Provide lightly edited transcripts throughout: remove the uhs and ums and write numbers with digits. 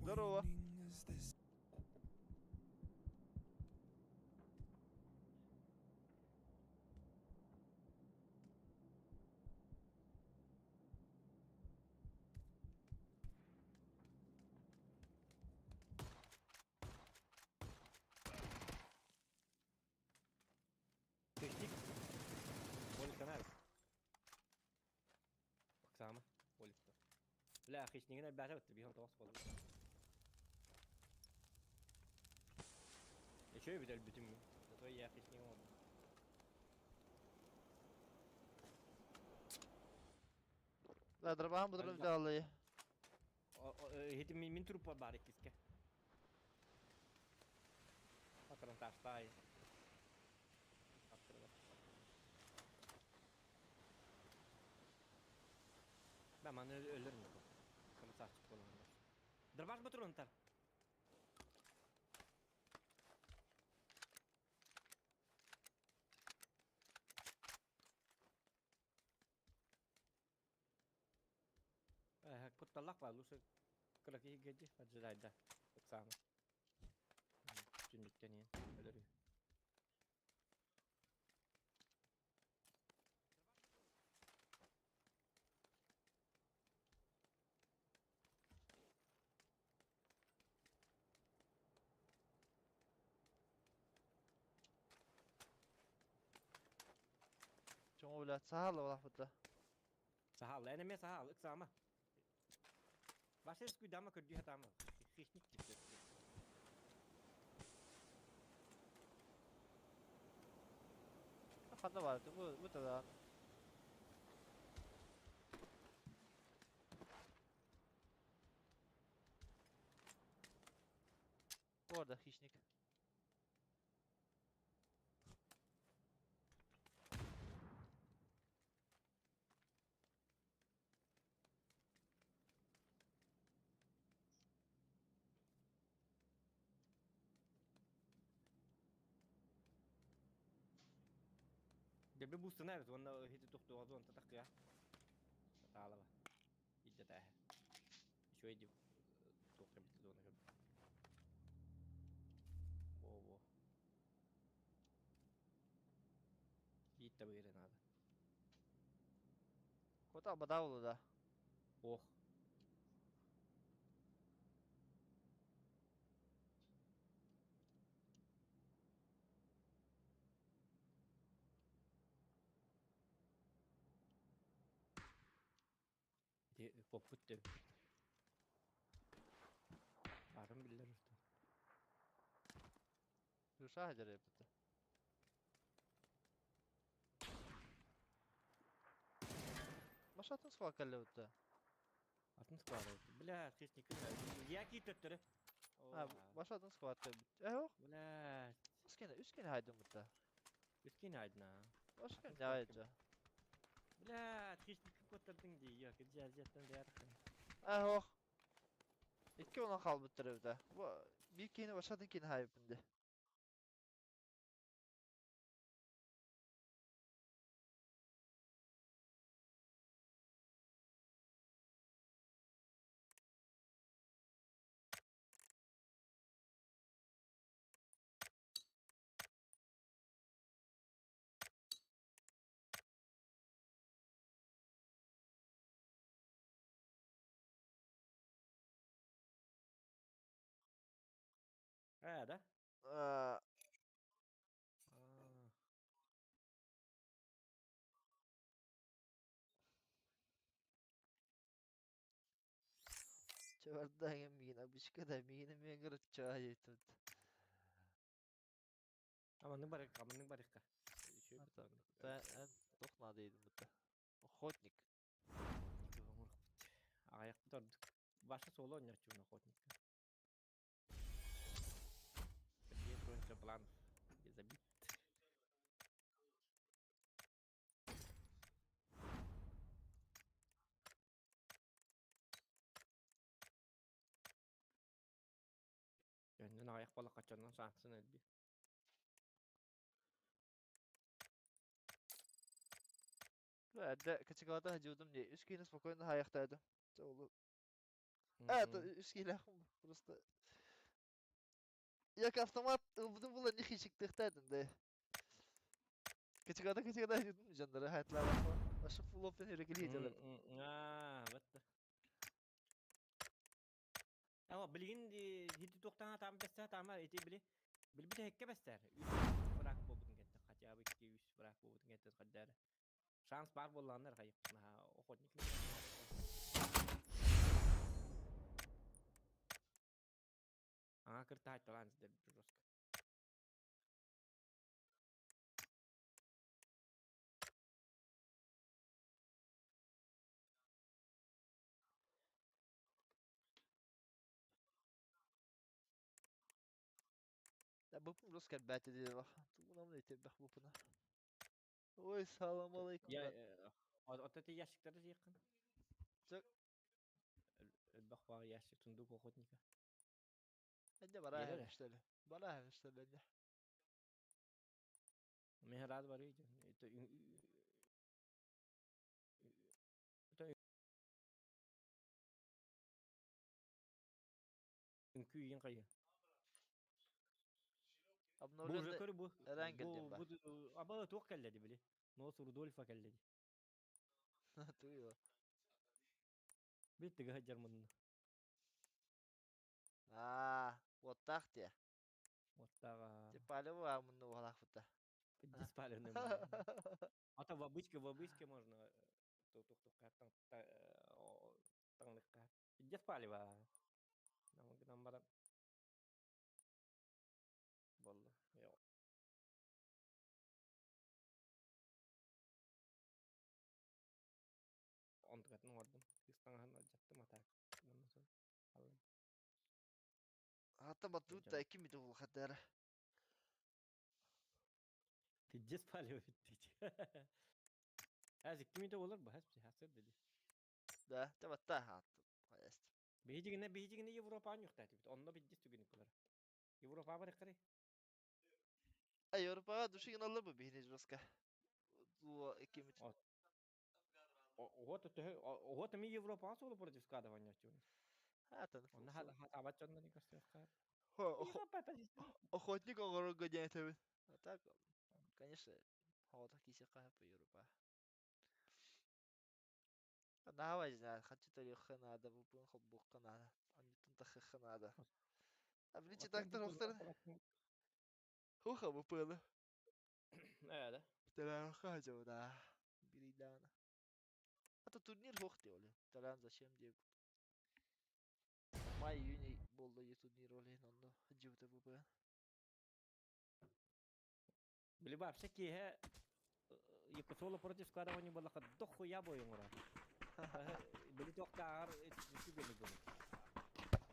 Здорово. Хищник. Боликанар. Оксана. Боликта. Бля, хищнигин элбээтэ бытты, биһон тоҕус буолла. Еще бит өлбүтүм мин. Зато я хищник оҥордум. Да, дробаһын бутурун взяли. Иһитим мин труппар баар иккискэ. Патронташтаай. Да, маны өлөрүм бу. Красавчик буолан. Дробаш патронтар. Кутталлах баар, лучше кыра киһи кэлдьи, поджидайда, Оксана. Түннүктэн иһин өлөрүү. Чоҥо блядь, саһаала балахпыта. Саһаал, эн эмиэ саһаал, ыксаама. Ваше скуйдама көрдүү сатаама. Хищник типпет. Ханна бар, бу бу тада. Orada хищник. Дебе бустана эбит уонна иһити тохтуоҕа онто таххыа. Таалаба. Илдьэ тааһа. Үчүгэй дии туох эбит зона көрдüm. Во-во. Биир табыыры наада. Кота бадавлы да. Ох. Ити куоппут да Баарын биллэр устун. Душа дьарыйбыта. Машатын склад кэллэбитэ. Атын склад Бля, хищник. Я кииттөттөрө. А, башатын склад кэлбит. Э, Бля. Үскене, үскене хайдымыта. Үскене айдына. Башка не айдя. Бля, хищник куоттардың дии. Yok, жа-жаттан даяр. Э, ох. Икки онон хаалбыттар эбитэ. Бу биир киһини башатын кини хайыппын дии. Ээ, да? Аа, Чабардаҥа миин обычка да миин эмиэ гырыччаа диэбит. Аманнык барыахха, аманнык барыахха. Эн туох наада диэтим Охотник. Аҕыйахпыт ордук. Ваша соло оонньооччубун охотникка. Какие конча план забит. Дьоннун аҕыйах буоллахха дьоннон саансын элбиир. Эрдэ кычыкалата сылдьыбытым дии. Үс киһини спокойно хаайахтаатым. Чэ, ол А, это үс киилээхпин просто. Як автомат ылбытым була не хичиктехтээдин да. Кычыгада кычыгада дедим жандары хайтлаабаппа. Ашы full open эрекели Аа, батта. Ама билигин хити туохтаан таам бэстэ таама ити били билбит хэкке бэстэр. Үс брак буолбутун кэннэ хотя бы икки үс брак буолбутун кэннэ хаддары. Шанс баар буоллаҕына хайып наһаа охотник. Аңа кыртаайталаан сидер жестко. Да бупун рус кэлбээтэ диэбэх. Тугунамын этэрбэх бупуна. Ой, салам алейкум. Я от эти ящиктары жиэххин. Сөп. Элбэх баар ящик сундук охотника. Энне бараа эбиштели. Бараа эбиштели энне. Мен рад барыы Это үҥкүү иин хайа. Бу уже Обновленный көр бу. Эрангел Бу диэн бу баар. аба туох кэллэ ди били. Нос Рудольфа кэллэ ди. Туйу. Бит тыга сылдьар мунна. Аа, уоттаах диэ. Уоттааҕа. Типа алево мунну уолаахпыта. Диспаленный мунна. А то в обычке можно тух таҥныкка. Диспалево. Гынан баран болла. Онтукатын оҥордум. Кыыс таҥаһын алдьаттым а так. Хата батута кими туул хатара. Пиздец палево бүттүт. Әз 2 минут болар бу хас хасыр dedi. Да, табатта хаат. Хайаст. Биһигинэ биһигинэ Европаан юхтаат бит. Онно пиздец түгүнүк булар. Европа бар кары. Ай, Европаға душигин алыр бу бихини жестко. Туа 2 минут. Вот вот ми Европаан соло против скадования чуни. Хата. Онно хатабат чонно ни костюм. Европа Охотник оҥорорго диэн этэбин. А так, конечно, оҕото киисиэххэ сөп Европа. Наһаа знаю, хочу төрүөххэ наада, буппун холбуохха наада, анньыттан тахыахха наада. А били тактар охтарын хуха буппыны. Ээ да. Телеарха жоо Биридана. А то турнир хуох диэ Талан зачем диэ. Май июнь буолла турнир ол иһин онно дьыбыта буппыан. Били вообще киһэ Якутсоло против складывания было дохуя бойуңра. Били тоқтағар түгені бұны.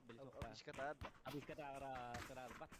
Били тоқтағар. Абишкатаар да. Абишкатағара сырар бат.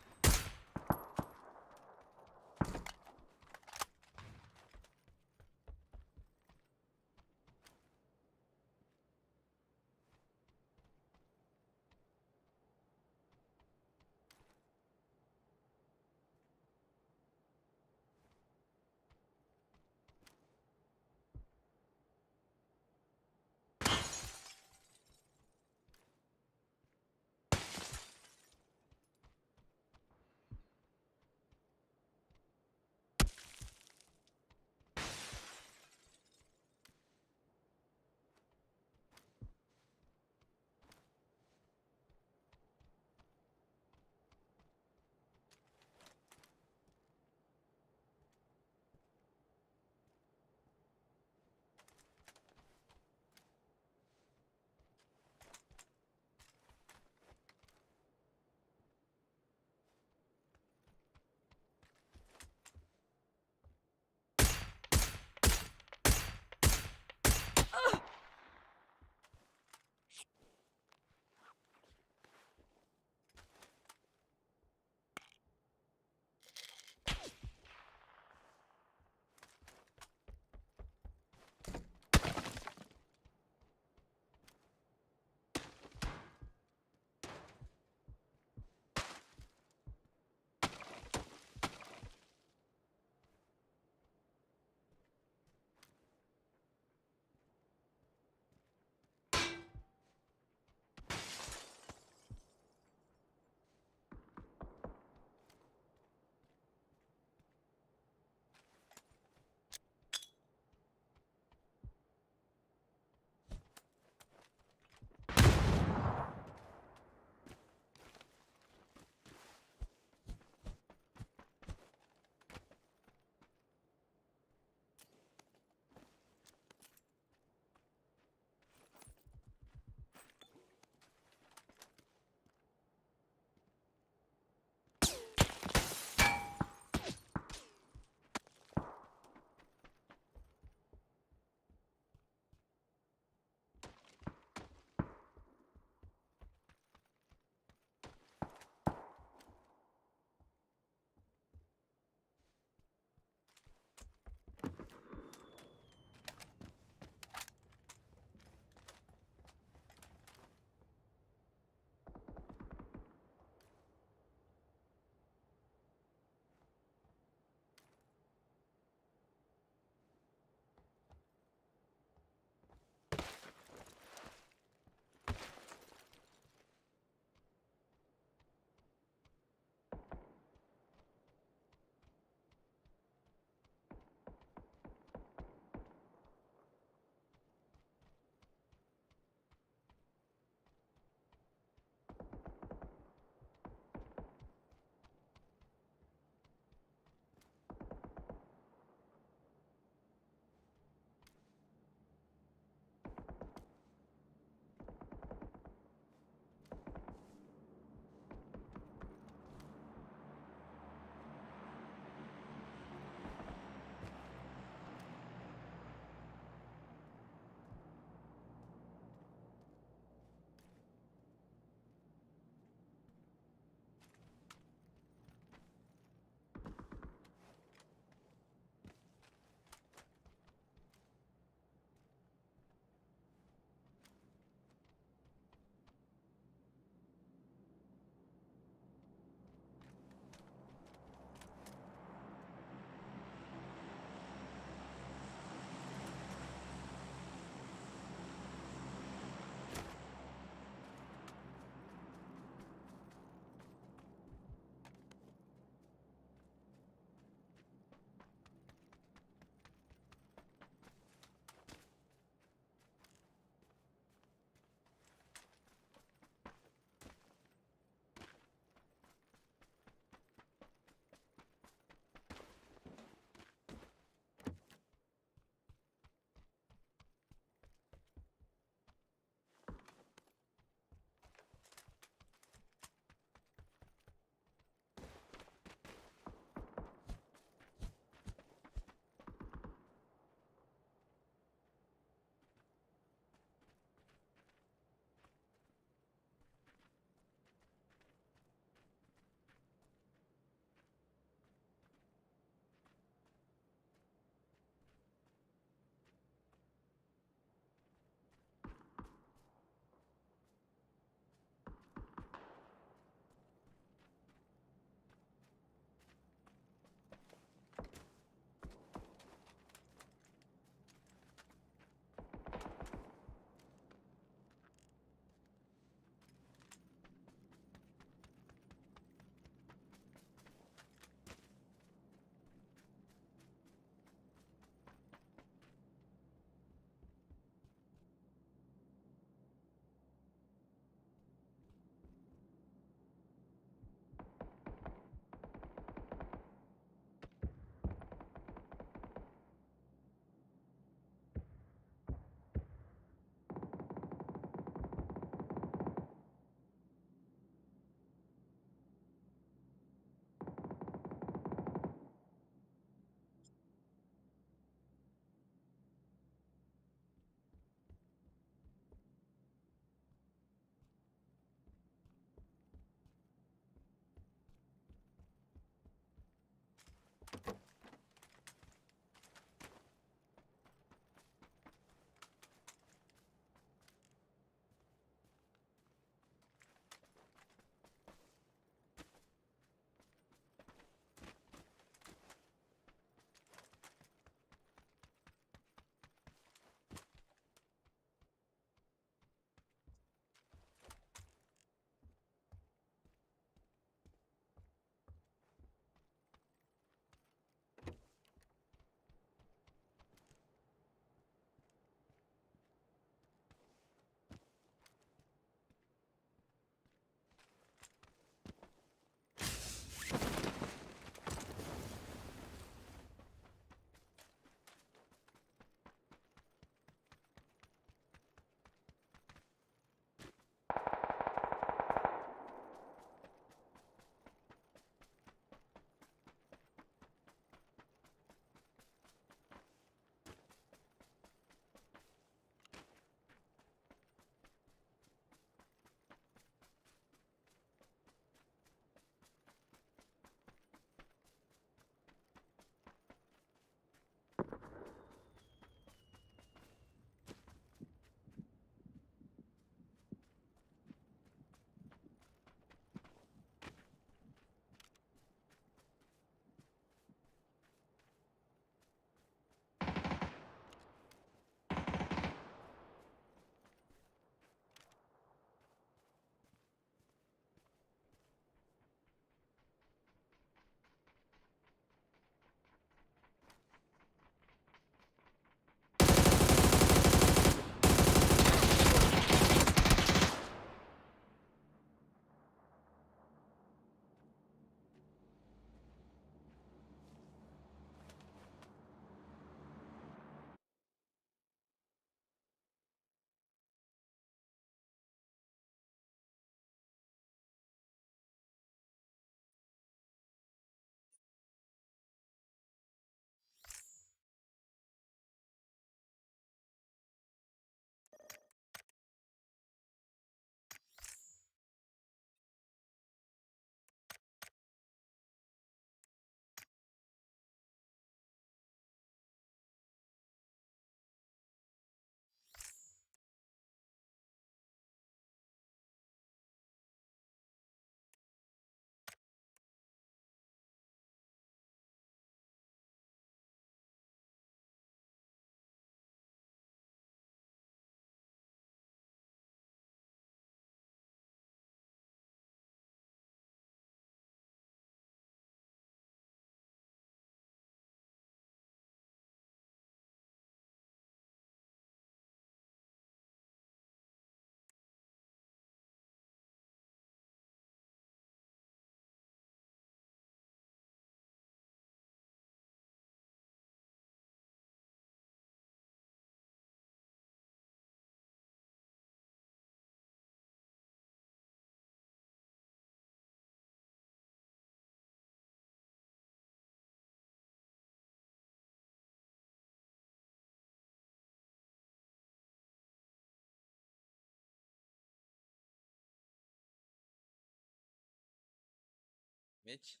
Меч.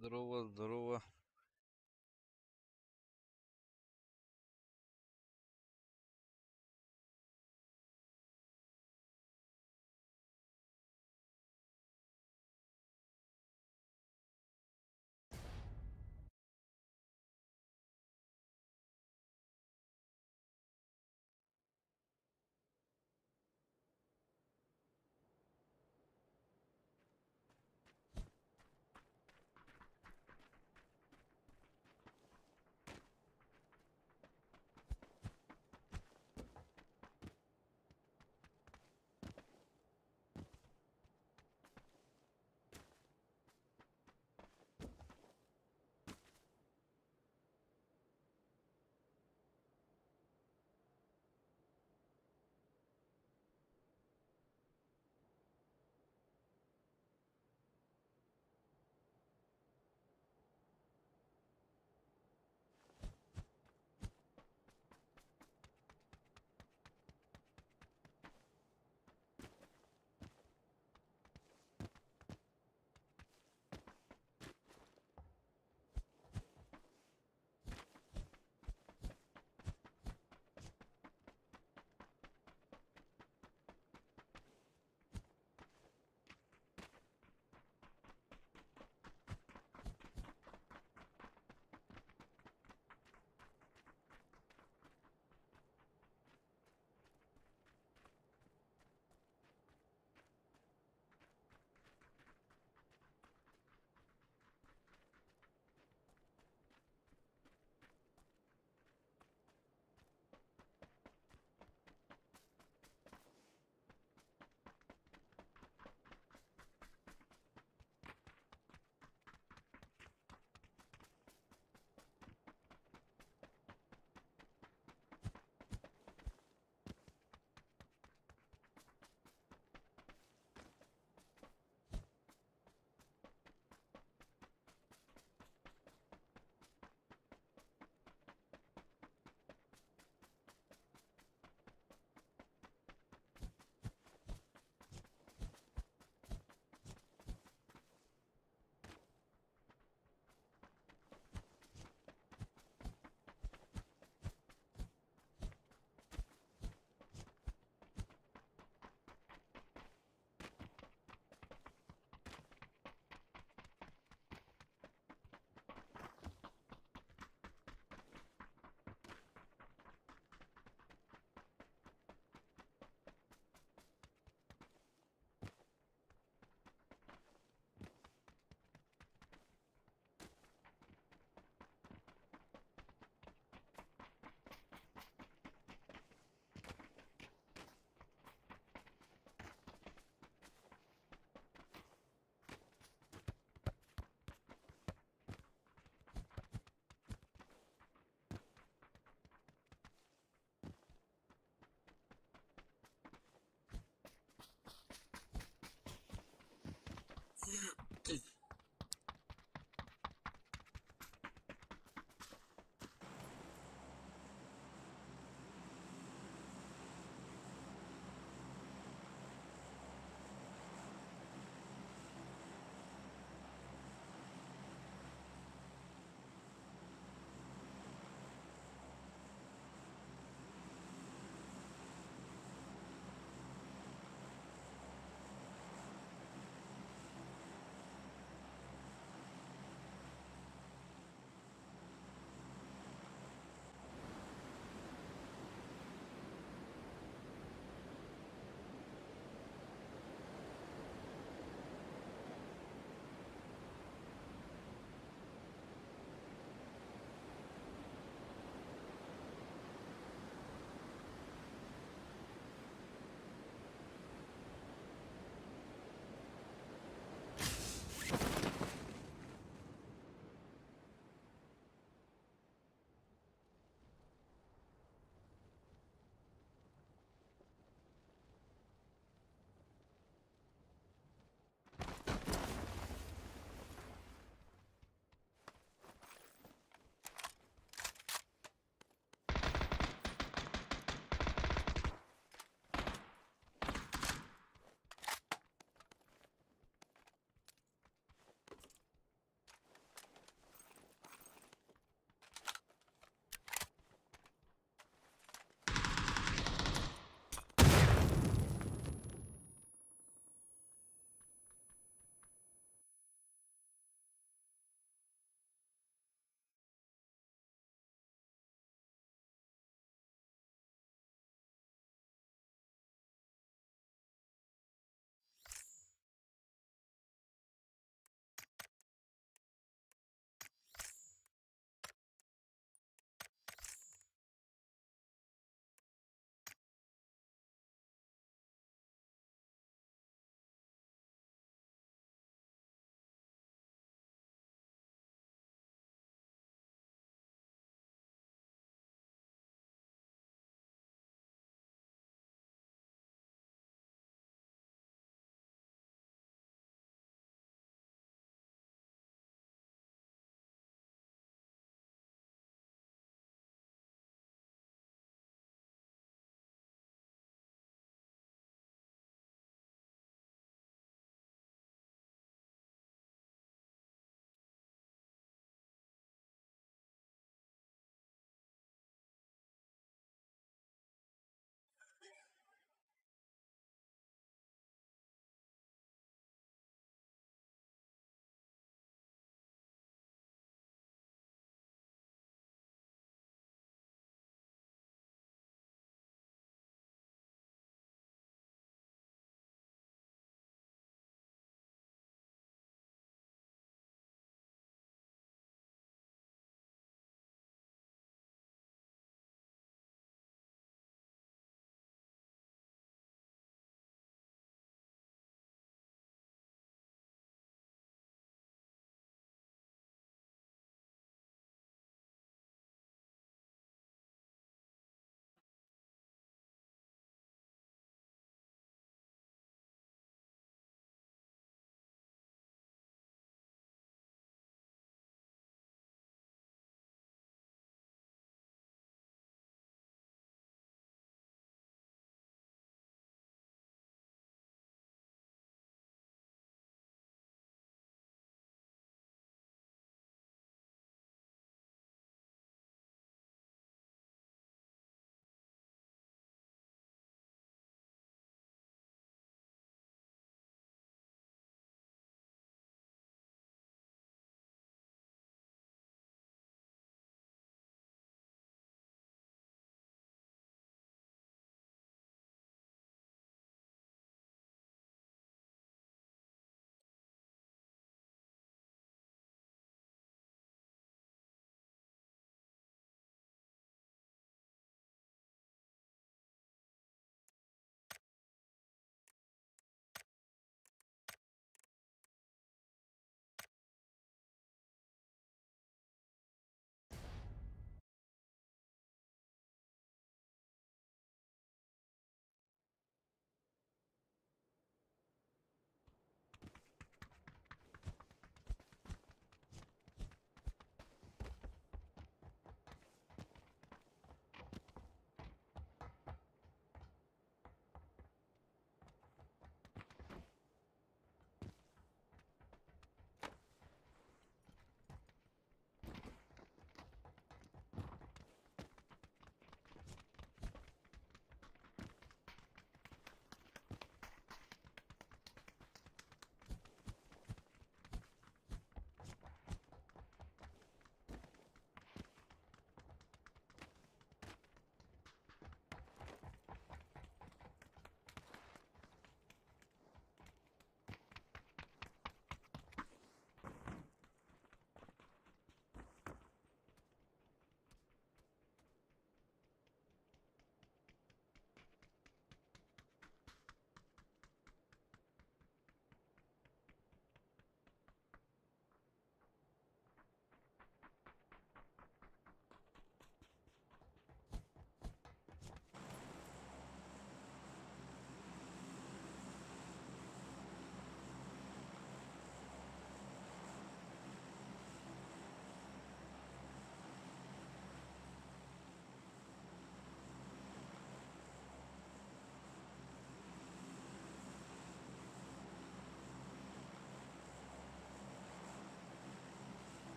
Здорово, здорово.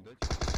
курдук да типа.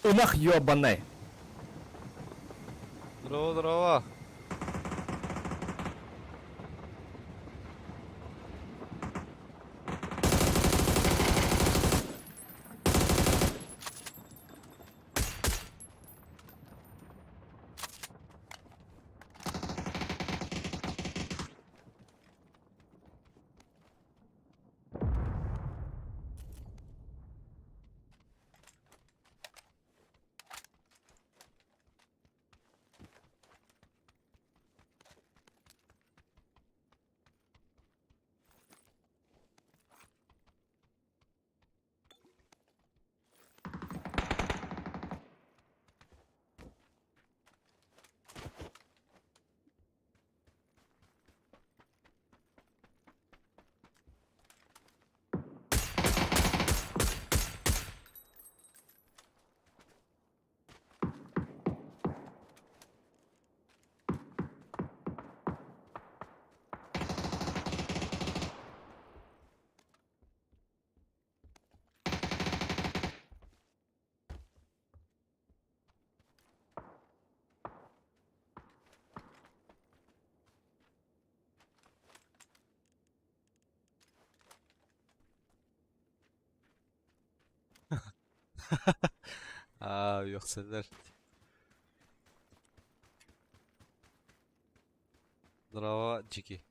Ынах ёбаный! Здорово, здорово. Аа, үөхсэллэр. Здорово, Джики.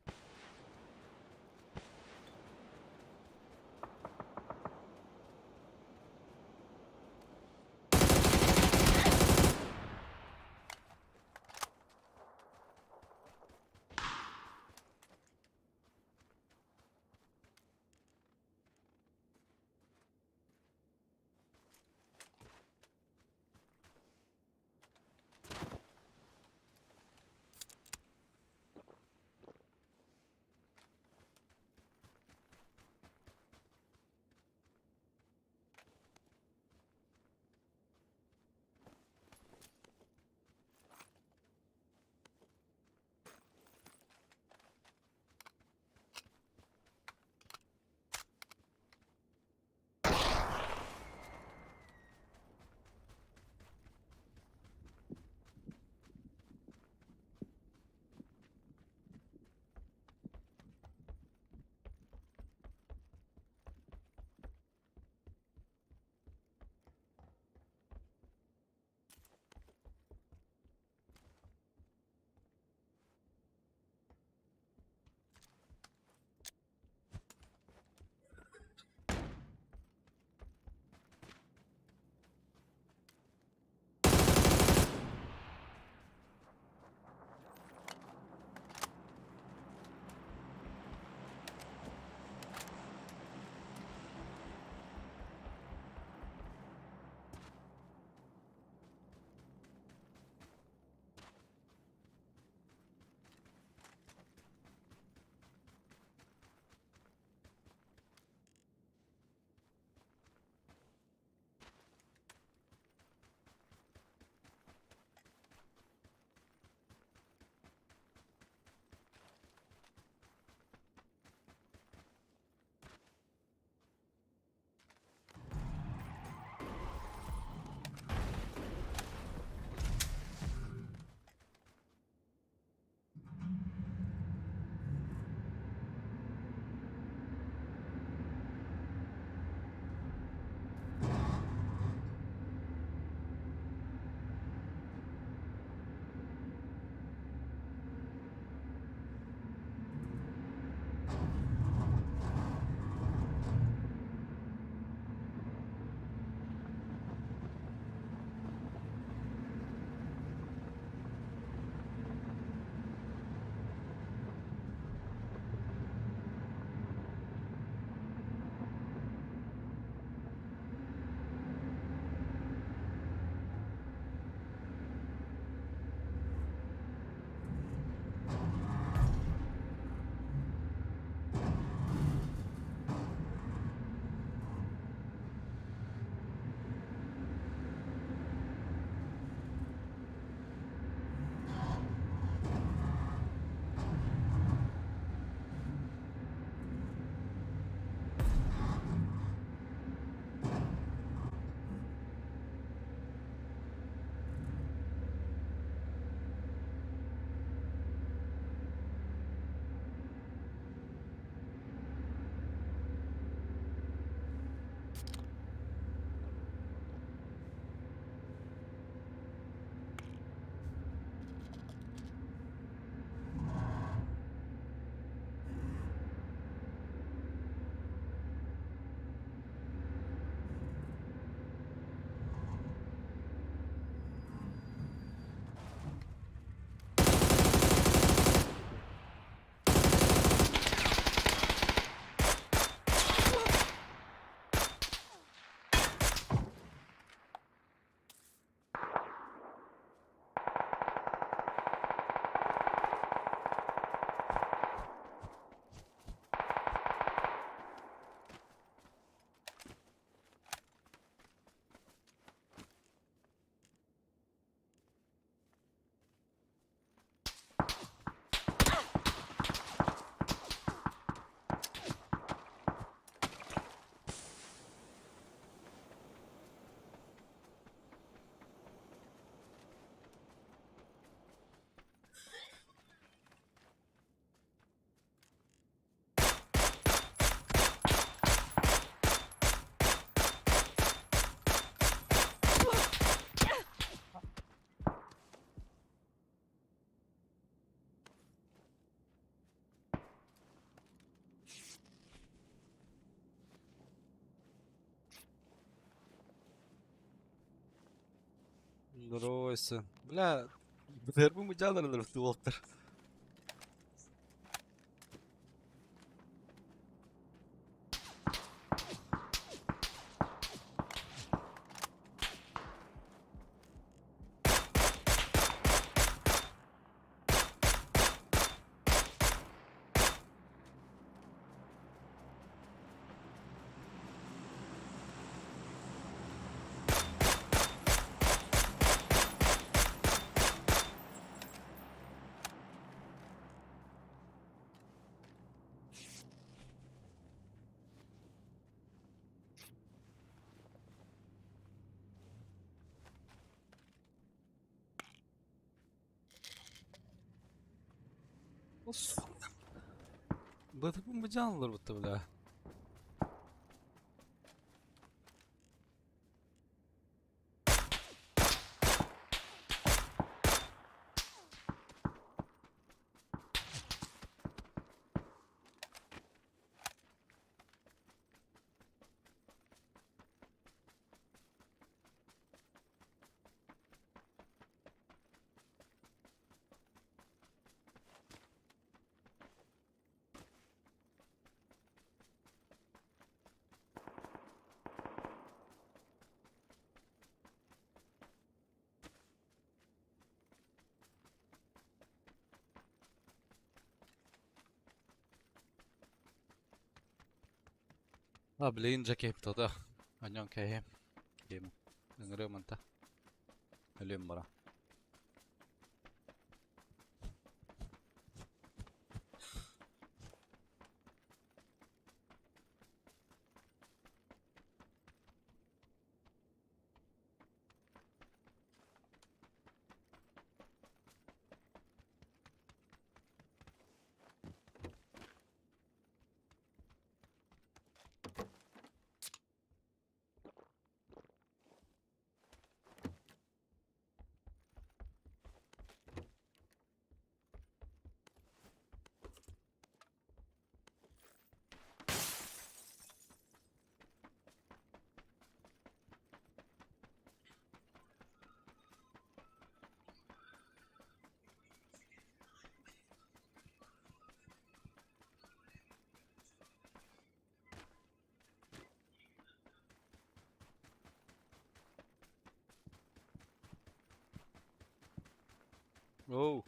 Здоровайся. Бля, БТР-бын быдьаалар уолтар. Бытыппын быдьаан олорбутта бля. А, блин, Джеки тода. Аньон кэһи. Кем. Ыҥырыам манта. Өлүөм бара. Оу.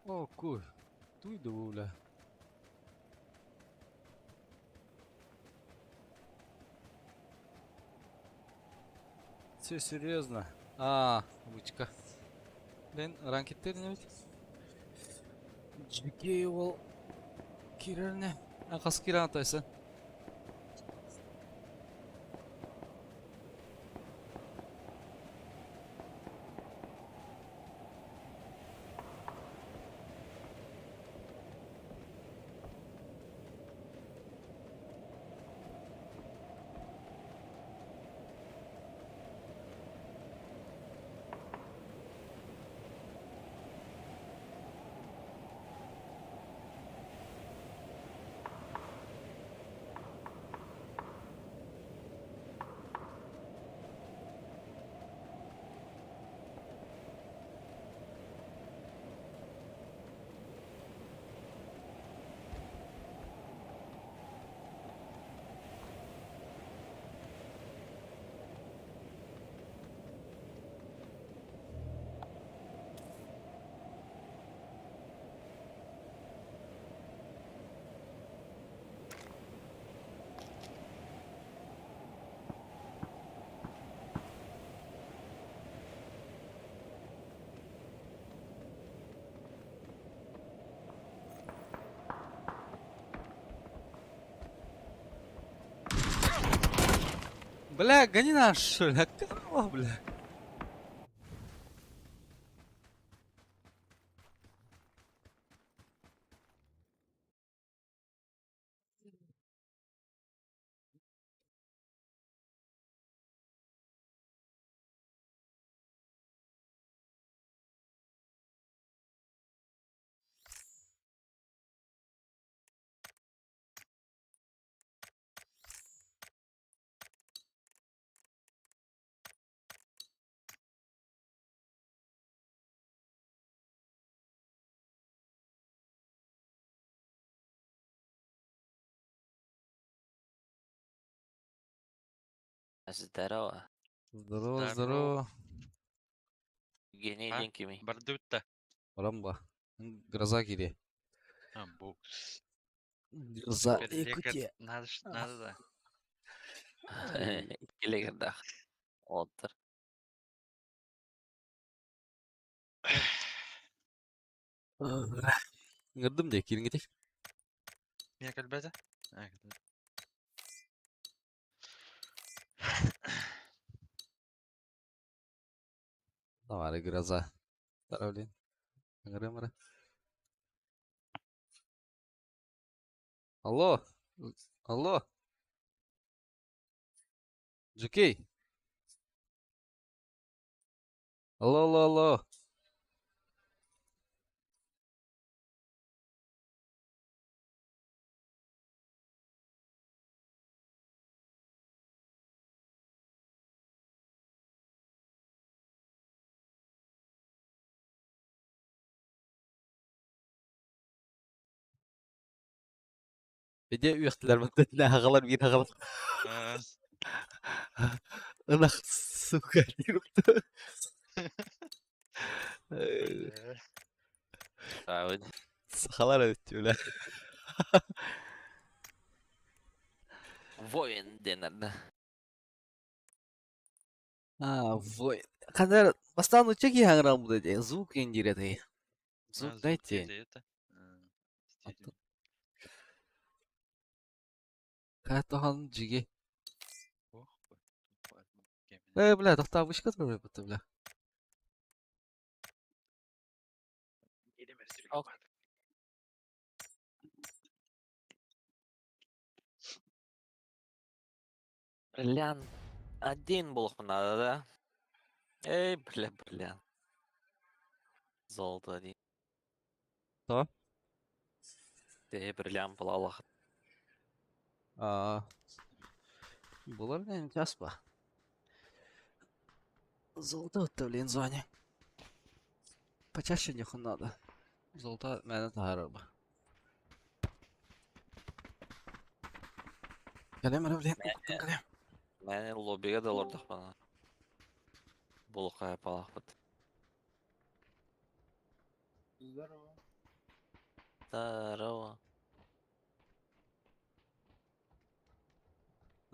О, куй. Туй бля. Все серьезно. А, бычка. Блин, ранкеттер не ведь? GK ол кирерне. А қас киран атайсы. Бля, гони наш, что ли? Кого, бля? Здорово. Здорово, Здорово. здорово. Евгений А? Денькими. Бардыбыт да. Барамба. Гроза кире. А, бу. Гроза Теперь лекарь Якутия. Надо, надо, да. Иккилигердах. Оттор. Ngырдым де, кириңгитек. Меня кальбета? А, кальбета. Давай, гроза. Здорово, блин. Ngырым, Алло. Алло. Джекей. Алло, алло, алло. Беде үйәқтілер міндетіне ағалар бир ағалар. А, Ынақ, сука, деріпті. бля. Правильно. Сахалар өтті, бля. Воин денер. А, вой. Қандар, бастан учеки хаңрам бұды де, звук индиреді. А, Звук звук дайте. где это? А, стиль. Катахан жиге. Ох, б- тут бар- кемene. Э, бля, тоқта вышка тұрып бля. Ок. Бриллиант. Один был надо, да? Эй, бля, бриллиант. Золото один. Что? Эй, бриллиант был Аллах. А, Булар не час па. Золото өтті, блин, звони. Почаще нехуй надо. Золото мені тағарыр ба. Кәлем, блин, кәлем. Мен лоббиге да олордох бана. Булука палахпыт. Здорово. Здорово.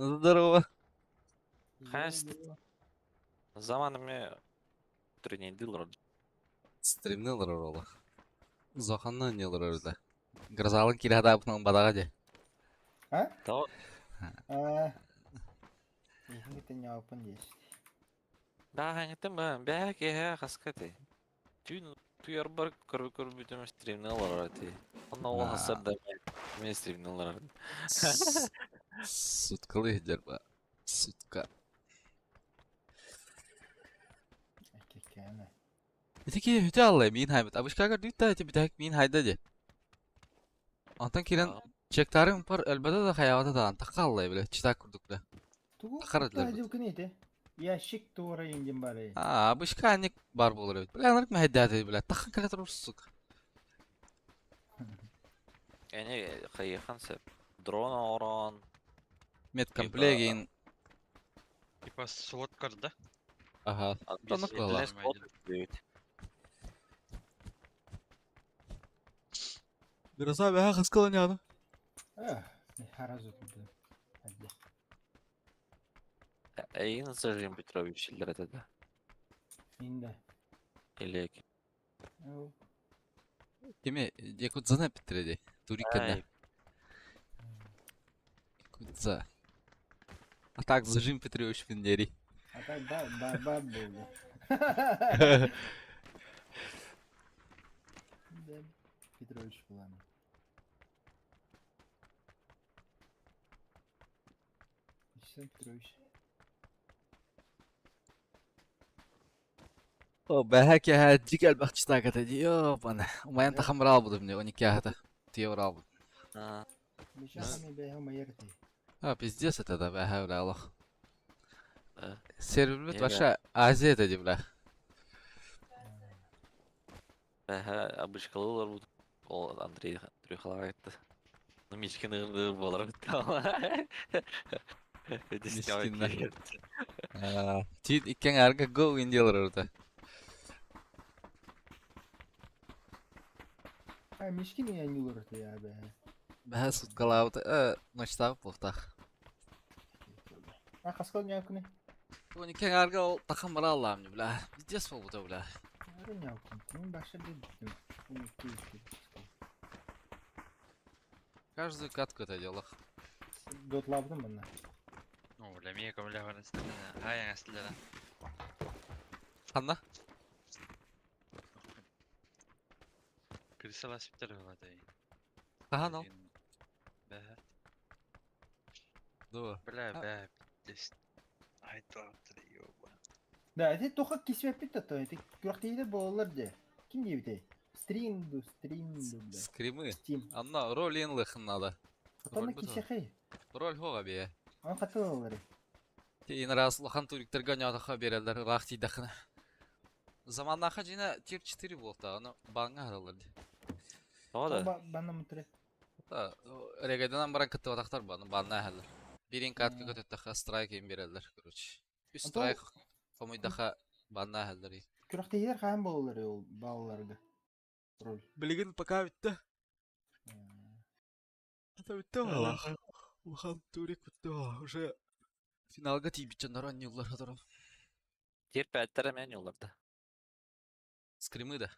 Здорово. Хаст. Заманами тренинг Стримни олар ола. Зоханны не олар өрді. Грозалын кире бұның бадаға де. А? Да. А. Это не open есть. Да, хаңытым ба, бәк е хаскаты. Түн туяр бар көр көр бүтүм стримни алар ти. Онна ол хасар да мен стримни алар. Суткалы хедер ба. Сутка. Кекene. Итики хүтэ аллай мин хаймыт. Абышкага дүттә эти битәк мин хайда де. Антан кирен чектарым пар әлбәдә да хаявата да антака аллай биле. Чита курдук биле. Тугу Тахар бит. Нете. Ящик тура индин бары. А, абышка ник бар булыр бит. Биле анырк мәһәдә биле. Тахан кале турыр сука. Эне кайхан сеп. Дрон орон. Мед комплегин. Типа слот да? Ага. Тонық была. Гроза бәһә кыскаланяды. А, харазу тут. Hadi. Эйин Зажим Петрович да. Инде. Илек. Кеме якудзаны биттереди. Туриккенде. Якудза. А так зажим Петрович Венерий. А так ба ба ба буолла. Да, Петрович буолан. Вячеслав Петрович. О, бэһэ кэһэ дьик элбэх читааката дии, ёпана. Умайан тахам быраалбытым дии, он икки тиэ быраалбыт. Аа, Миша бэһэ умайар этэй. А, пиздец это да, бэһэ бля, олох. Да. Сервербит Неге? вообще Азия это дии, бля. Бэһэ обычкалыылар бут. Ол Андрей Андрюхалаах айтты. Ну Мишкин ырдыр буолар Мишкиннар. Тиит иккен арга го индиялар орда. А Мишкин иэнньулар этэй аа бэһэ. Бэһэ суткалаабыт, ночтаабыт буолтаах. А хаскал ньаакыны? Он иккен арга ол тахан бара аллаам, бля. Пиздец буолбута, бля. Ары ньаакын. Мин баша билбитим. Он икки икки. Каждую катку это делах. Дотлабдым манна. О, бля, мия көмөлө баран ситэлэнэ. Хай аңастылара. Ханна? Крысала сиптер болады. Хахан ол? Бә. Дуо. Бля, А. бә, пиздец. Ай, таптыр, ёба. Да, ити тоха кисвеппит да ити күрэхтиитэ буоллар дии. Ким диэбитэй? Стрим ду, стрим ду, бля. Скримы. Steam. Анна роль енлыхын надо. Атана Роль буту. кисэхэй. Роль хоға бие. Ан хатылалары. Тейін раз лохан туриктерге нятаха берелер рах тидахына. Заманнаха жина тир 4 болта, аны банга харалар. Тоҕо да? Банна мутре. Та регеден баран кытты батактар баны банна хәллер. Бирин катка көтөттәхә страйк им берелер, короче. Үс Антон- страйк комуйдаха банна хәллер. Күрэхтиитэр хаан буоллары ол баалларга. Роль. Билигин пока битте. Это битте вала. Улхан турик битте уже финалга тип бичен раннюлар хатырам. Тир пәттер мен юлларда. Скримы да.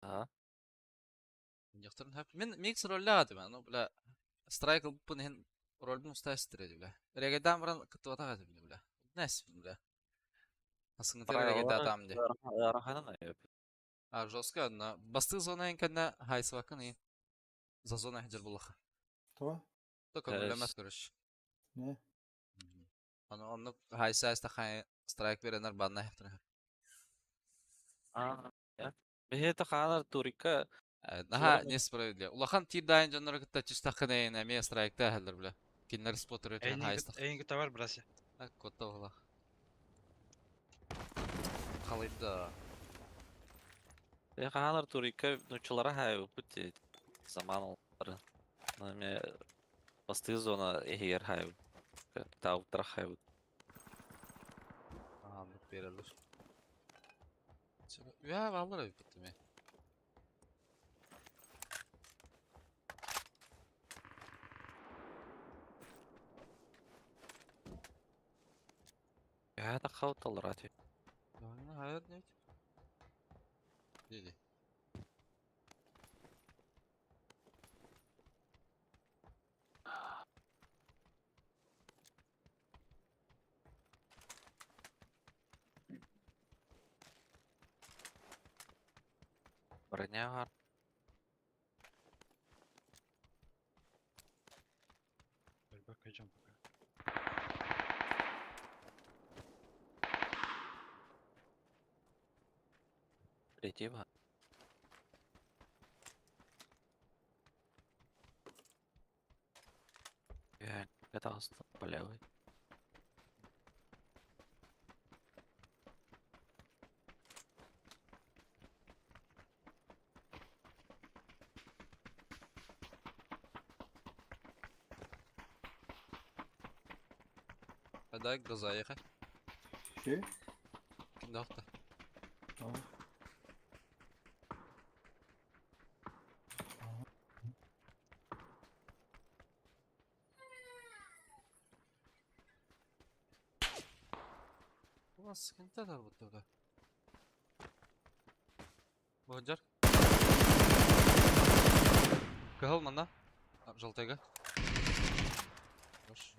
Аа. Яктырын хәп. Мин микс ролле атым, ну бля. Страйк бун хен ролбун устайстыр бля. Регедан баран кытты атым бля. Нэс бля. Асыңы регеда атам ди. Раханан айып. А жестко, но басты зона инкәнә хайсвакын и за зона хәҗер булаха. То? Только Э, гөлләмәс короче. Не? Аны аны хайса хай страйк беренер банна хәптер. Аа. Бихе ханар турика Наха несправедливо. Улахан тир дайын жоннор кытта чистахын эме страйкта хәлләр бля. Киннер споттер өтен хайста. Эйн товар брася. Так, котта була. Халыйда. Ханар турика нучулара хай бут заман олары. Наме басты зона эхер хай. Тауптар хай. Анlık берелер. Ya vallahi bitti mi? Я та хауталар ати. Yani hayat ne? Dedi. Броня бар. Bakacağım пока. Третий бар. Я это полевой. Hadi gaza yaka. Şey? Kimde hafta? Tamam. Ulan sıkıntı da bu da. Bocar. Кыһыл манна. Желтыйга. Хорош.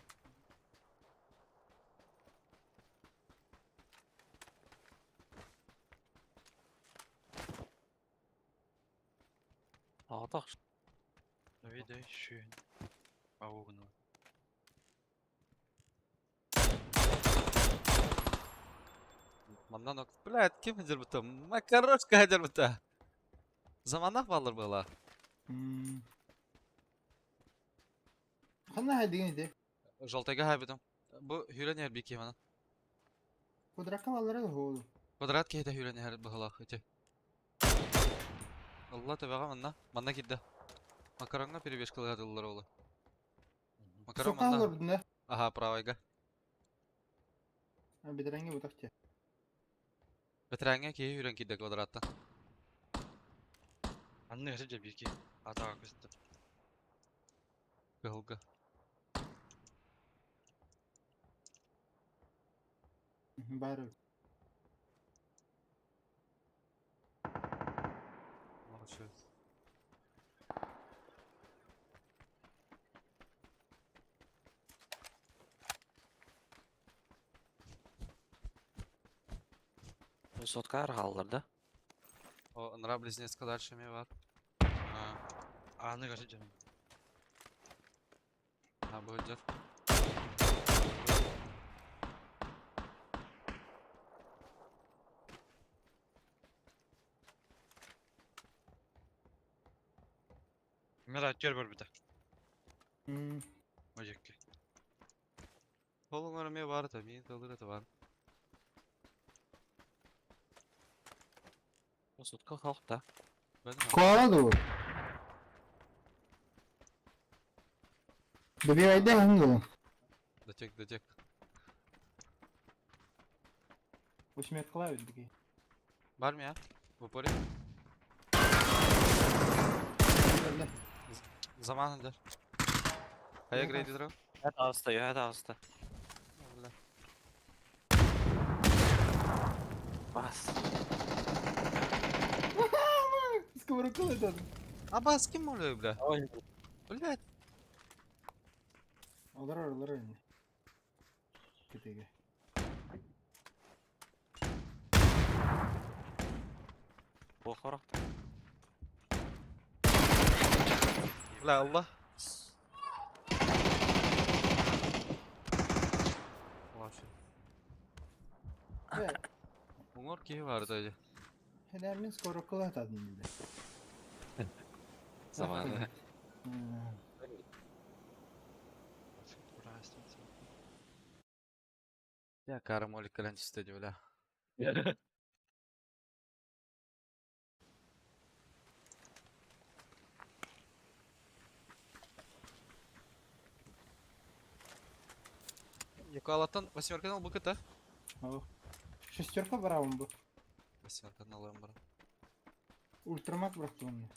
Атах. Видай шүйін. Ауғыны. Маннан ок. Блядь, ким хадер бұта? Макарошка хадер бұта. Заманах балыр была. Ханна хайдыгын иди. Жолтайга хайбытым. Бу хүрен ер бики мана. Квадратка баллара да хоолу. Квадрат кейде хүрен ер быһылах ити. Алла төбәгә манна. Манна кидде. Макаронга перебежка кылдылар олы. Макарон Сока манна. олар бүтүнэ. Ага, правайга. Бетереңге бутак те. Бетерәңгә кие хүрен кидде квадраттан. Анны өсіп жеп екі. Атаға көсті. Кыһылга. Бары. Молодцы. Сотка аргалар да? О, нра близнецка дальше ми бар. А, Аны өсіп жеп. а, бу жер. Мера төр бар біті. Ожекке. Холуңар ми бар та, мин тылдыр та бар. Сотка халк да. Бәдем. Коала ду. Добивайда хангы. Датек, датек. Восьмерка бит. Бар ми, а? В упоре? Заман дер. Кая грейди дро? Это аста, это аста. Бля. Бас. Сковородка этот. Абас ким молю, бля? Ой, Блядь. Олар олар инде. Кетеге. Бохорок. Бля, Аллах. Вообще. Уңор киһи бар да. Хәнә мин сковородка атадым инде. Заманы. Я карамолик кален чисто бля. Якалаттан восьмерканы ал букыта. Шестерка барабын бу. Восьмерканы алайын бара. Ультрамат быракты оны.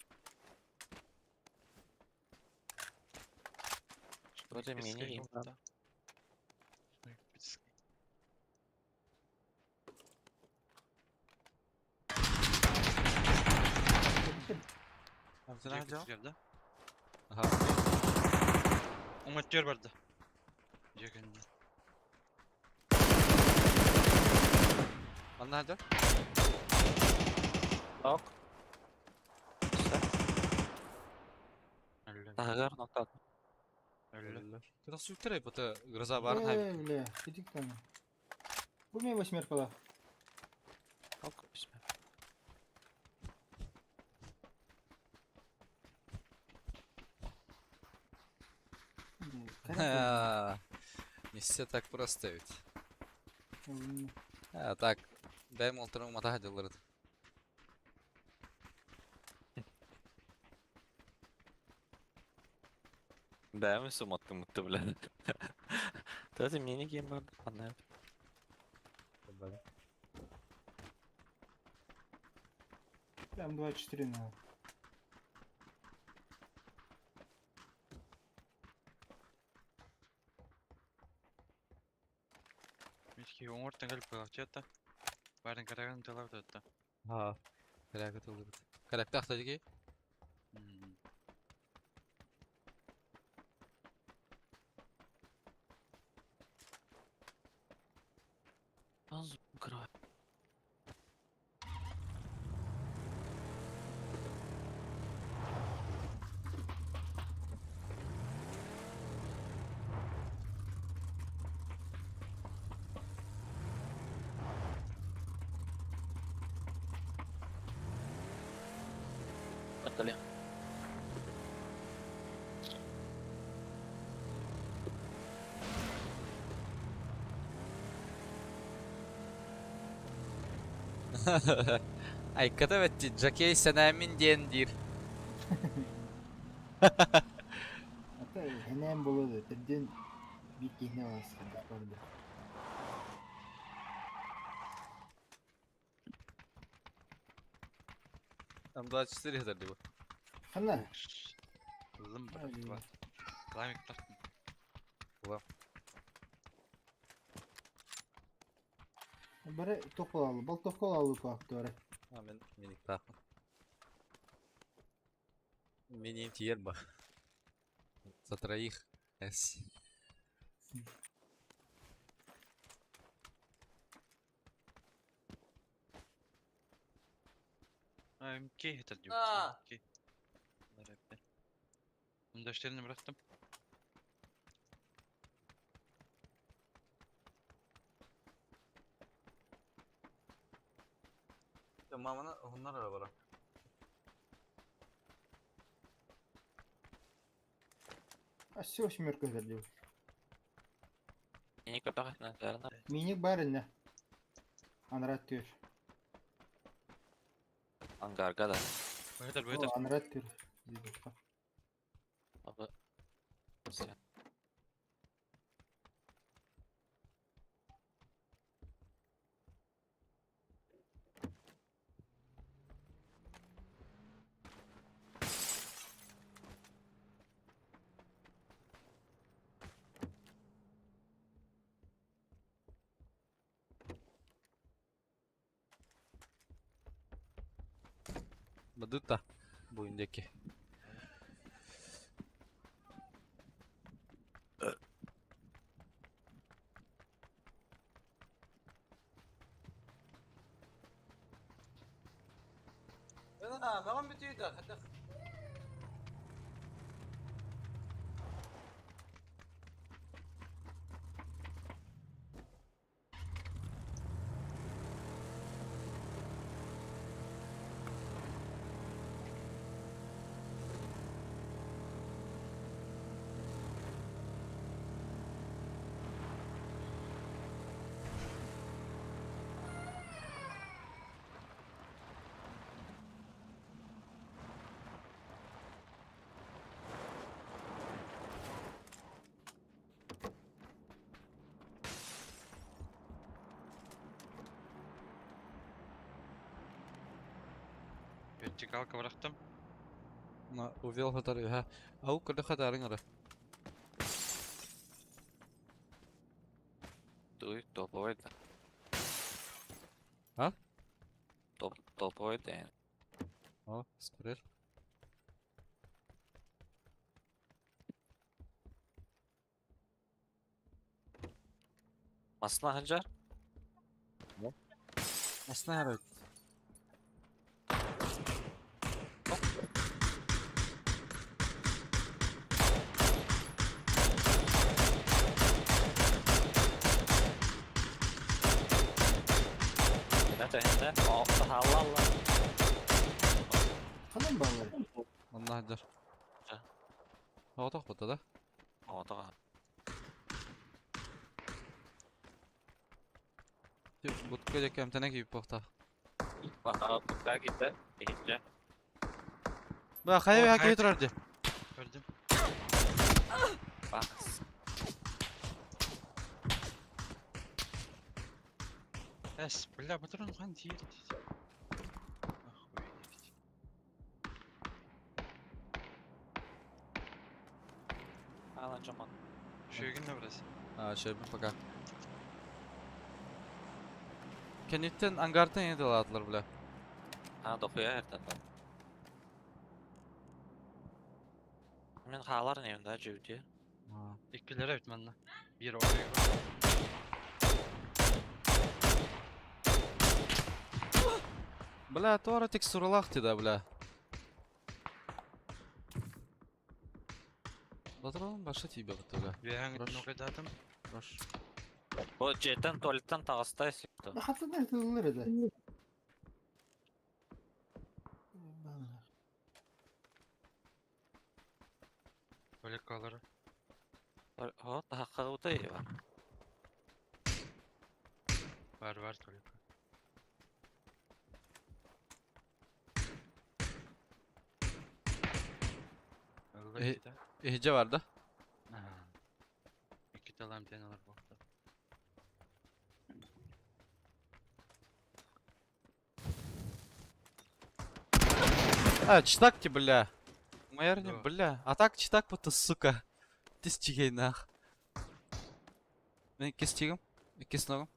Вроде мини. Ага. Оңа барды. Жекенде. Анна хадер? Ок. Тагыр нокта. Өллө. Кыта сүктер бұты гроза барын хайп. Эй, бля, кетик там. Бу мен восьмеркала. Ок, бисмилlah. Не все так просто ведь. А, так, дай молтырың мата хадылырды. Бәме суматтым мутты бля. Тоже мини гейм бар. Ана. Прям 24 на. Митки оңортан келип калакчы Барын караган талап атты. Ha. Каракат oldu. Каракта ахтадыки. Az кра. кэлиэм. Айката бэтти Джакей сэнээмин диэн диир. Ата хэнээн буолуо да төрдүөн биир киһини алаасыгар барда. М24 хатар дии бу. Ханна? Ыллым быраптыла. Кламик тахтым. Ула. Бары тохолалу, бал тохолалу куактуары. А мен миниктаахпын. Миниим тиийэр ба. За троих. С. МК хэтэр дии. А. МК. М24-ni bıraktım. Маманы оннор эрэ бара. А все семерка хэтэр Мини көтөх наверное. Миник бар инне. Анрат түр. Ангарга да. Bu хэтэр bu хэтэр. Анрат түр. Абы. Бадыта. Бу индеки. Вертикалка bıraktım. На увел хатар ha. Ау кырды хатарың ара. Туй топовой да. А? Топ топовой да. О, скорер. Масна ханжар? Асна ара. Это это. Allah Allah. Ханан баллар. Онна хаджар. Ча. Оғытақ бұта да? Оғытақ. Бутка жеке амтана кийип бохта. Баха бутка китте. Ихинче. Ба хайа О, бя хайа кей турар ди. Gördüm. Бах. Эс, бля, патрон хан тиер. Охуеть. Ала жаман. Шөгін de burası. А, шөбүн пока. Кенеттен ангартан ене атлар бля. Ha дохуя эртен. Мен хаалар нем да жеуде. İkkilere evet manna. Bir oraya var. Бля, туара текстуралах ти да, бля. Батыралым баша тибе бля. Bir hangi Хорошо. nokta Хорош. Бу жеттен туалеттен тагыста если. Хатыдан тылылар эде. Туалекка олорор. О, тахахха бар. Бар бар туалекка. Ылла иккитэ. Иһдьэ бар да? Аха. Иккитэ ылам диэн ылар буолта. А, читак ти, бля. Моя Да. бля. А так читак будто, сука. Тис чигей нах. Мен кис чигим. Кис ногом.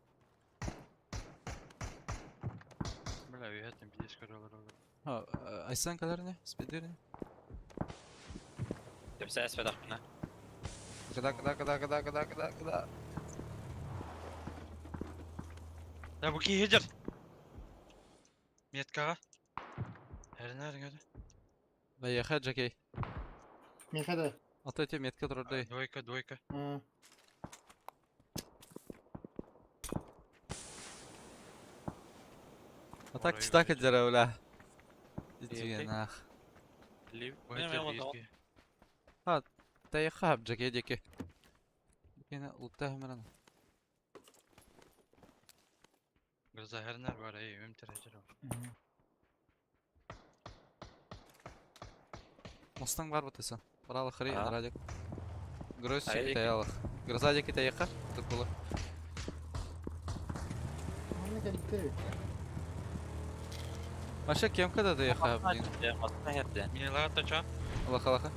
Бля, үһэттэн биир көрөлөр олор. Ha, Aysan kadar ne? Speeder ne? Тепсә эспедах мына. Када, када, када, када, када, када, када. Да бу киһи дьэр. Меткаҕа. Эрин эрин öyle. Аяха Джакей. Миэхэ да. Ата эти метка турардай. Двойка, двойка. М. А так Орой читак блядь. эдера, бля. Ехай. Иди нах. Ой, Таяха Джакей деки. Кene лутта хэмэрэн. Гроза herner var ey üm tercih Мгм. Мустang бар бутыса. Баралы хри А. радик. Гроз А, чеки эки. таялах. Гроза деки таяха. Тукулы. Манна кэлбиттэр. Маша кемка да таяха, блин. Масна херде. Милата ча? Алаха алаха.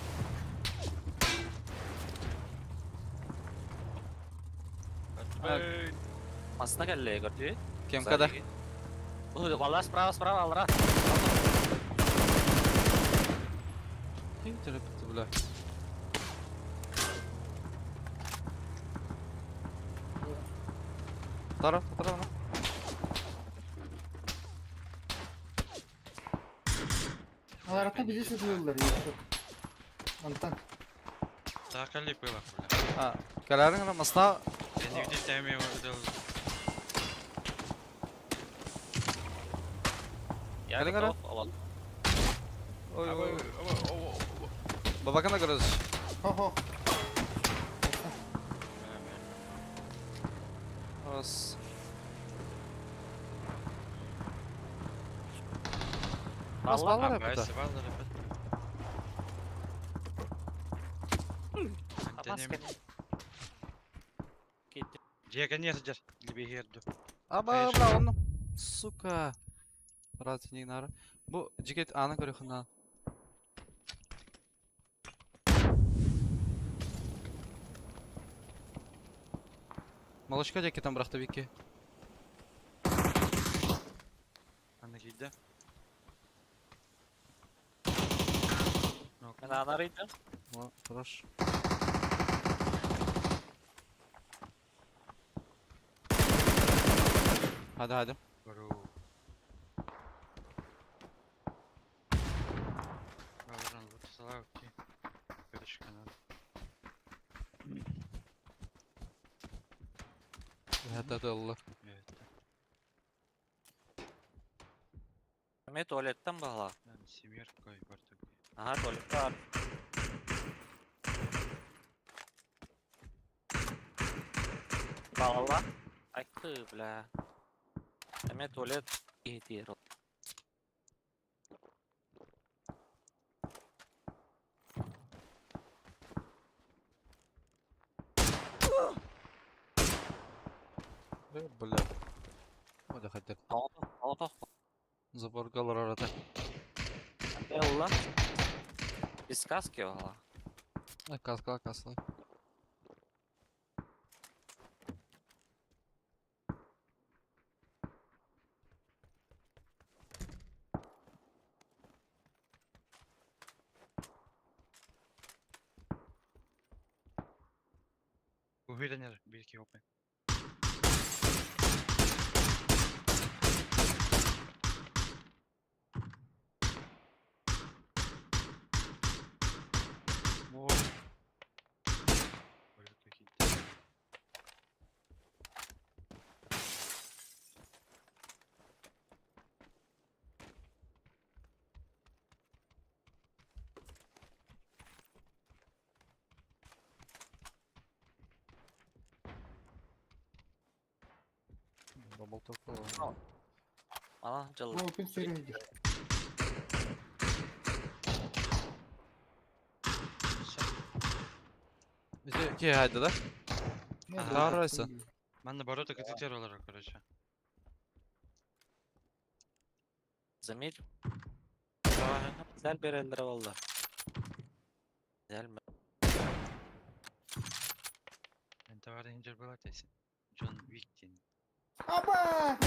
Масна кэлле көрдү. Кемка да. Валла справа, справа, алра. Кем терапевт, бля. Тара, тара, ну. Аларата бизи сытыыллар Юсуп. Антон. Такали пыла. А, каларын гана масна Seni bir de orada. Я Кэлин кара. готов. Алал. Ой, ой, ой. Бабакана гроз. Хо-хо. Ос. Бас Алла. баллар это. Аба, бля, он. Сука. Рад не нара. Бу жигит аны көрөхүнә. Малышка жеке там бракты бики. Мен анарыйдым. О, хорош. Hadi hadi. Hadi hadi Allah. Мен туалеттен бала. Ага, туалет бар. Бала. Айкы, бля. Эме туалет иһитиэр. Бля. Hadi hadi. Тоҕото, Заборгалар арада. Элла. Без каски бала. Каскала каскала. Болтовка. Ана жыл. Ол күн сөрөйдү. Bize ki haydi da. Тарайса. Манна ворота катетер олар, короче. Замир. Güzel bir ellere oldu. Güzel mi? Мен товар инжер была тесен. Джон Уик ден. Аба!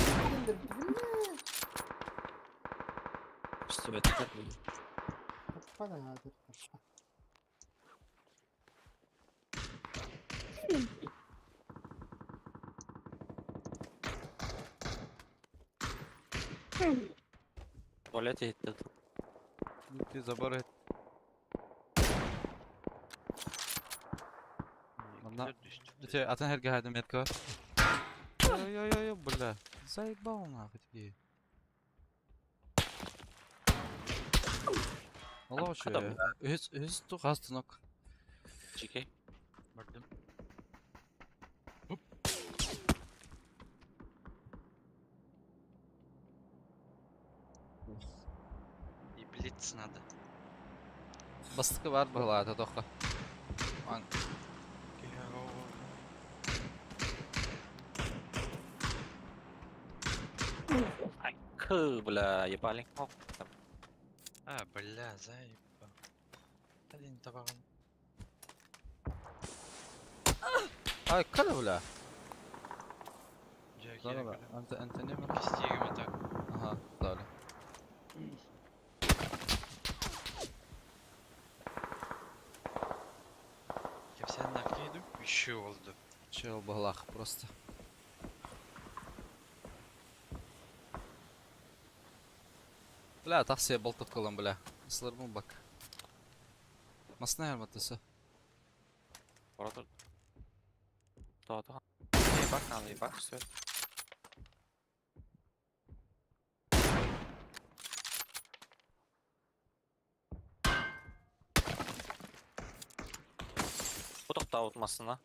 Üstüme tutar. Tuvalet etti. Ти забор. Манна. Эти атын herге хайда метка бар. Ой-ой-ой, бля. Заебал нахуй тебе. Allah Kadam. şu. Үс үс ту хастынок. Чеки. Бардым. И блиц надо. Бастыкы бар была тоққа. Ан Ай, кы, бля, ебали. Оп. А, бля, заебал. Один табаган. Ай, када бля. Жа, Да, керек да. Ант Антони ма? Кистегім так. Ага, дали. Кепсен накиду, еще oldu. Чел балах просто. Бля, тахсия болтовкалан, бля. Слырмын бак. Масна ярматысы. Orada. Doğdu. İyi bak abi, iyi bak üstüme. Bu da davutmasına.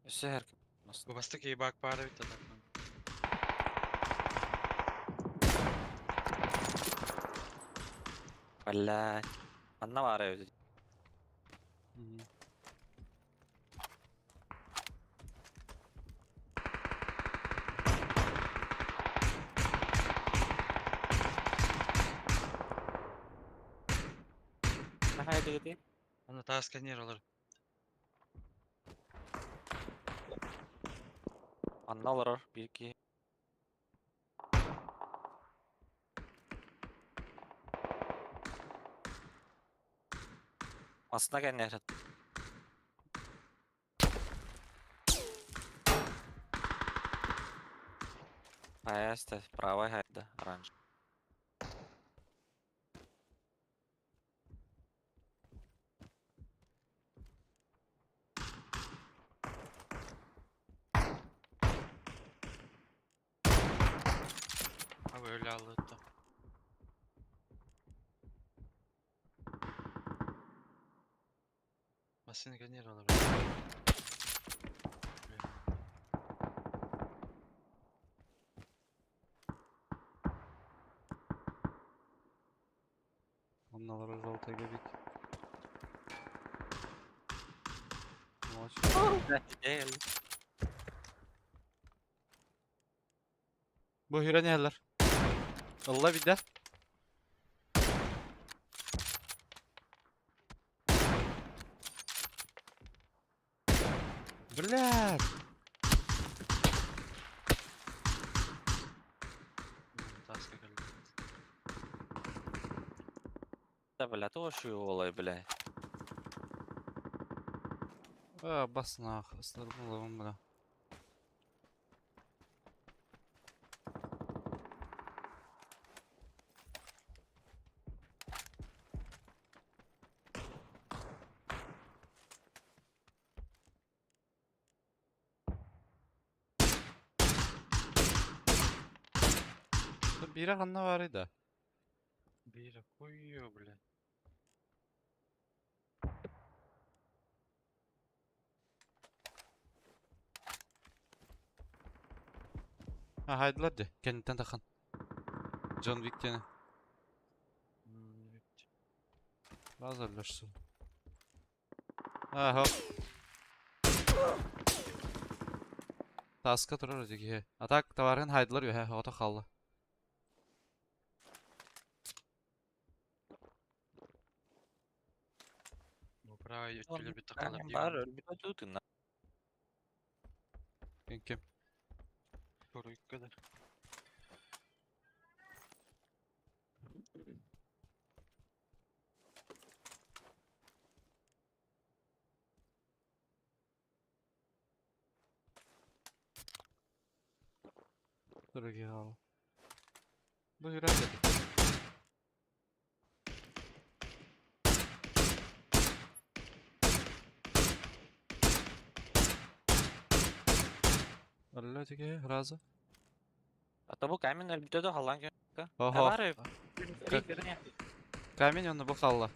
Üstü her Bu bastık iyi bak bari bir tadak. Valla. Anla var evde. Haydi gideyim. Ана тағы сканер олар. Anla alır. Bir iki. Aslında gel nehret. Hayır, правая хайда, оранж. Abi öyle aldı. Masını сканер олар. Онналар желтый габит. Değil. Bu hüre neler? Allah bir de. Блядь! Таска келді. Да бля, то şu olay бля. А, бас нах, ыстырбылым, бля. Biri ханна бар иде. Бира хуё, бля. Ha хайдылар де. Кэнниттэн тахан. John Wick диэни. Сразу өлөрсүн. Аха. Таска турар ити киһи. А так товарыһын хайдылар үөһэ оҕото хаалла. Бу правый өттүлэр бүттэ хаалар дии. Бар өлбүтэ тутунна. Ким ким? Торуйка да. Дорогие хаалла. Бу үрэр деді. Өллө ити киһи разы. А то бу камень өлбүтэ да халлан кө. Охо. Бар. Камень онно бу хаалла.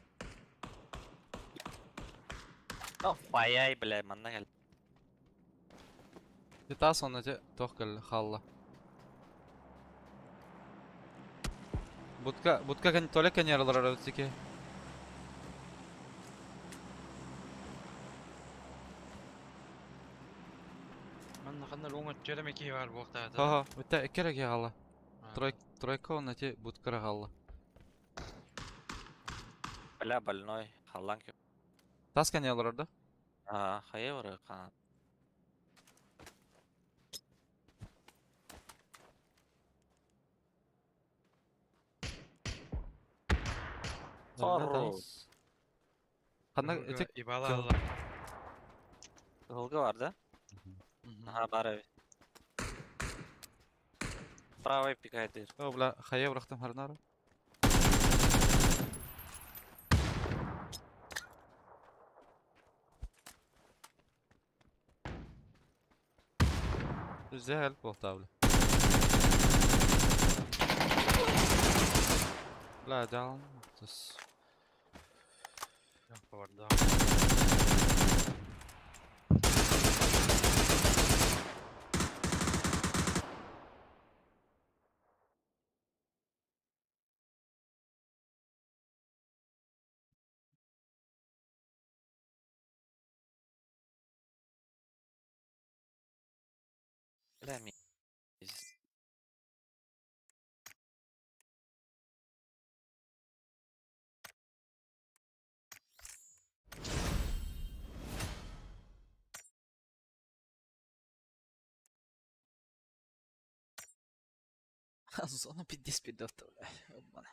Аяй, бля, манна кел. Тас онно те тох кэллэ хаалла. Будка будка кэн толя кэньяралар ити Манна ханна оң өттүлэр эме киһи бар буолтаата. Ха-ха, бүтэ икки эрэ киһи хаалла. Тройка онно ити будкара хаалла. Бля, больной. Халлан кө. Тас кэньяралар да? А, хайа бар кан. Хорош. Ханна ити Ибала алла. Кылгы бар да? Аха, бар эбит. Правый пикайдыр. О, бля, хайа бырахтым харнары. Güzel буолта, бля. Бля, дал. Тыс. Барда. Бля, ми. Зона 55 бля. Обман.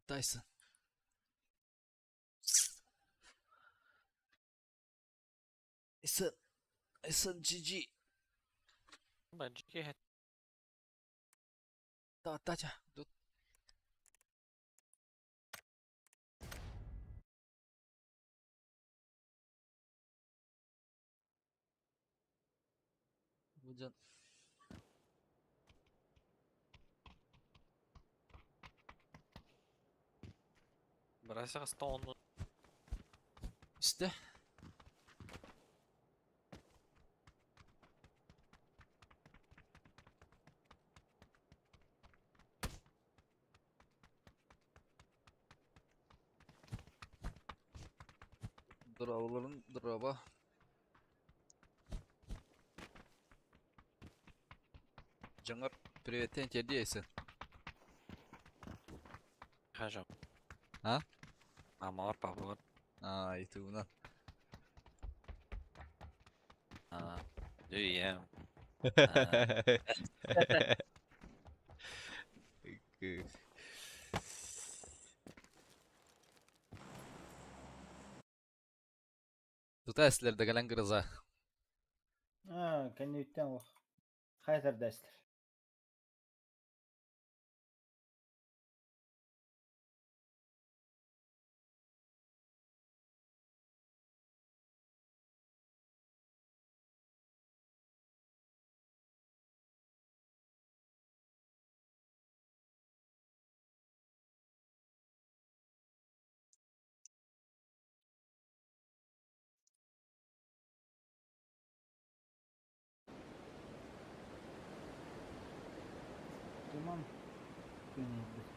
Тайсон. Эсэн Эсэн GG. Баджики Да, Татя. Тут Буден. Брася стон. İşte. Drop'ların drop'a. Дьоҥҥор приветтээн тиэрдиэ Айсен. Хажа. А? Мамалар, папалар. А, ютубунан. А. Дүйем. Тута эслерде кэлэн гроза. А, кэнниттэн олох. Хайа тардаастар. Көнөйбүт.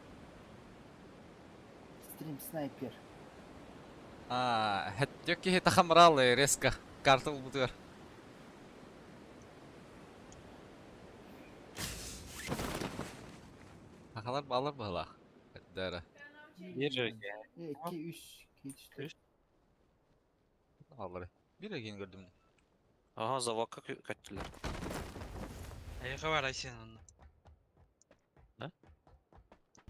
Стрим снайпер. Аа, хэттиок киһи тахамрал резко карта булбутугар. Сахалар баалар быһылаах. Эрдэ Bir 2, 3, 2, 4. Бааллар. Bir эгин көрдүм. Aha zavakka көттүлэр. Эйиэхэ бар Айсен онно.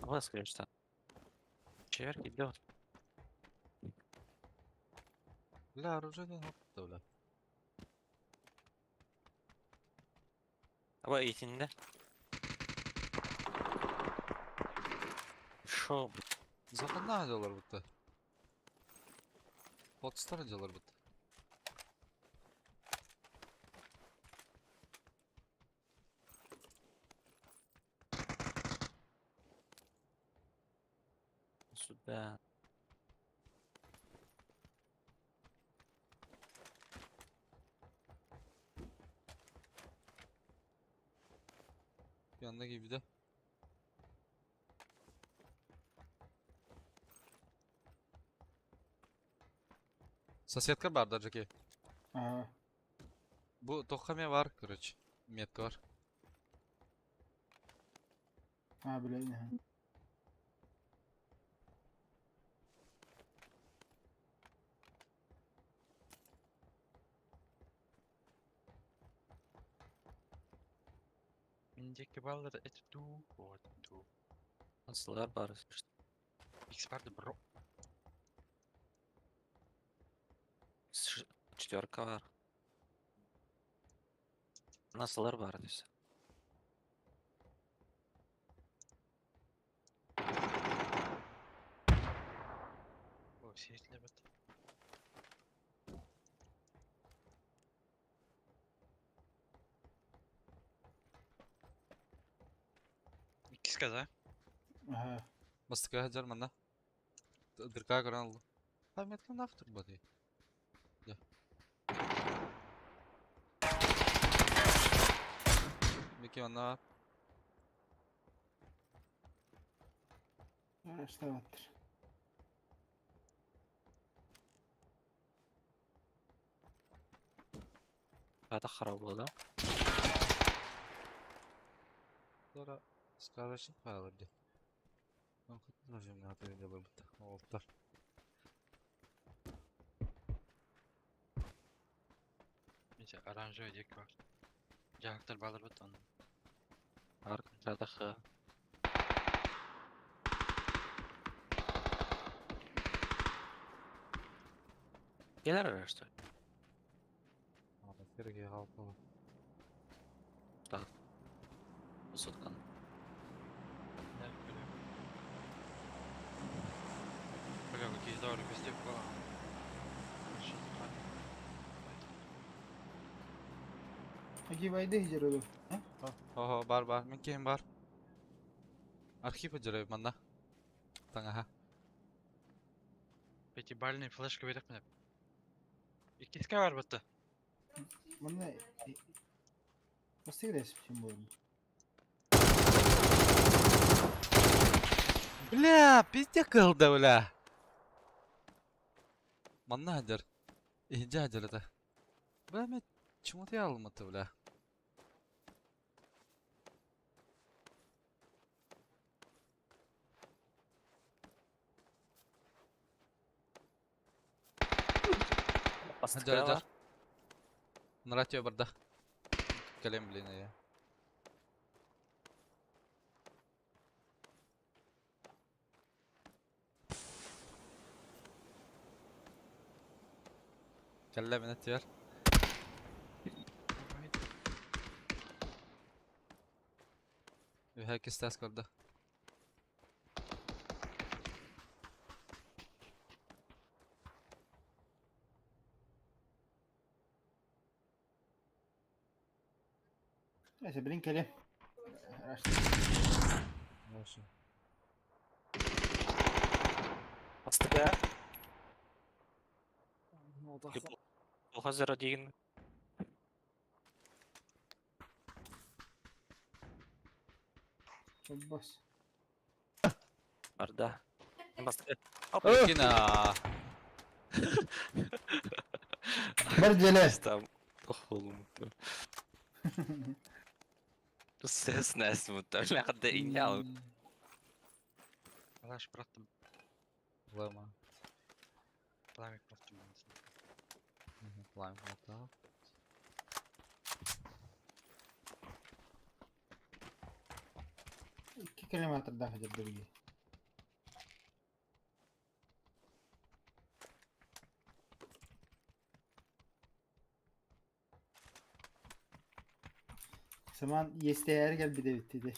Абас конечно. Чевер кидет. Бля, оружие не бля. Аба итиннэ. Шо? Западная делар будто. Подстар делар будто. Сюда. Yanına gibi de. Соседка бар да, Джеки. Ага. Бу тохаме бар, короче. Метка бар. А, блин. Ага. Мин диэки бааллар эти дуу, вот дуу. Сылар бар. Икс барды бро. Четверка бар. Насылар бар десе. О, сиэтлебет. Иккиска да? Ага. Бастыка хаджар манна. Дырка көрөн алды. А метка нах турбаты. Да. Мики манна бар. Араштабаттыр. Ата харап да. Sonra Scarlet'in paraları. Ben kutlu ne yapayım da bu Oldular. Neyse aranjö диэки бар. Дьаһактар баалар бут онно. Бар Ата Келер арашты. Aa, Sergey halkalı. Усуткан. Да, көрөм. Бля, какие здоровые везде было. Аги вайды жероду. Ого, бар бар. Мен кем бар. Архив жүрөй манда. Таңаха. Пятибалльный флешка берек деп. Иккиска бар бутта. Мына Бастыгы чем болду. Бля, пиздец кылды, бля. Манна хадыр. Ихджа хадыр это. Бля, мен чему-то я алматы, бля. Бастыка Хадыр, бар. Нратио барда. Калем, блин, я. Калле мен тиер. Herkes ters көрді. Neyse bilin келем. Хорошо. Бастыка. Ухазера деген. Бас. Барда. Бастакы. Кина. Бар дьэлэ. Там охолумту. Сэс нэс мутта. Ләхәдә инял. Калаш бырахтым. Лама. Пламик бырахтым. Лайм хата. 2 километрдаах дьэрдэрги. Саман иэстээри кэлбит эбит ити.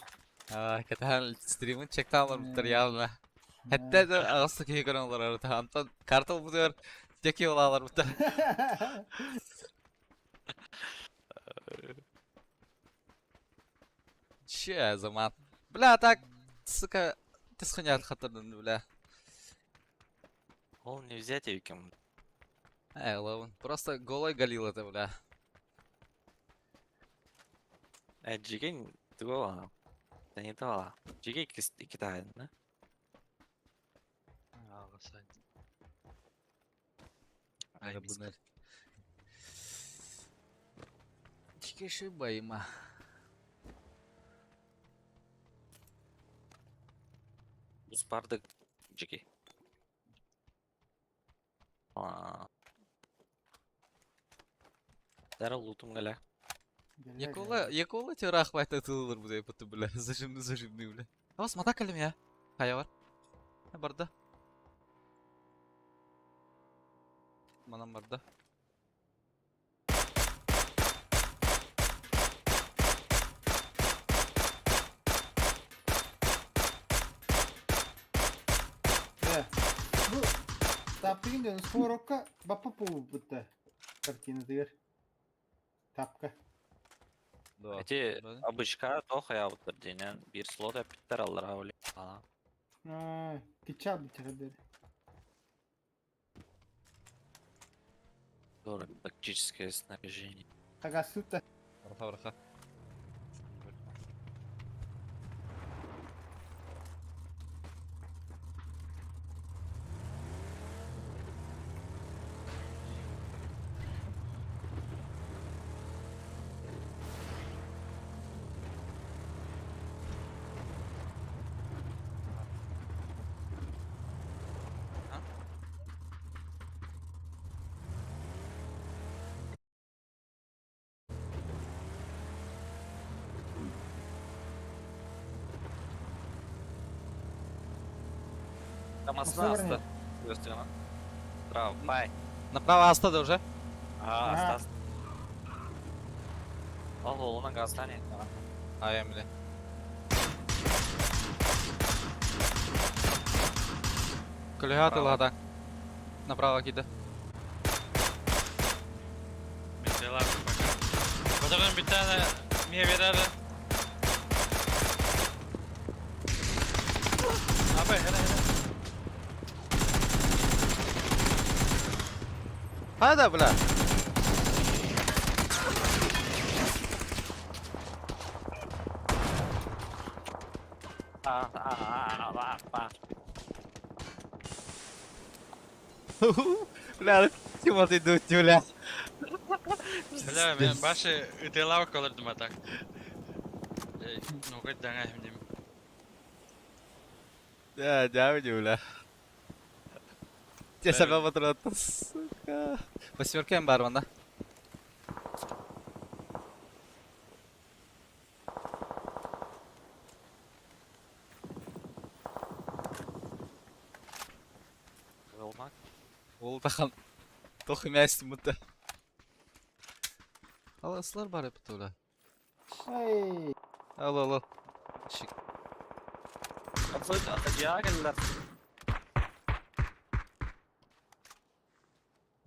Аа, кэтэһэн стримын чектаалар буттар явно. Хэтте да аҕыс киһи көрөн олорор. Антон карта ылбытыгар теки олаалар буттар. Че заман. Бля, так, сука, ты схуня хатырдын, бля. Ол не взять екем. Эй, ловын. Просто голой галил это, бля. Э, жиген туга Не това. Жиге ики тайын, да? Аҕыс Ай, Чикеши байма. Успардык жиге. Аа. Дара лутум галя. Якола, якола тирах вайта тылыр бу деп бля. Зажимны зажимны бля. Бас мата калым я. Хая бар. Барда. Манам барда. Бу таптыгын дөн сковородка баппа бутта картина дигер. Тапка. Да. Эти Да. обычка тох я вот денен бир слот эпиттер аллар аули. Ана. Аа, кича битер. Doğru. Тактическое снаряжение. Тагасыта. Барха барха. Тамасына Масына аста. Gösteremem. Bravo. Bye. Направо аста уже. Aa, Ага. аста аста. Ал олынан газдан А я бля. Колега Право. лада. Направо кида. Mesela bak. Fotoğrafın bir tane Mia verer. Abi hele hele. Хада, бля. Aa, aa, aa, aa. Бля, Тимон идут, бля. Бля, мен башы ытылау колордум атак. Ну хоть даңа химдим. Да, дявни, бля. Те себя патрон, сука. Восьмерка им барман, да? Olmak. Ол тахан. Тохы мясти мута. Ал ыслар бар эпит, бля. Ай. Ал, ал, ал. Шик. Ya geldiler.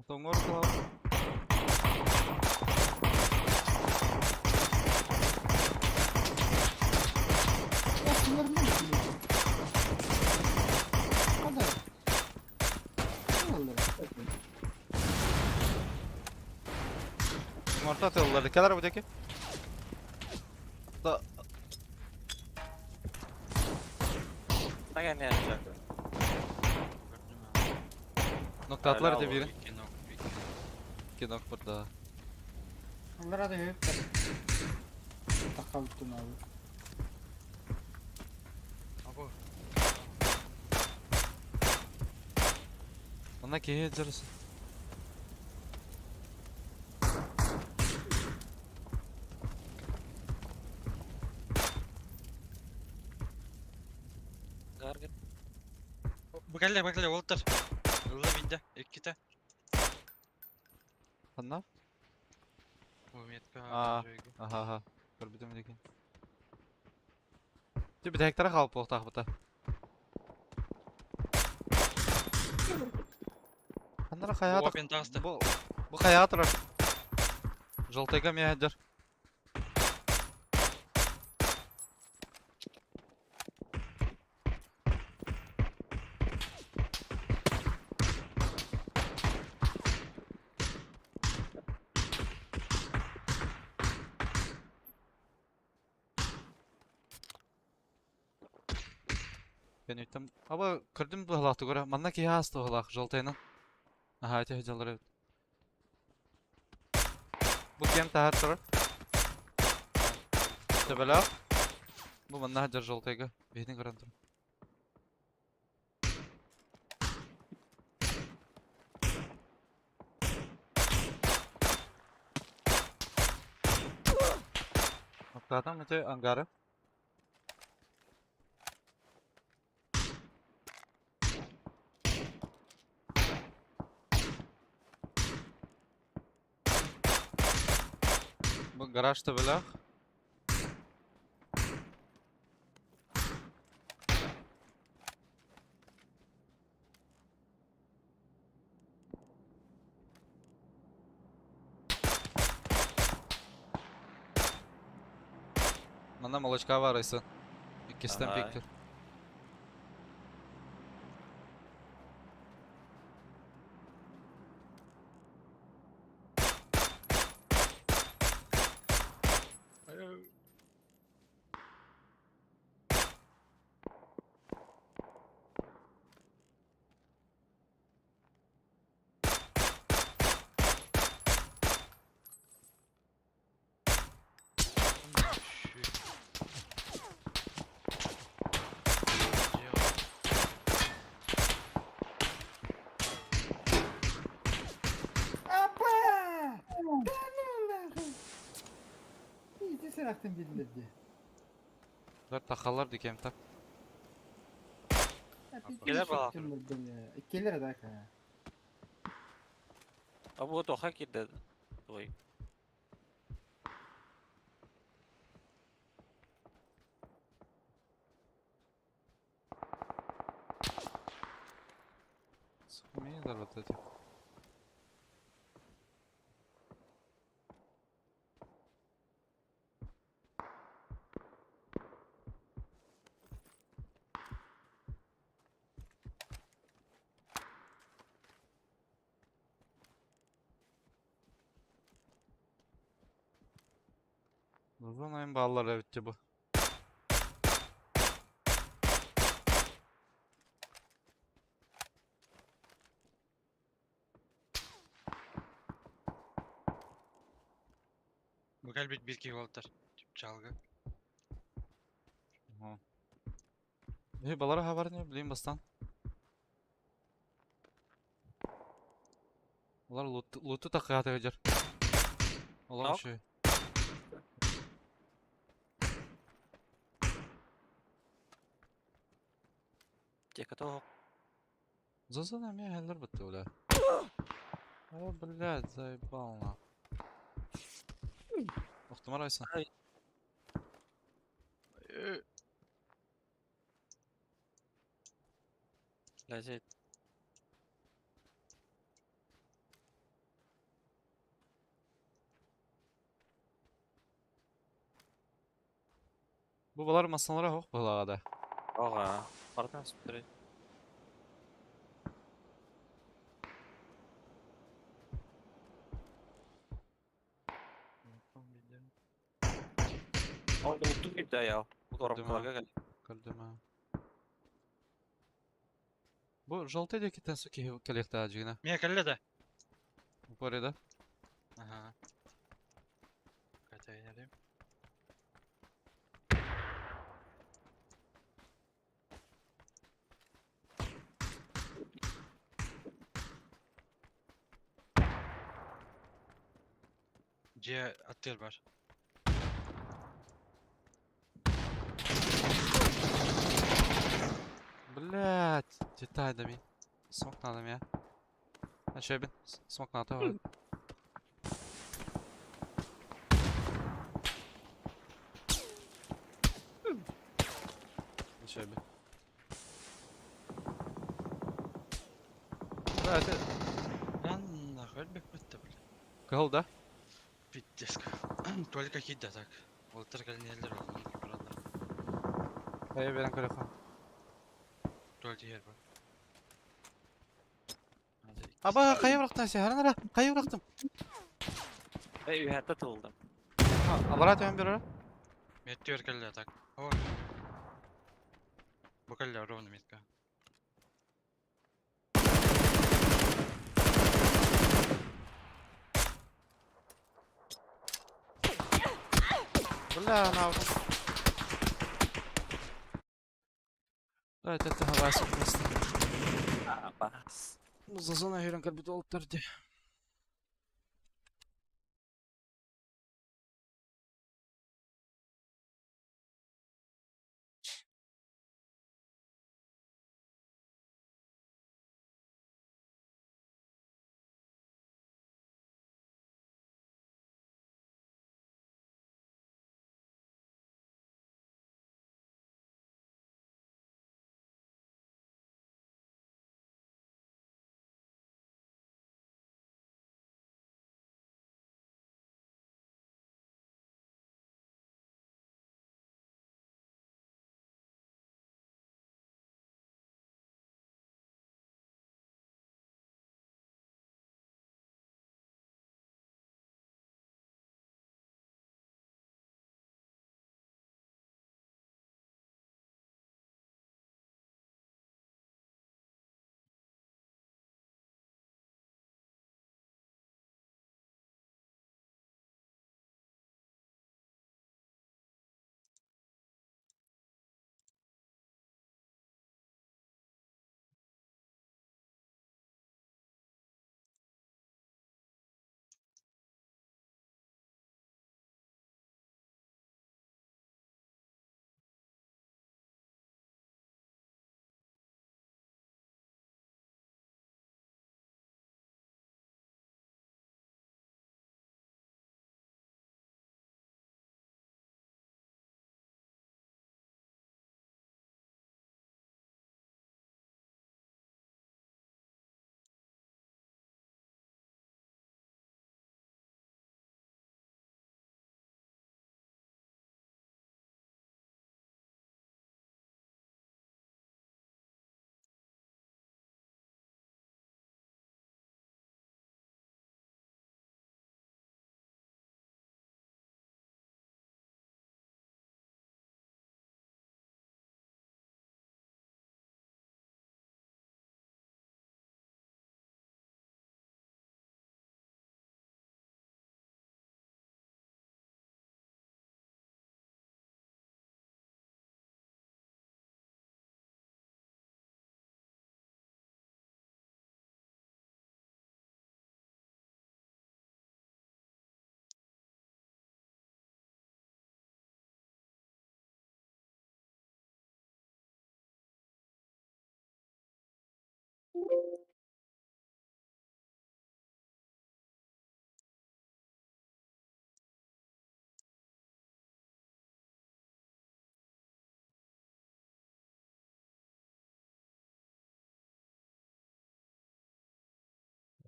Тоңор кылау. О, Хада. Морта тыллар. Келер бу деки. Да. Конечно. Ноктатлар ити бири. Икки нок, икки нок. Икки нок бурда. Аллара да өп. Тақалыптын алып. Або. Онна киһи дьарыс. Гаргыр. Бу кэллэ, бу кэллэ, уолтар. Ылла биирдэ, иккитэ. Ханна? Бу метка Аа. Аха аха. Көрбүтүм лекин. Ти бүтэһиктэрэ хаалып буолуохтаахпыта. Ханнара хайаата Опен таҕыста. Бу бу хайаҕа турар. Желтайга эмиэ сылдьар. Кэнниттэн аба көрдүм быһалаах тугура манна киһи аас туһалаах желтайынан. Аһаа ити сылдьаллар эбит. Бу киэм таһар турар. Төбөлөөх. Бу манна сылдьар желтайга. Биһини көрөн турар. Оттаатам ити ангары. Бу гараж төбөлөөх. Манна молочка бар Айсын. Иккистэн Ага. пиктер. Апа! Да ну нахуй! Иди сырақтан белдерді. Бер тахалар дикем так. Келер бала. Келер да ка. А бу тоха кирде. Ой. Сумеет вот эти. Uzun ayın bağlar evet bu. Бу кэлбит биир киһи уолтар. Чалгы. Ага. Эй, балара хабар не билейм бастан. Олар лут луту такыата өдөр. Олар Нок. үші. Тека то. Зазан эме хәлләр бітті оля. О, блядь, заебал на. Охтымар айсын. Лазет. Бу балар масалара хоқ балағада. Ага. Бартан сүптүрө. Ой, утту кирде я. Бу Көрдүм, а. коробкаларга кел. Көрдүм, а. Бу желтый диэкиттэн киһи кэлиэхтээх дьиҥинэ. Миэ кэллэ да. Упоры да? Ага. Катайнарым. Дьиэ аттыыр бар. Блять, деталь да мин. Смок надо мне. А че бин? Смок надо. Че бин? Да, это Lan нахуй бэппэттэ бля. кыл да? Пиздец. Только кидда так. Олтар кэлинэллэр олорон бараллар. Хайа берен көрөхөн. Только иһэр бар. Аба хайа бырахтан сен харан ара. Хайа бырахтым. Эй, үһәттә тылдым. Алара төһөн берер. Меттер кэллэ так. О. Бу кэллэ ровно метка. Бля, на. Да, это хавас просто. Бас. За зона хөрөн кэлбит олуттар ди.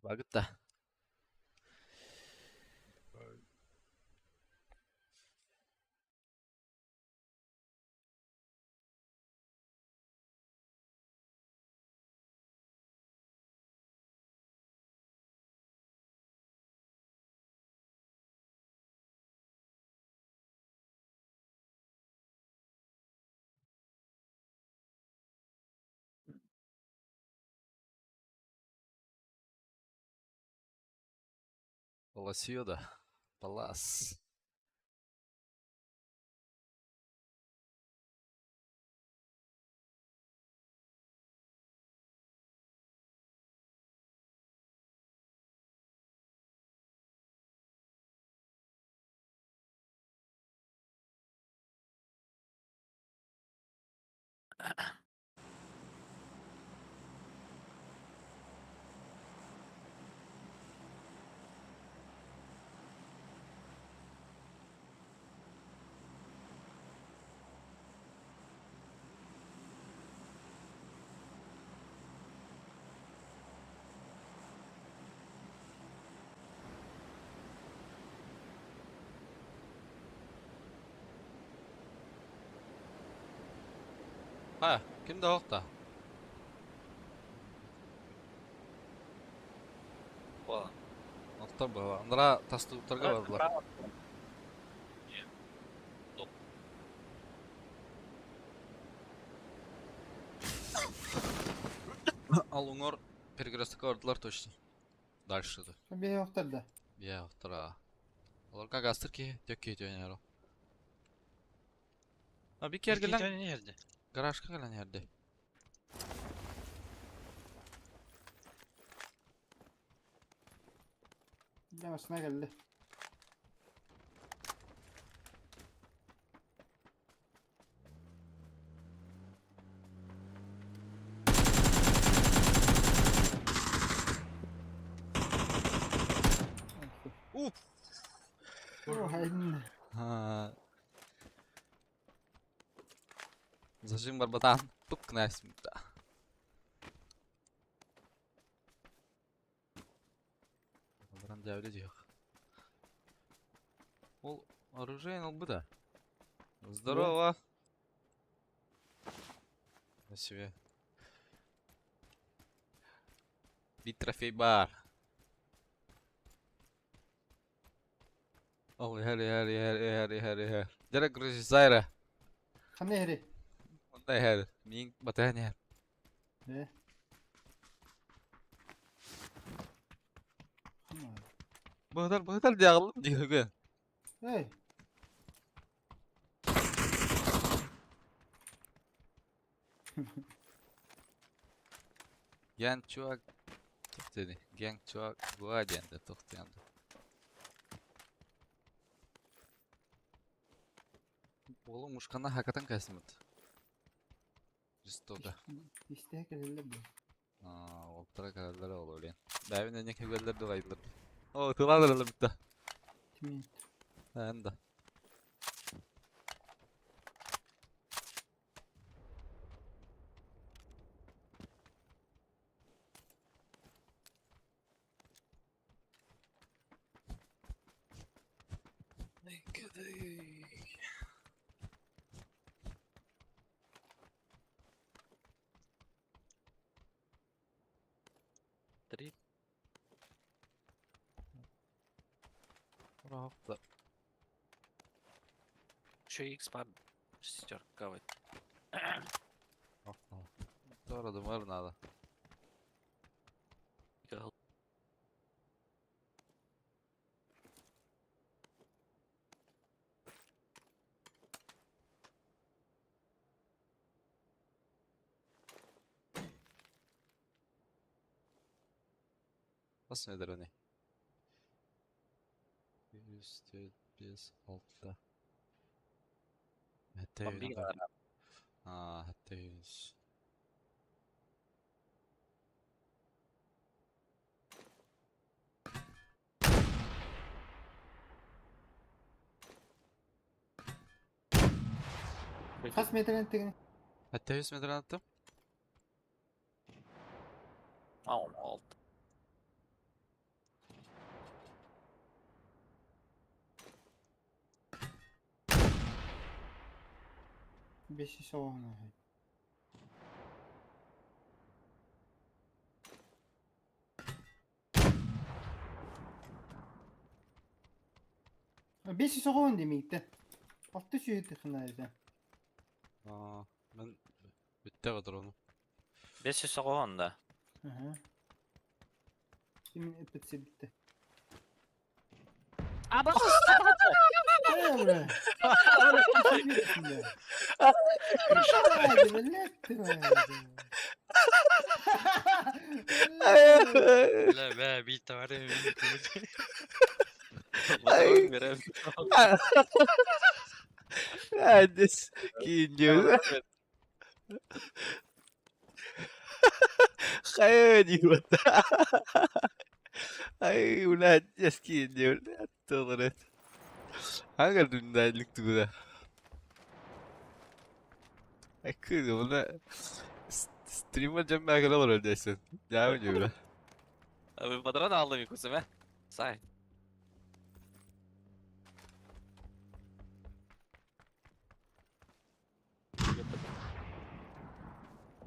Багытта. Паласио да? Палас. Ha, ким да да? Оттор была. Андра тастуктарга бардылар. Ал уҥор перекрестокка бардылар точно. Дальше да. Биһиэхтэр да. Биһиэхтэр Олорго гастыр киһи, тök киһи түһэн А би кергелен Никита гаражка кэлэн иһэрди. Дьэ массыына кэллэ. Уф! Ой, А. Зажим барбатан. Тук князь. Да. Баран дьээбилэ дьиэх. Ол оружие ылбыта. Здорово. На себе. Бит трофей бар. Ол иһэр иһэр иһэр иһэр иһэр иһэр. Дьэрэ грузизайра. Ханна иһэрий? Онно иһэр. Миин батыһан иһэр. Ээ. Ханна? Быһытар быһытар диэҕиллим диэҕин. Эй, Гэн чувак туох диэний? Гэн чувак гуа диэн да туох диэн да. Уолу мушкана хакатан кээсиммит. Жестоко. истэһэ кэлэллэр дуо? Аа, уолтара кэлэллэр ол олен. Бэйэбин эмиэ көгөллөр дуҕайдылар. Оо, тылаалар бүтэ. Кимиит? Эн да. Три. Правда. Еще X бар. Шестерка вот. Туора надо. Хас метрని? 1 4 5 6. Хэттэ Бомбига Аа, хэттэ үс. Хас метрен тигини? Хэттэ үс метрен аттым. Ау, алт. Беши соҕуһуна. Беши соҕуһун демиикте. Алты сүүһү тыхына этэ. Аа, мен бүттэ патрону. Бес жүз соҕуһун да. Аха. Кимин эппит сибитте. Бля. Бля, бля, биир товары Әдес киинньү. Хайа диибэт. Ай, блядь, эскиинньү, блядь, тылырыт. Ага дүндайлык тугуда. Ай, кыыс, бuna стрима жаммагына олорор дейсин. Жаабы дьүбүрэ. Патрон алдым икусуме. Сай.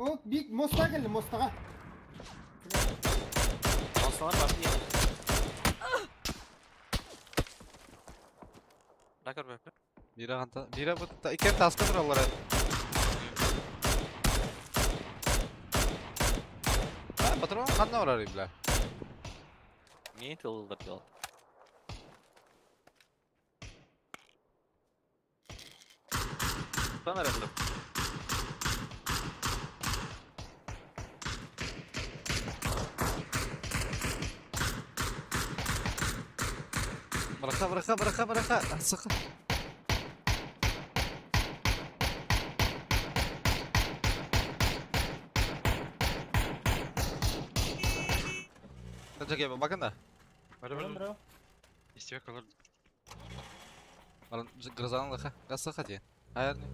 Ол бик мостаға келді, мостаға. Мосталар бар не? Да көрбөппүн. Бира ханта, бира бу иккен таска тураллар. А, патрон ханна барар бля. Не тылылдар дел. Тан аралым. Быраха, быраха, быраха, быраха. Сыха. Жеке, бакын да. Бары бары. Истебек олар. Баран грозаны лыха. Гасыха дии. Хайарны.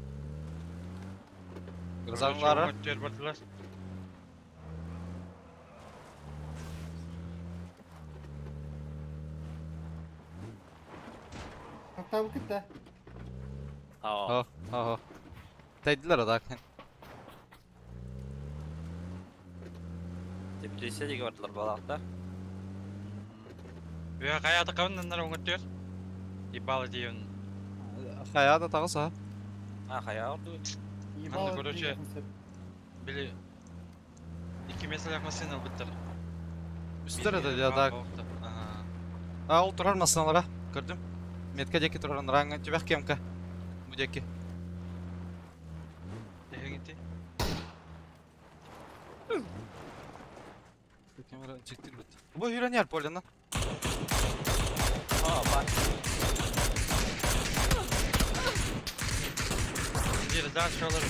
Грозанлары. Өттөр бардылар. Тоқтабы кітті. Аа. Хо, хо, хо. Тайдылар да. Теплисе диге бардылар балакта. Үе каяды кабыннар оңөттөр. Ибалы дейін. Хаяда тагысы. А, хая орду. Анда, короче, Били Ики меселе машина албыттар. Үстер да я так. Ага. А ол турар масыналара. Көрдүм. Метка деки турар ранга түбэх кемка. Бу деки. Дегенти. Камера чектир бит. Бу үйренер полена. Аа, бар. Бир дальше олар.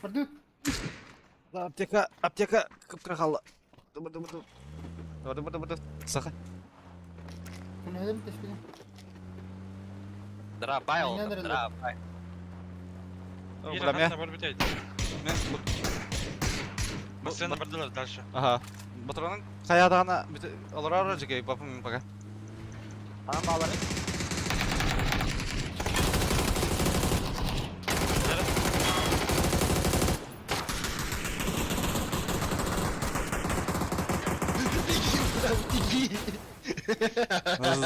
Продукт. Да, аптека, аптека кыпкыра қалды. Дыбы дыбы дыбы. Дыбы дыбы дыбы дыбы. Саха. Күнәдім тешкілі. Драбай Мен олдым, нәдір драбай. Бир Бля, хатта бар битейт. мен Машина бардылар дальше. Ага. Батыраның қаядағына олар ара жеке бапым мен пока. Анам балары.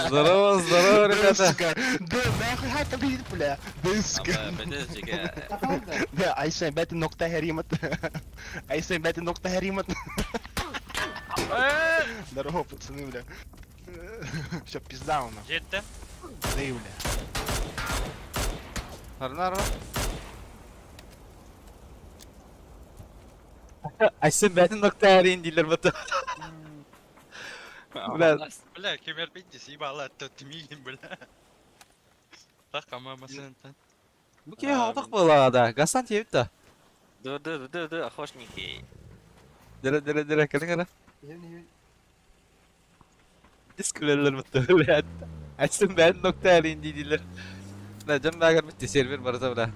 Здорово, здорово, ребята. Сука, да нахуй хайта блин, бля. Да, сука. Бетез жеке. Тақалды. Да, айсан бәті нокта харимат. Айсан бәті нокта харимат. Здорово, пацаны, бля. Все, пизда у нас. Жетти. Да, бля. Арна, арна. Айсан бәтін нокта әрейін дейлер бұты. Бля. Бля, кемер битти, ебала, тут мигин, бля. Так, ама машинатан. Бу ке хатак болады. Гасан тебіп та. Ды ды ды ды охошники. Дере, дере, дере, кәлі кәлі. Ехін, Дискілерлер бұты, бля. Айсан бәтін нокта әрейін дейлер. Бля, жан бәгір бітті сервер барса, бля.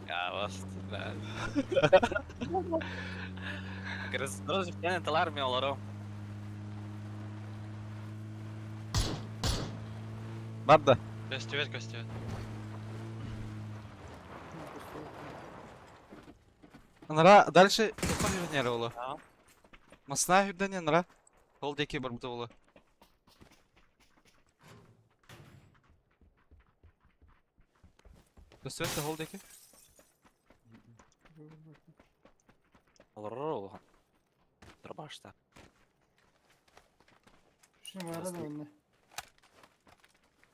Я вас, бля. Грыз тылар мен олару. Бар да. Көстүбет, көстүбет. Нара, дальше тоқан үйренер олы. А. Масна үйренер нара. Ол деке бар бұты олы. Көстүбэт да ол диэки. Олорор улахан. Дробашта. Шunu бара да онно.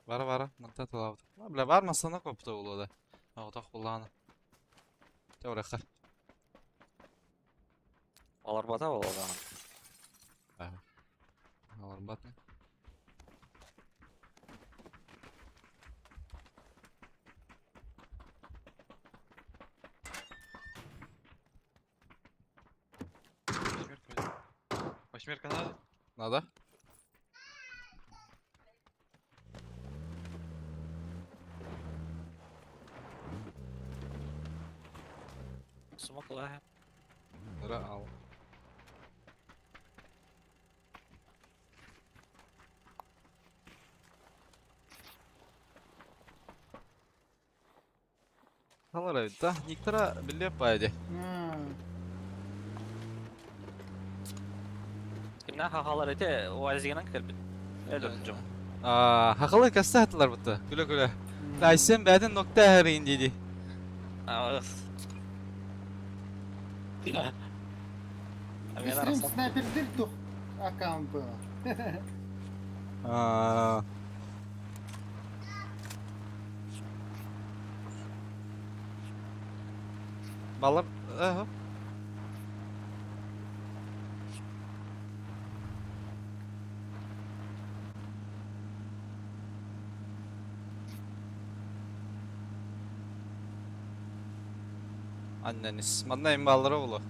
Бара бара, мантан тылаабыт. Бля, бар масана копта буолуо да. Оҕотох буллаҕына. Чэ барыахха. Олорбото буолуо Олорбот. Восьмерка. Восьмерка надо? Надо? Сумаклаһа. Ыра ал. Халара да, никтара биллиэп баайа дии. Кимнээх хахалар ити УАЗигынан кэлбит. Өлөр дьон. Аа, хахалы касса хатылар бутта. Күлэ-күлэ. Айсен бэйэтин нокта эһэрин дии дии. Стрим снайпердир тух аккаунт было. Аа. Балар, ага. Анненис. Манна имбаллара боло.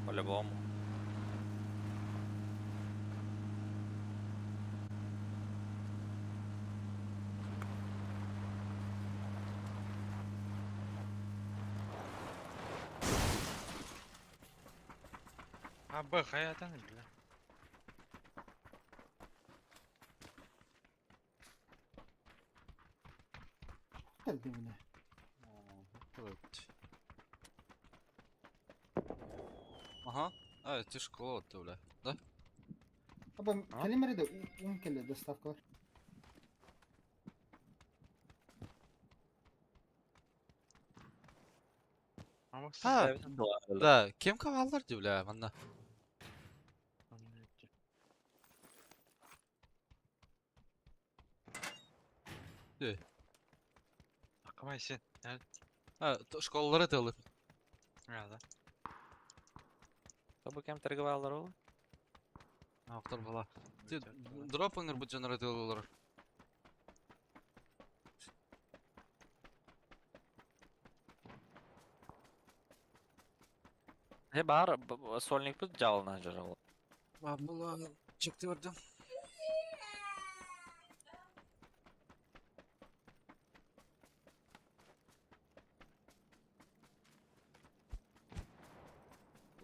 По-любому. А, Б, хаятан, бля. Кэлдим міне. Evet. Aha. Evet, школа бля. Да? Аба кэлим эрэ да ун кэллэ доставкалар. Ha, да, кем каваллар дии бля, манна. Дии. Акамай сен. Ha, школалары тылы. А, да. Бу кем торговаллар ол? Автор была. Ти дроп оңор бу жонор тылылар. He бар сольник бит жалына жарал. Бабула чекти бердим.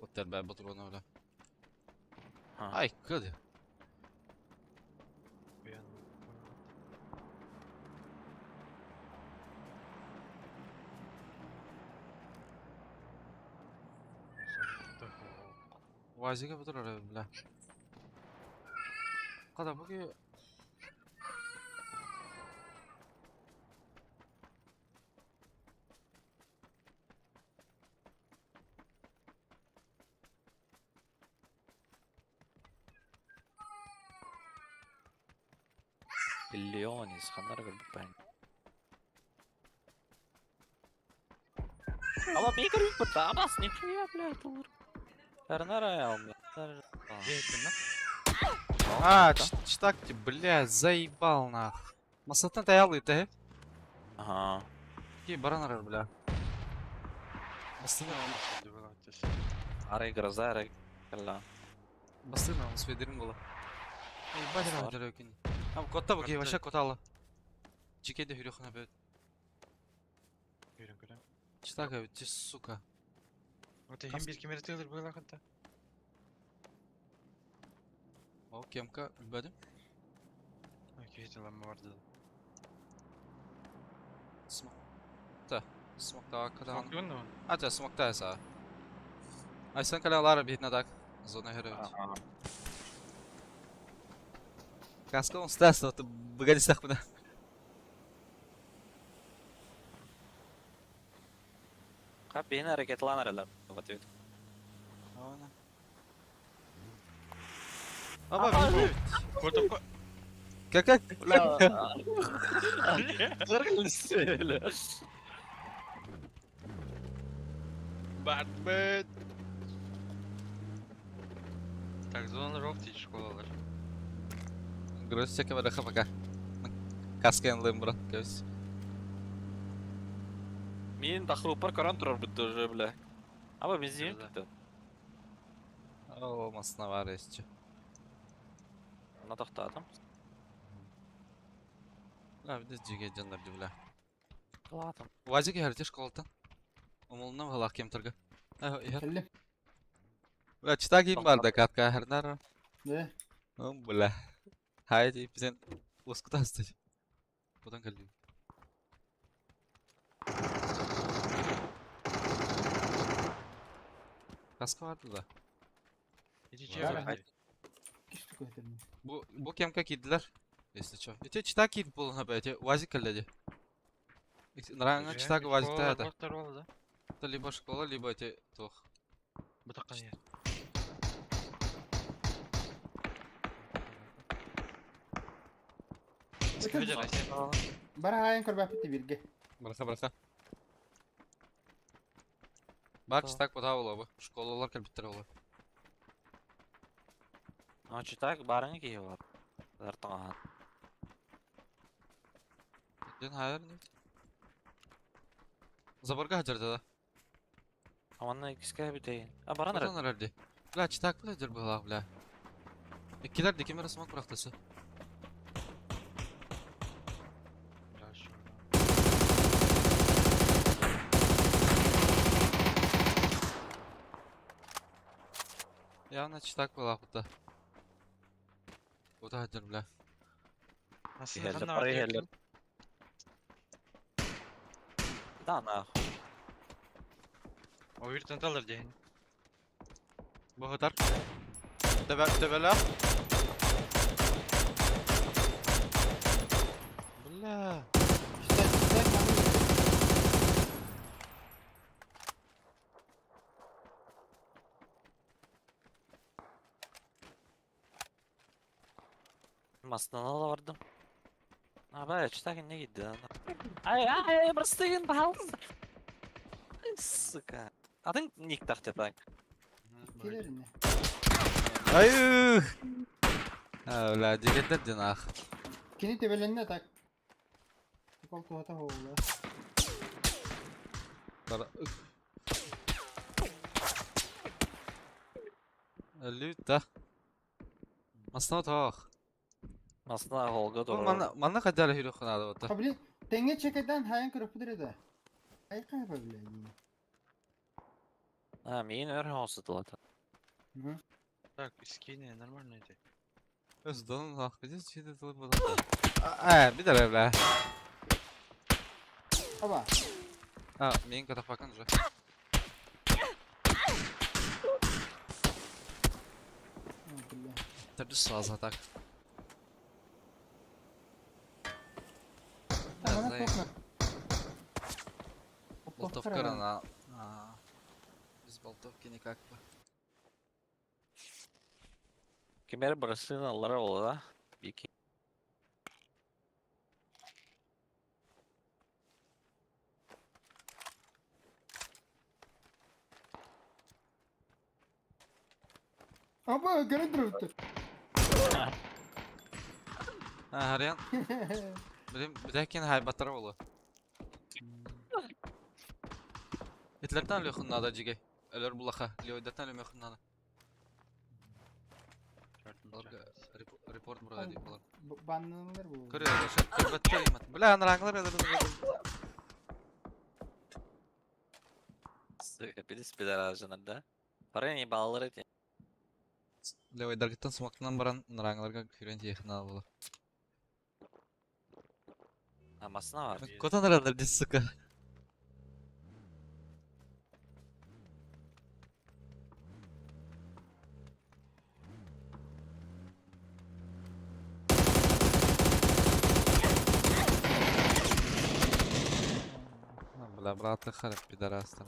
Оттер бә батрона бля. Ай, кыды. Вазига батрона бля. Када буги Миллионис ханнар көрбүт Ама мин көрбүт бутта абас нихуя блядь олор. Тарнара я А, читак ти, бля, заебал нах. Масаттан таялы ты. Ага. Ки баран бля. Бастына, Арай гроза, арай калла. бастына, он сведерин була. Ебать, рам дөрөкин. Ам котта бу ки вообще коталы. Жике де хүрөхна бөт. Көрін көрін. Читак ти, сука. Вот и бир кемер тылыр была хатта. О, кемка, үлбәдим. Окей, тылам барды. Смок. Та, смок та кадан. Смок ну. А, смок та са. Айсан калалар битна так. Зона хөрөт. Ага. Каска он стас, вот бгадисах бына. Хап биһини ракеталаан эрэллэр бу Аба били. Котоко. Как? Бля. Бля. Batman. Так, зоналар yok değil школалар. Грузчика бараха пока. Каска янлым бро. Көс. Мин тахрупар көрөн турар бит уже, бля. Аба бензин Да. бүттү. О, масна бар есче. Ана тоқтадым. Бля, биде жиге жандар бля. Ладно. Вазик хәрте школатан. Умулна халак кем торга. Кэллим. Бля, чита ким бар да катка хәрнар. Да. Бля. Хай ди бизен ускутасты. Будан кэлли. Каска барды да. Ити Бар, бар. Кишти көтөрдүм. Бу кемка кийдилер. Если чё. Эти чита кийди болуна бе, эти вазик кэлледи. Нраңа читак вазик та это. да. Это либо школа, либо эти тох. Бутакка не. Бара хайын көрбәппит бирге. Браха, браха. Бар читак бута болобу. Школалар кэлбиттер болу. А читак барыңы кийи бар. Тартаңа. Ден хайыр не? Заборга хажарды да. Аманна икиске бүтейин. А баран Батан арарди. Бля, читак бля жыр была, бля. Иккилер дикемер смок бырактысы. Явно читак была буда. Буда хажыр, бля. Хеллер, пары хеллер. Да нахуй. Ойыртан талар дейін. Бу хытар. Төбө, төбөлө. Бля. Читак, читак, маны. Масынан ала бардым. А бля, читак не кийди. Ай, ай, простыгын, пожалуйста. Сука. Адың ник тахты так. Келер не? Ай! А, бля, дегендер ден ах. Кини тебеленне так. Кол туата болду. Бара. Люта. Масна тох. Масына холга Бу турар. манна манна кадары хүрү ханады бота. Ha били теңге чекеден хайын көрөппүтүр эде. Ай кайба биле. А, мин өр хосытылат. Мгм. Так, скины нормально эти. Өз донун ах, биде чиде тылып бота. А, биде бля. Аба. А, мен катафакан уже. Бля. Төрдүс саза так. Тамана Знаю. токна. Болтовка рана. Без болтовки никак бы. Кемер барысын аллара болду да. Бики. Аба, көрө туруптур. А, Харьян. Билим, бидәкин хайбаттар болу. Итлертен лөхүн нада жиге. Элер булаха. Леойдатан лөхүн нада. Аларга репорт бурга дип алар. Баннылар бу. Көрө, көрбөттөр имат. Бля, анраңлар элер. Сука, пидес пидоражынан да. Пары не балалар эти. Леойдаргыттан смоктан баран нраңларга күрен тиехна болу. А масына бар. Котан арандар дис, сука. Бля, брат, харап пидорас там.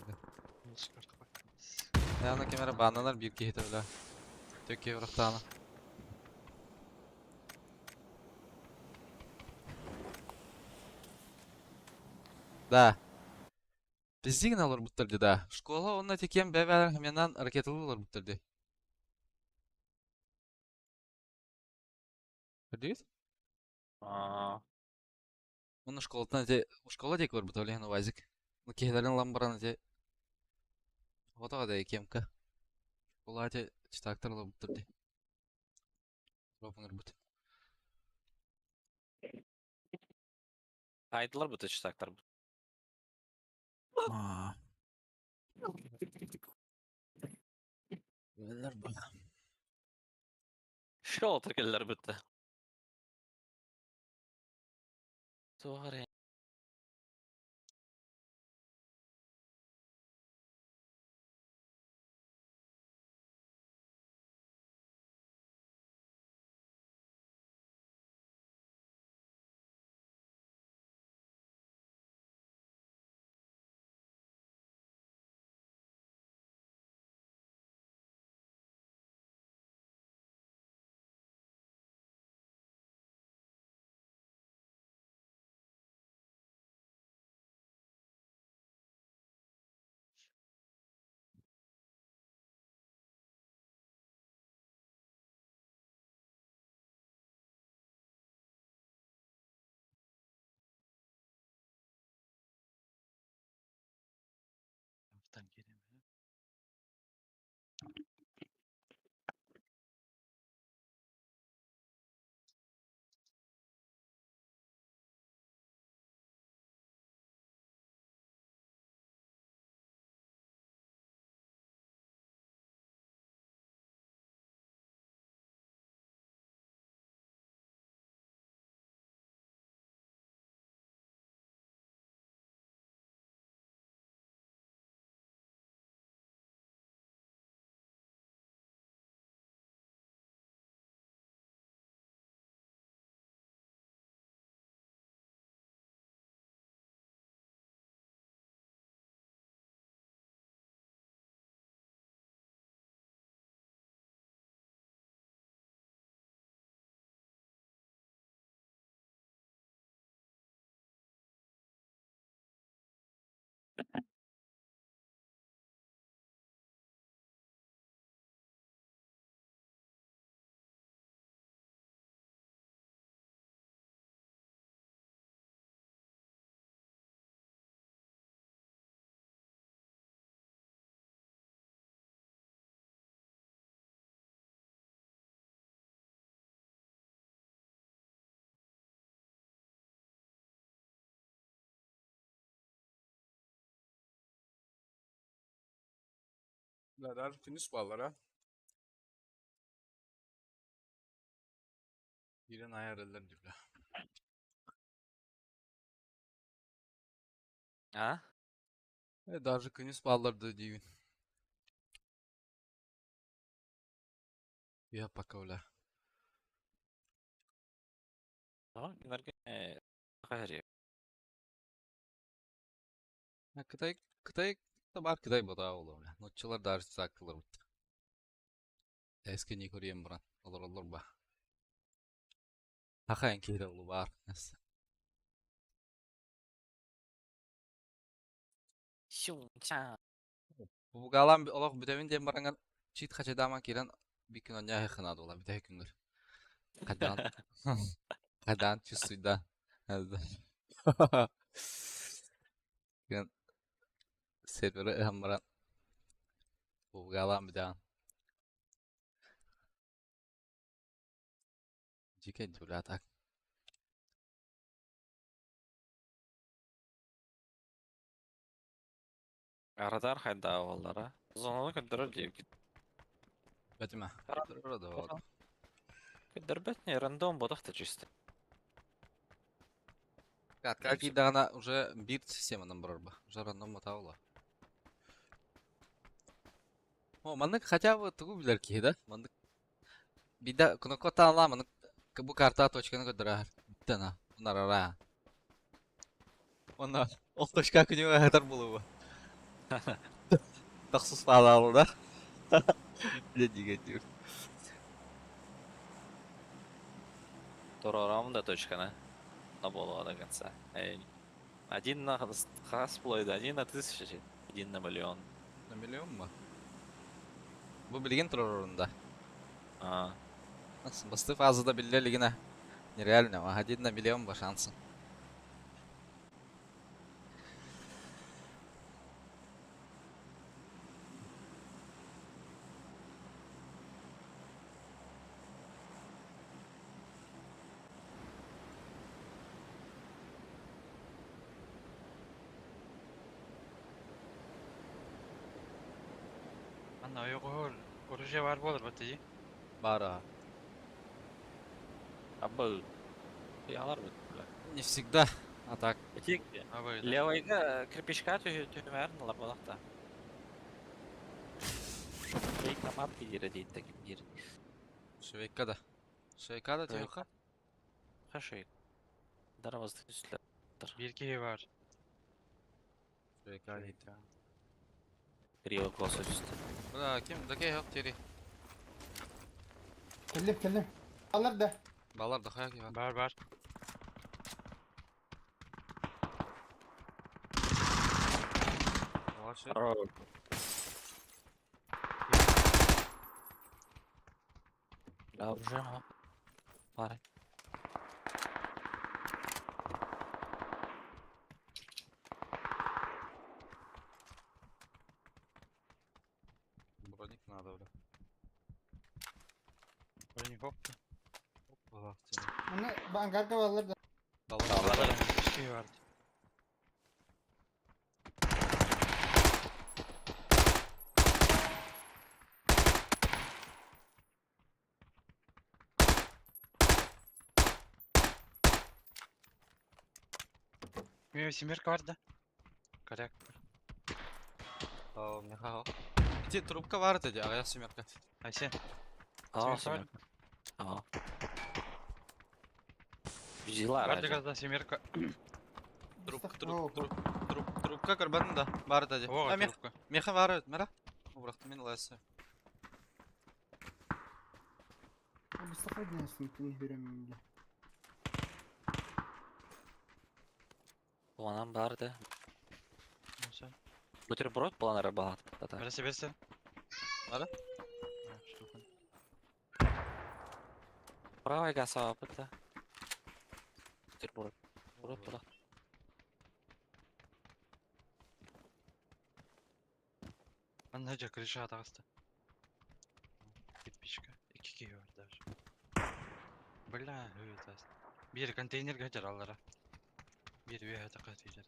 Яна ким эрэ бааннанар биир киһитэ бля. Төккө бырахтаана. Да. Пиздигин олорбуттар ди да. Школа онно текем бэбэлэр хаменан ракеталыы олорбуттар ди. Көрдүгүт? Аа. Уонна школаттан ити школа диэки барбыта ол иһин УАЗик. Ну киһилэрин ылан баран ити оҕотох да кемка. Школа ити читактар ылабыттар дии. Робун ырбыт. Айдылар быты читактар. Аа. Өлөр бу. Школа тиркеллер бытты. Туох эрэ Даже күнүс баллара. Киирэн айар эллэр дии А? Э, даже күнүс бааллар диибин. Я пока бля. Кинилэргэ хаһырыа. Кытай, Кытай, бар Кытай бата буолуо бля. Нууччалар даже сааккылар бут. Эскини көрүөн баран олороллор ба. Хахайын киһитэ улубаар. Сюнча. Бугалаан олох бүтэбин диэн бараҥҥын чит хачайдааман киирэн биир күн онньоо хынаат буолла бүтэһик күнгэр. Хайдаан хайдаан чувствуйда. Киирэн сервери ыһан баран бугалаан бүтэҕин. Дьиикэй бля так. Арадар хайдаа буоллара. Зонаны көрдөрөр диэбиккит. Бэтимэ. Көрдөрбөт не рандом бодох та чисто. Катка киирдэҕинэ уже биир системанан барар ба. Уже рандом матаабыла. О, маннык хотя бы тугу билэр киһи да? Маннык биирдэ кнопкаттан алаа маннык бу карта точканы көрдөрөр. Бүттэ на. Унарара. Онно ол точка күнү ыһытар буолуо. Тахсыс фазалыда. Бля негатив. Туруорам да точканы. На буолуо до конца. Эй, Один на хас буолуой один на тысяча, один на миллион. На миллион ма? Бу билигин турар А, Басты фазада билле илигинэ. Нереально, один на миллион ба шансы. Анна ойоҕоһор оружие баар буолар бата дии. Бара. абы. Ялар бит, бля. Не всегда. А так. Ити Абы да. левайга кирпичка түһүмээр налар Швейка мапки дире дейт таким дир. Швейка да. Швейка да Швейка. тюха. Хашей. Дарабазды үстүлөр. Биир киһи баар. Швейка дейт. Криво косо үстү. Бля, ким? Дакей хок тери. Кэллим кэллим. Алар да. Балар да хаяк бар. Баар баар. Балар швейка. Здорово. Бля, уже ма. Пара. Броник надо, бля. Броник хоп. Балар тери. Маны ангарга баллар да. Балар. Балар. Үс киһи баар. Мен семерка бар да. Коряк. О, меха. Ити трубка бар деди, ага семерка. Айсен. А, Семерка бар. А. Взяла Бар ради. да семерка. Трубка, труп, труп, труп, трубка көрбәдем да. Бар деди. Ого, А, мех, трубка. меха бар, мера. Убрахты мен лайсы. Мустафа диэн түн хүрөм. Планам бар да. Муса. Бутерброд планера балат. Та. Берсе берсе. Бара? Правый гаса опыта. Бутерброд. Бутерброд була. Анна жа крыша атағысты. Кирпичка. Икки киһи бар даже. Бля, өт аст. Биир контейнерге жараллара. Биир үөһэ тақа тиилэр.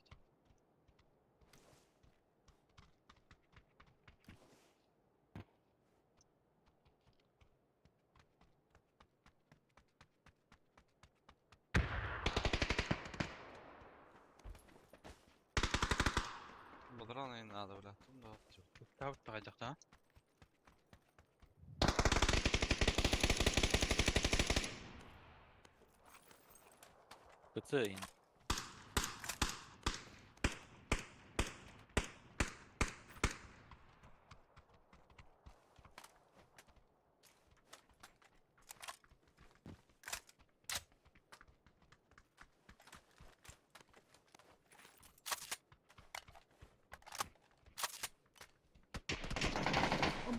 Бодрон и надо, бля. Тум да. Табыт бағайдақта, а? Быты.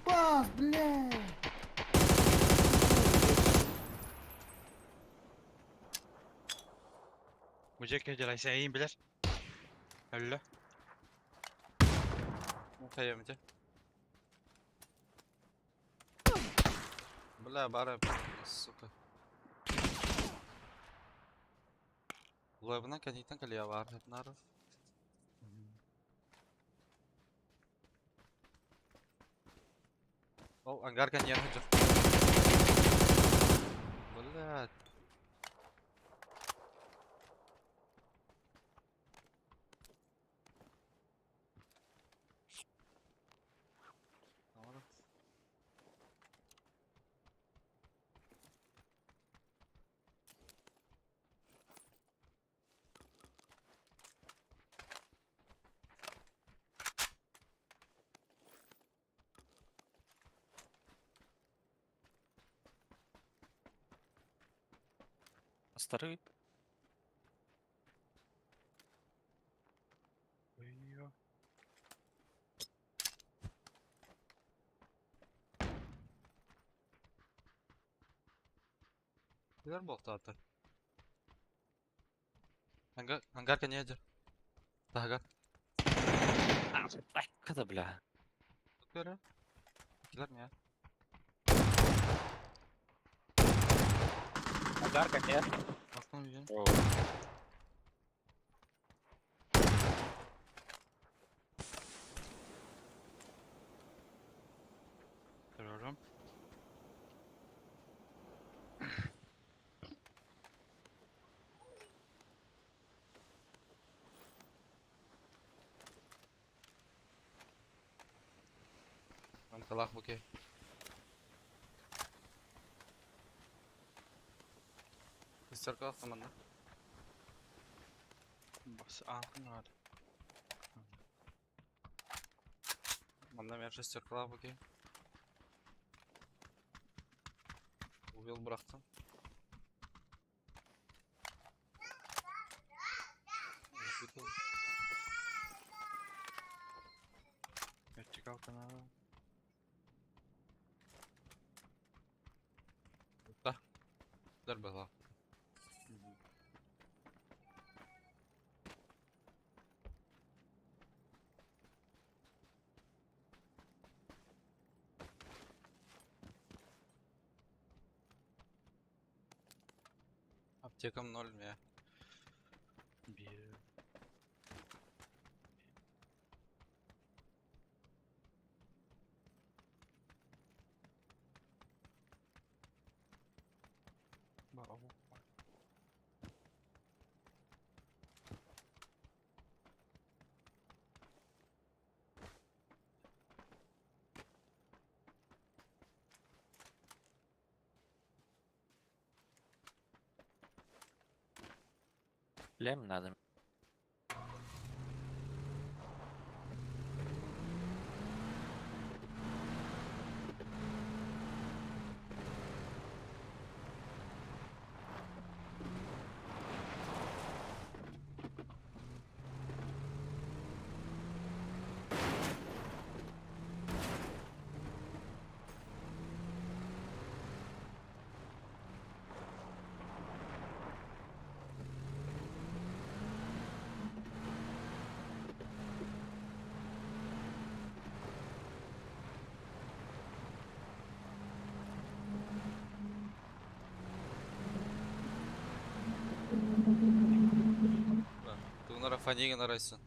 Бас, бля! Бу жеке жарайса эйин билер. Өллө. Хайам ити. Бля, бара, сука. Лойбына кәнитен калия бар, хепнаров. Ол ангар кәнияр хаджы. Бля. Старый. Ой-ё. Билэр буолтаата. Ангар, ангарка не ядер. Тагар. Когда, бля? Көрө. Килер не? Ангарка, нет? Астон виден. Көрөрүм. Анталах буке. Мистер Кафман. Бас ааһын бар. Манна мен шестеркалаах буке. Убил бырахтым. Вертикал канала. Да. Дар была. Аптекам ноль мне. Биир. Ба, о, Лем надо. Тунара фанигин арайсын.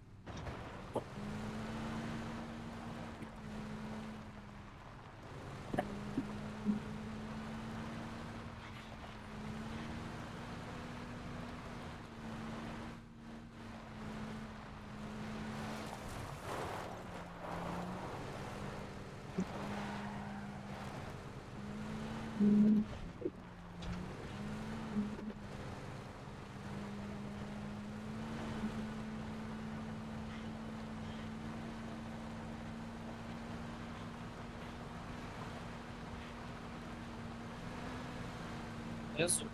Я су.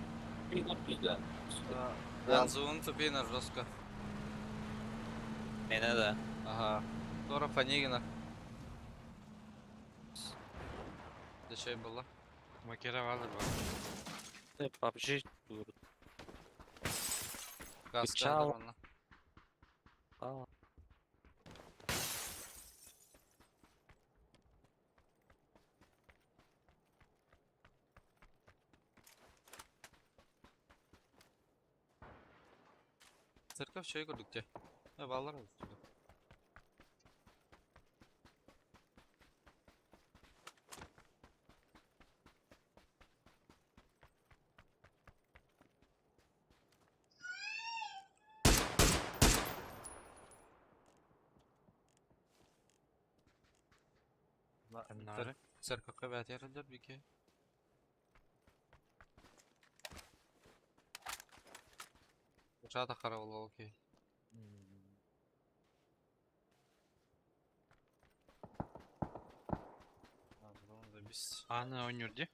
Да. Да. Зуун тупина жестко. Меня да. Ага. Тора Фанигина. Дешей была. Макера валар бар. Ты PUBG. Газ Печал. А, Церковь чай көрдүк те. Э, балалар oldu. Каннары. Церковь бәтер бике. Жата карабыл окей. Забись. Аны ойнур ди.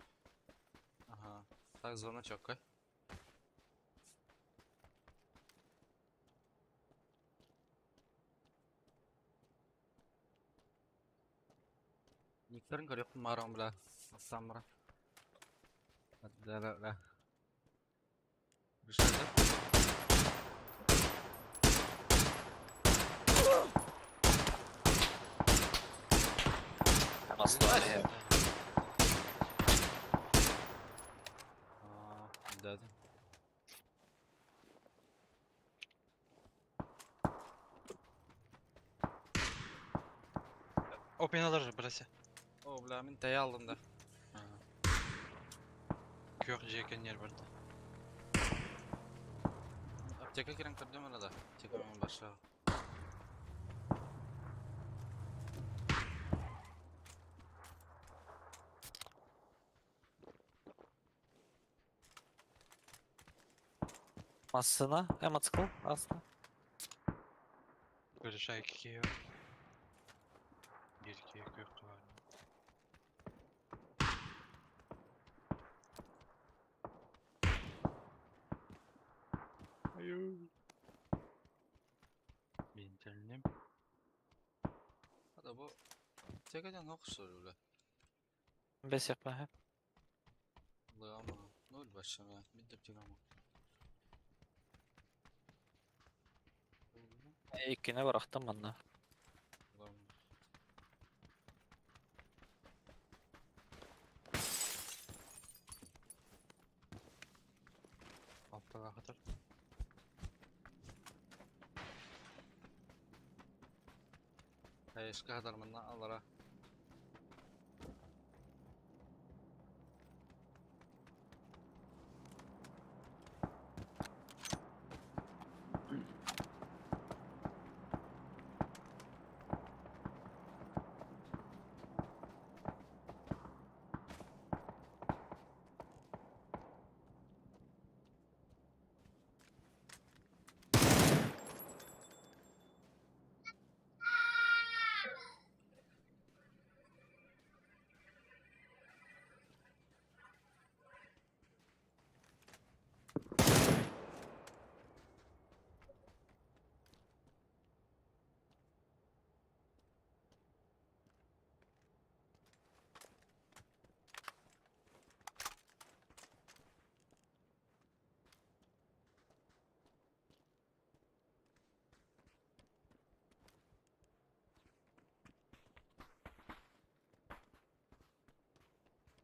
Ага. Так, звоночок, а? Сарын көрүөхпүн баҕарабын бля. Бастаан баран. Да, да. Аста. Да. Опен алар брася. О, бля, мин тэйэ алдым да. Күөх дьиэ кэннигэр барда. Аптека киирэн көрдүм эрэ да. Аптека мен баша. Массына, мотоцикл, аста. Крыша икки киһи бар. Биир киһи күөххэ бар. Мин тэлним. Hadi bu аптека диэн охсор бля. Бэс яппа. Лыама. Ну, баша, бля. Мин аптека ма. Иккини бырахтым манна. Алтаға хатар. Хайышка хатар манна алара.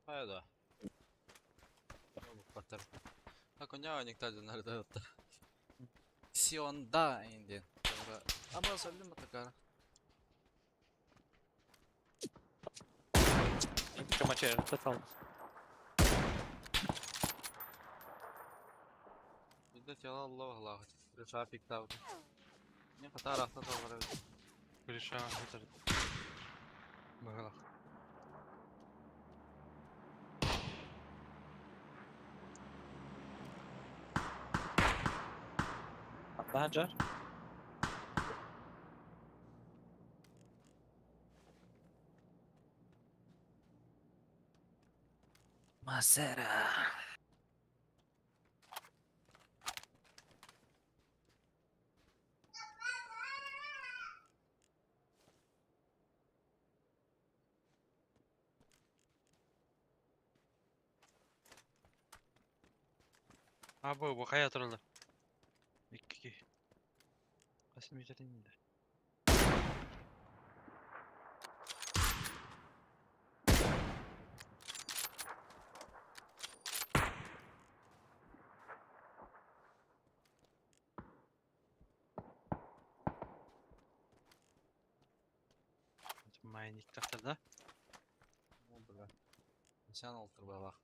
Хайа да. Баттар. А коня никта динарда. Сионда инден. Аба сәлем батакара. Чумачер, тотал. Бидде тела Аллах Аллах. Крыша пиктау. Не хата рахта тавара. Крыша хатар. Быһылах. Хаджар. Масера. А бу хайа туралар. Икки киһи. Хас метрин инде. Майник тахтар да? О, бля. Сен алтыр балах.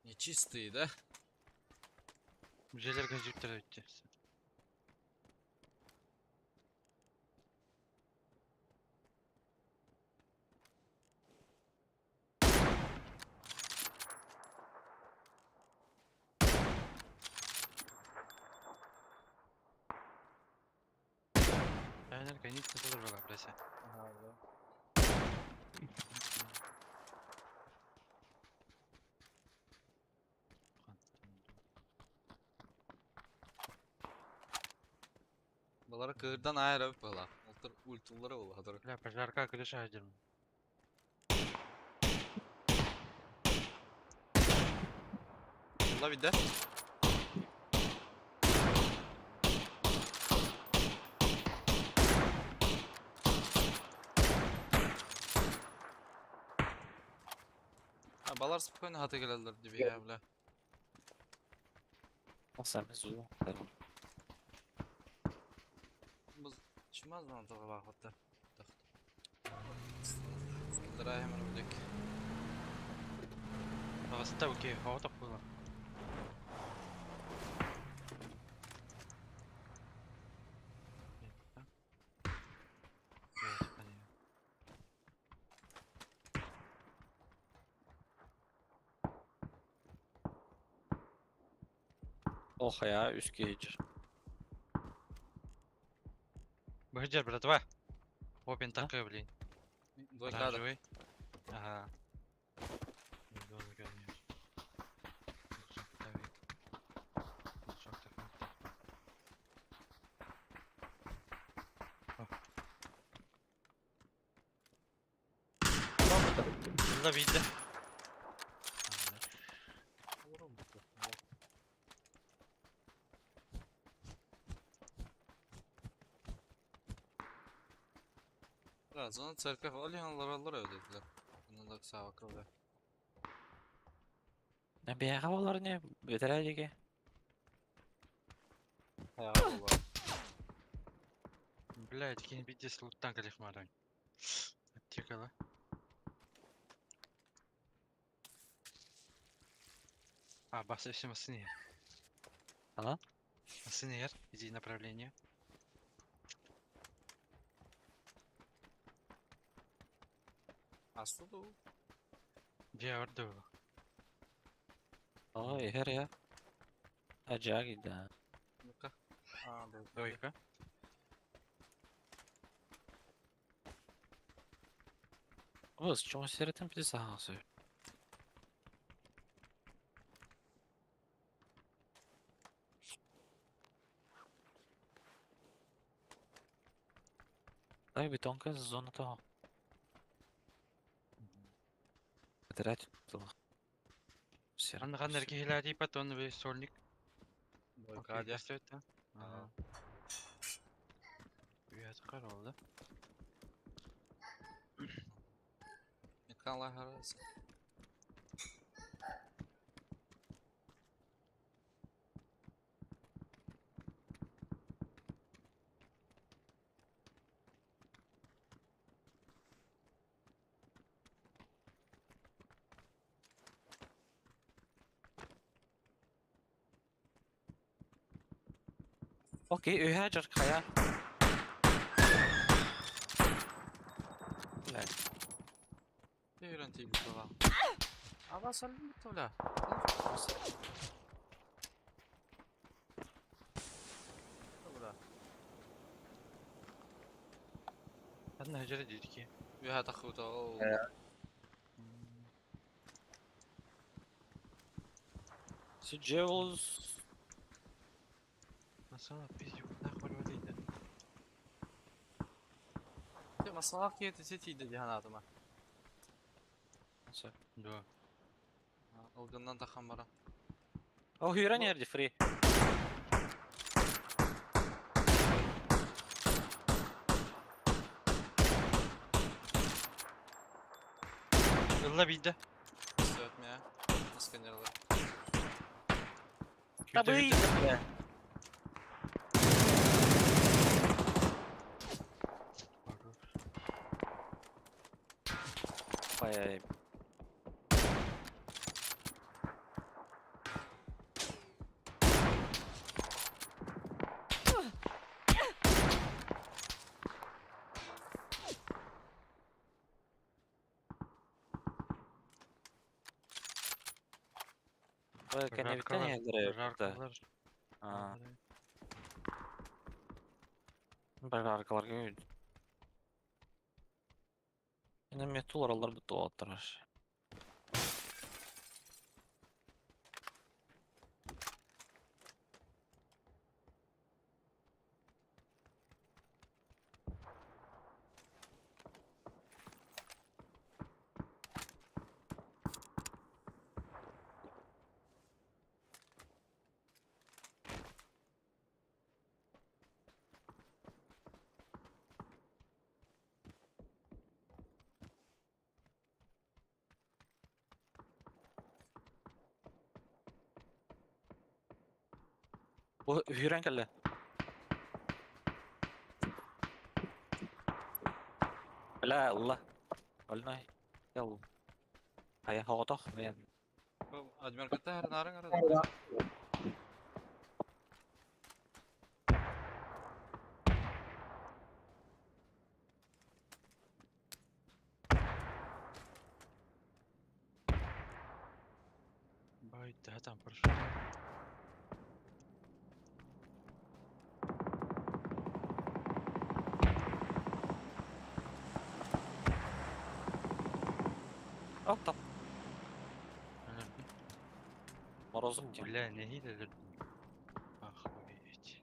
Нечистые, да? Дьиэлэргэ жүктэр өттө. Aynen граница тоже была, блядь. Ага, да. Балары кыырдан айырып была. Тор ультуллара ол хатар. Бля, пожарка крыша один. Ла виде. А, балар спокойно хата келелер диби я, бля. Сами зу. Быз чумаз бан тоға бақытта. Скиллера hemen öldük. Аҕыста окей, оҕотох буолар. Ох я үс киһи Быһыдьар, братва. Опен такой, блин. Двойка да. Оранжевый. Ага. Миллион, конечно. Bunda bildi. Biraz onu церковь алар ödediler. Bunu da sağ бля. Бэйэҕэ буолар не бэтэрээ диэки. Ayağı var. Блядь, кинь биде луттан калих маран. Аптекала. А, бас все масыне. Ана? Масыне, иди направление. Асуду. Где орду? Оо иһэр я. Ажаа да. Ну-ка. А, да. Двойка. Бус чоң серетен пити саһасы. Дай бетонка зона того. Бэтэрээ тутулах. Сер. Анна каннер кихилади потом вы сольник. Двойка, да. Стоит, да? Ага. Үйәт қаралды. Микала харасы. Окей, үһэ жар хая. Блядь. Тегрен тиби тала. Ава салли толя. Бля. Анна жері дейді ки. Үйә тахута. Сиджеус. Масала пиздюк нахуй дейді. Те масалах кети сетиди диханатыма. Да. Ылгыннан тахан бара. О, хүйрен ерди фри. Ылла бейді. Сөтме. Сканерлар. Табый. Бля. Ай, Кеневитен елдер. Жаркалар. А, Пожаркаларга үйд. Эне метулар алар бит оттараш. Бу үһүрэн кэллэ. Бля, ылла. Больной. Ел. Хайа хоҕотох. Бэйэн. Адмирката харнарын арада. Бай, да там прошу. Оп, там. Морозов диэн. Бля, нэһиилэ өлөрдүм. Охуеть.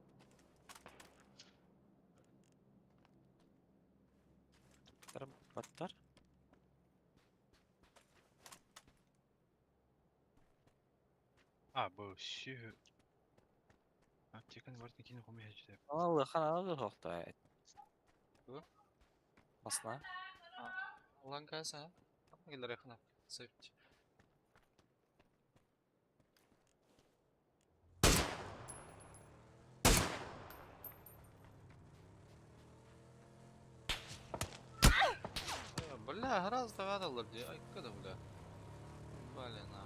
Баттар. А, бу сү. Аптеканы бартын кини хомуйа жүдэ. Аллахан алы хохта. Бу? Масна. Улан кайса? Келер якына. Септ. Бля, раз давадалар ди. Ай, када бля. Блин, а.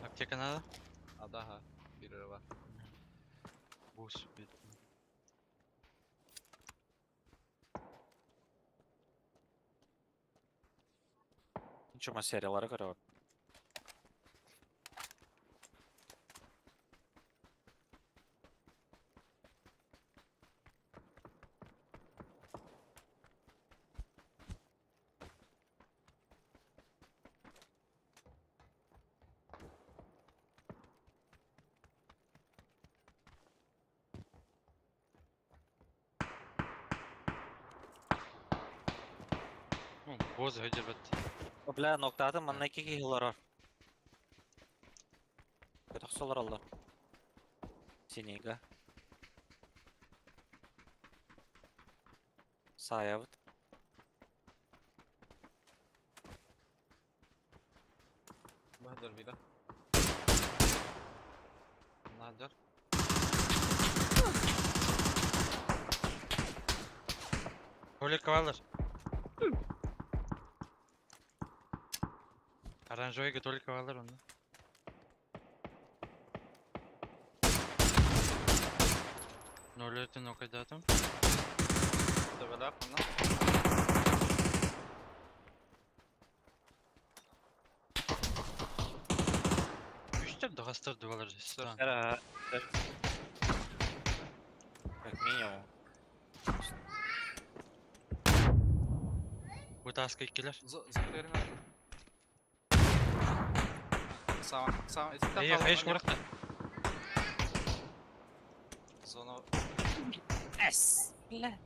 Аптека надо? Адаха. Бир бар. Бус бит. Чума сериялары көрөбүт. Боз хөдөрбөт. Бля, ноктатын манна ики киһилар. Көтөхсөлөр аллар. Синега. Саябыт. Баһдыр бира. Надыр. Толик алар. Оранжевыйга толик алар онда. Ноль өтін оқайдатым. Табалап, ана. Үштер дағастар дуалар стан. Ара. Как минимум. Бутаска иккилер. Зо Сама, сама, Эй, хайш муракта. Зона. Эс. Бля.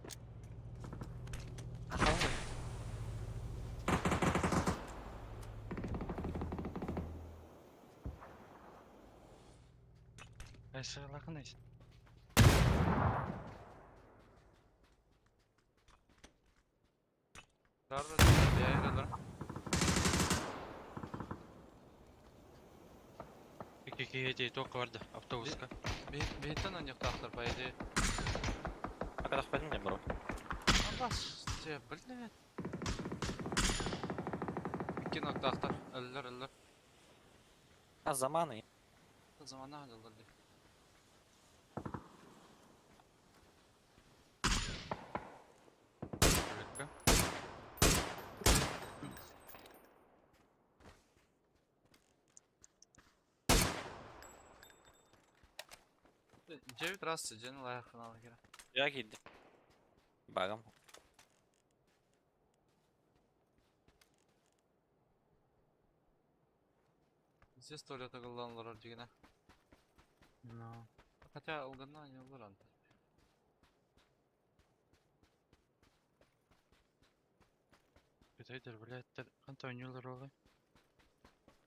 Айсы лақын айсы. Икки киһи тоқ барды автобуска. Бейтен ойнақтақтыр, по идее. Акадах бәдім бро. Аллас, те, блядь. Икки ноктақтыр, өллөр, өллөр. А заманы. Замана алылар ди. Только. Девять раз сиден лайықын алы керек. Я киди. Багам. Здесь туалет оголданлар дегене. Но. Хотя алганна не олар анта. Битайдер, блядь, қанта ойнолар олай?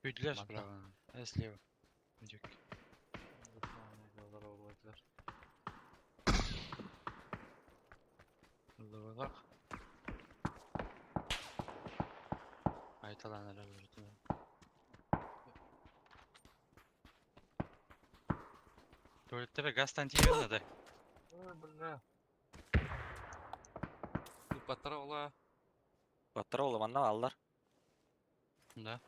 Үйділер Манта. справа, а слева. Үдек. Лавалақ. Талан эрэр. Туалеттер газтан тиийэн надо. Бля. Паттара ола. Паттара ола манна аллар. Да.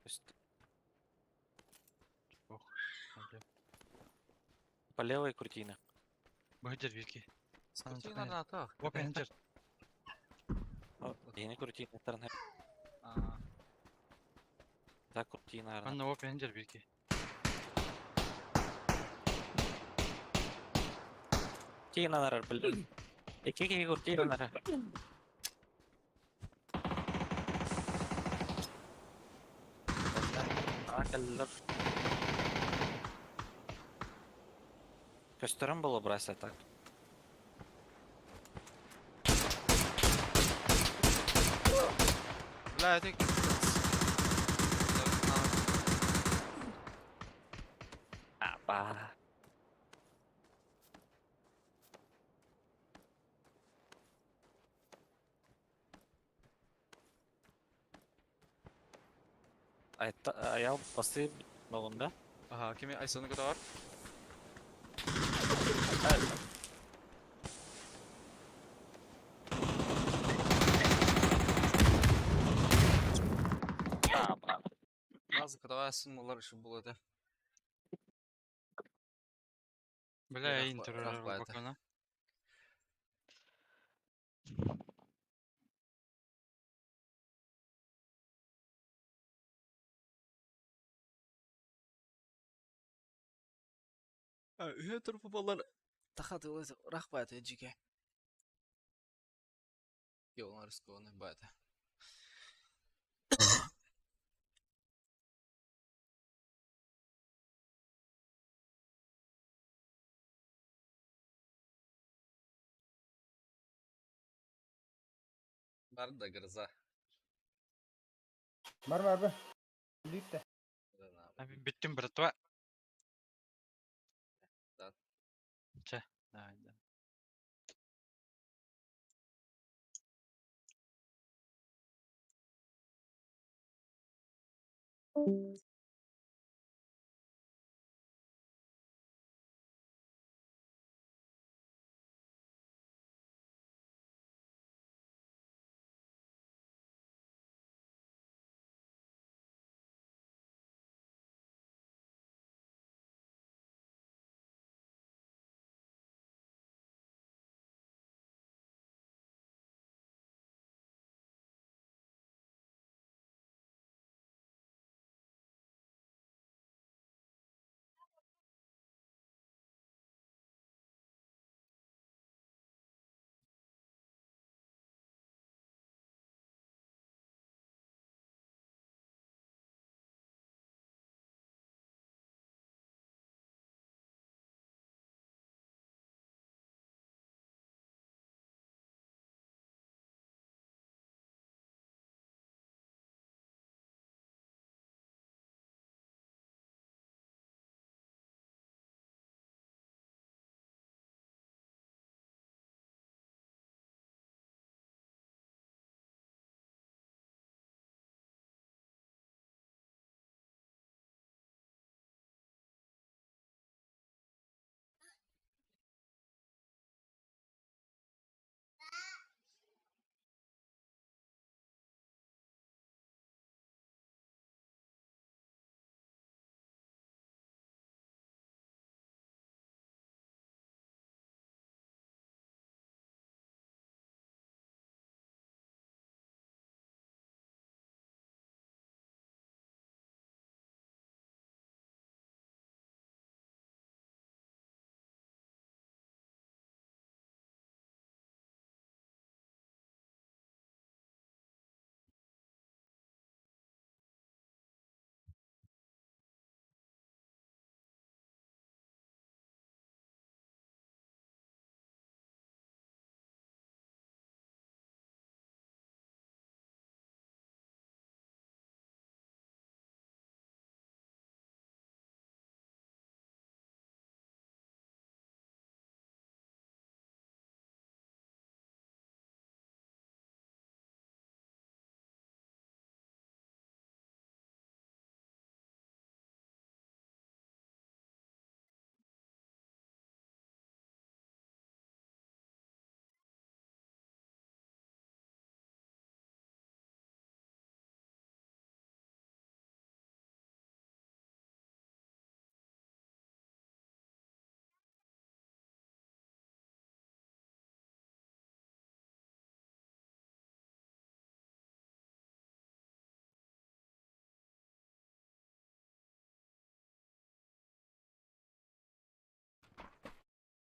Үст. Ох. По левой крутина. Быһыдыр бирки. Скрутина на так. Опенджер. Yeni крутина таран. Так крутина арна. Анна опенджер бирки. Тина нарар блин. Ики ки крутина нарар. Акаллар. Көстөрөн было браться так. Бля, это... Апа. Аял басы болында. Ага, кими Айсаны кытар? Апа. Азы кытар сын болар иши болады. Бля, интер Рахмат. бакана. Үһө турпу болар тахаты рахбат жике. Йолар рискованный бата. Бар да гроза. Бар бар бар. Лүт те. Биттим братва. Да. Че? Давай, да.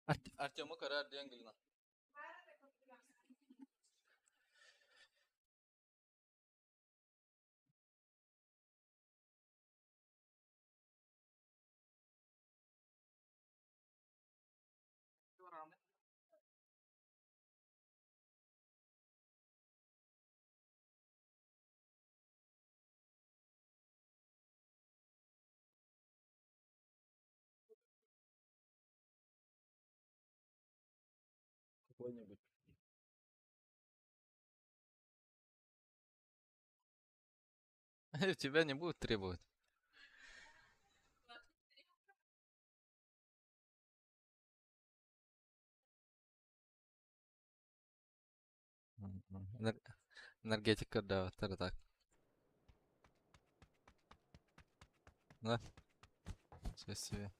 Артему көрөр диэн Галина. Какой-нибудь. Тебя не будут требовать. Энергетика, да, так. Да. Сейчас себе.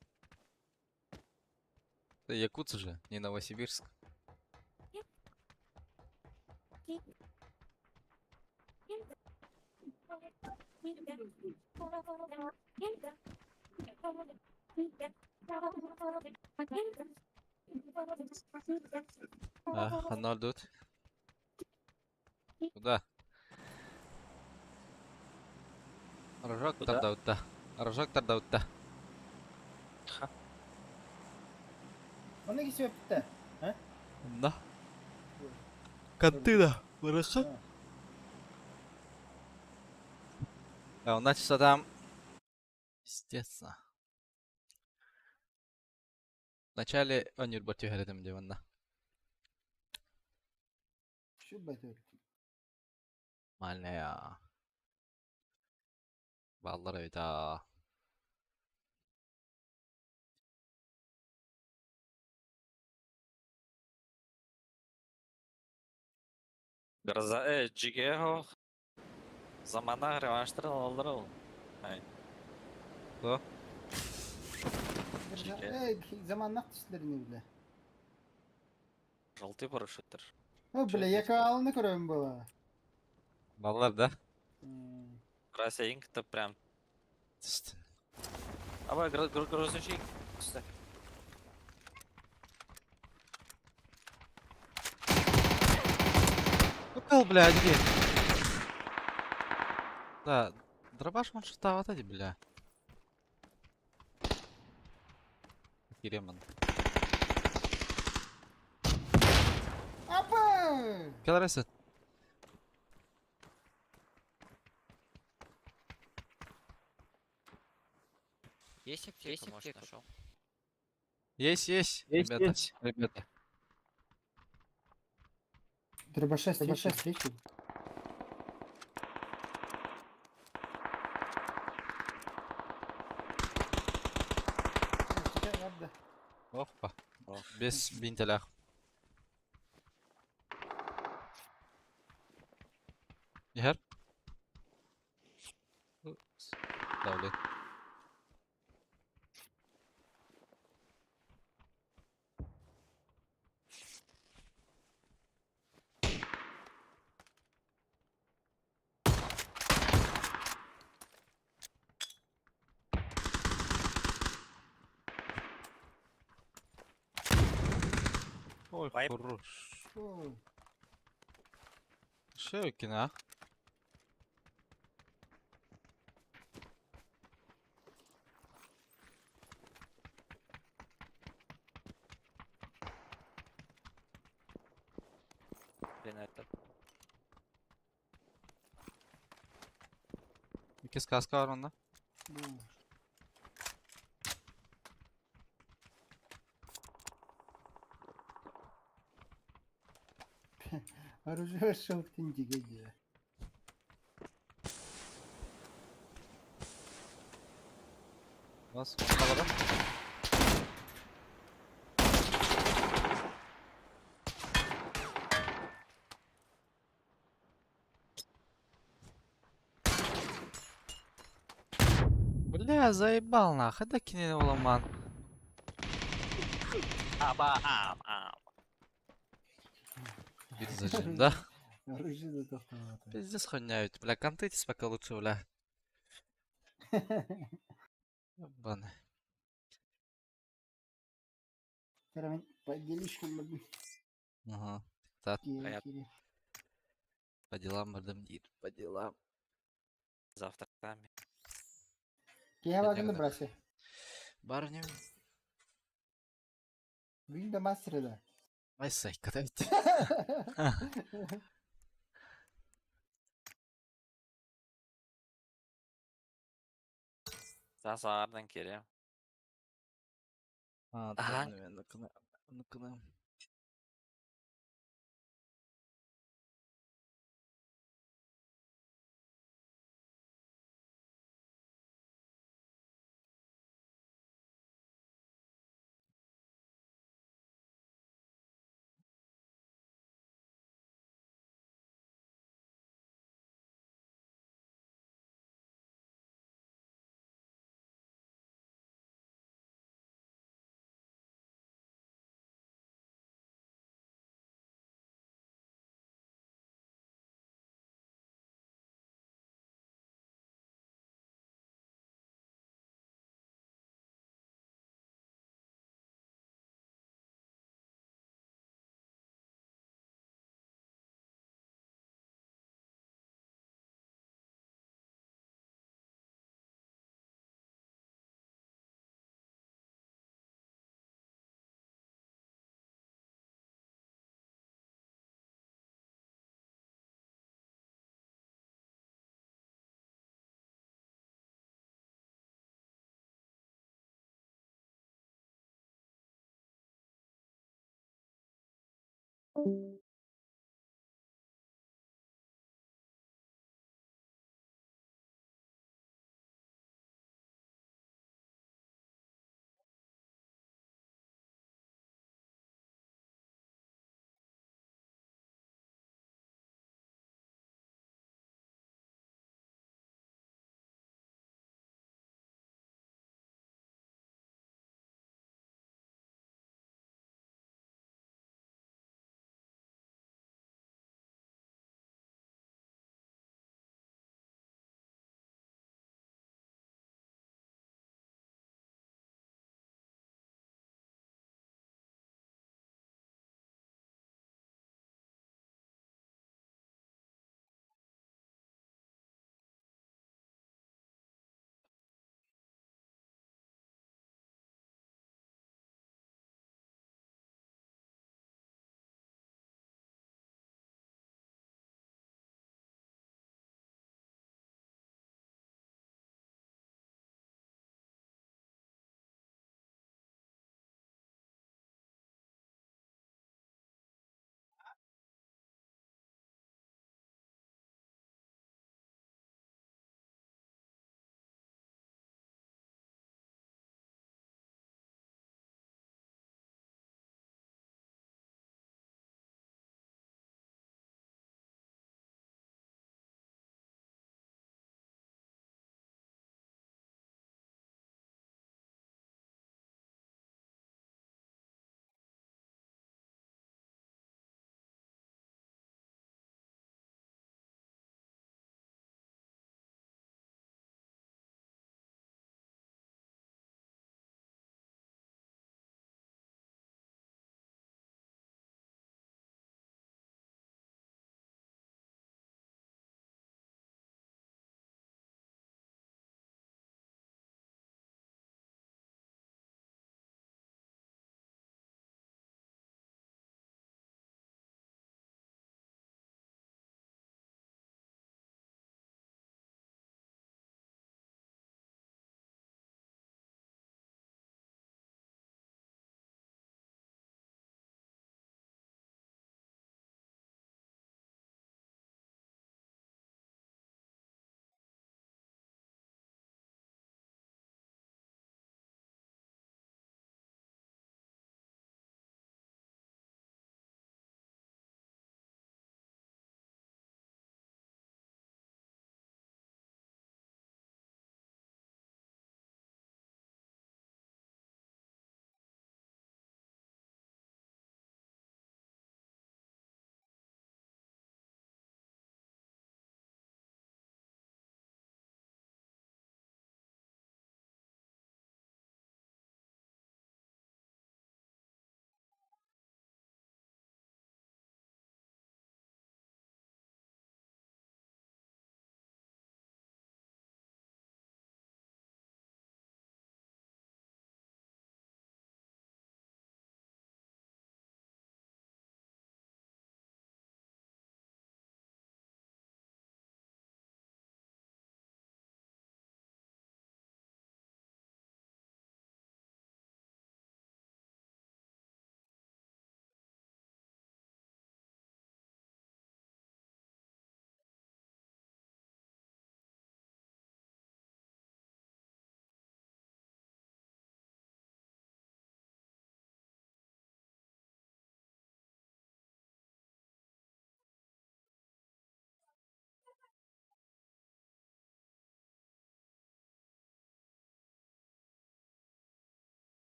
Это Якутск же, не Новосибирск. А, Арнольд. Куда? Рожок Куда? тардаутта. Рожок тардаутта. Манна кисиэппитэ. Да. Кантына. Хорошо. А у нас что там? Естественно. Вначале Онюрба түһэрэтим диванна. Шуббат Нормально. Баллар эбит аа. Гроза, GG Замана реванштарын алалар ол. Ай. Кто? GG. Заманнах түстүлэрини биле. Желтый парашютер. О, бля, я каалны көрөм была. Баллар, да? Рася инк-то прям. Түстүн. Абай, грозучий. Түсті. Купил, блядь, где? Да, дробаш он что вот эти, бля. Киреман. Апа! Келересет. Есть аптека, может, нашел? Есть, есть, ребята. Есть, ребята. Дробаша встречу. Опа. Без бинтелях. Яр. Да, блин. Ой, Вайп. хорош. Шевкина. Блин, это. Икки каска var onda. Оружие шелктин дигеди. Nasıl? Havada. Бля, заебал нахуй, это кине оламан. Аба, ам, ам. Bir зажим, да? Оружие да тоқтамады. Пиздец хуйня ведь, бля, контытесь пока лучше, бля. Ебаный. Кэрэмин по делишкам бардым. Ага. Так, Киирэ Хайа. киирэ. по делам бардым диир, по делам. Завтрактаан. Киһи бардым да Кэннэ брася. Барынем. Бүгүн да мастер да. Ай сайката бит. Саас аардан кириэм. А, Аха. нукына, нукына.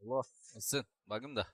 Алло. Сын, багым да.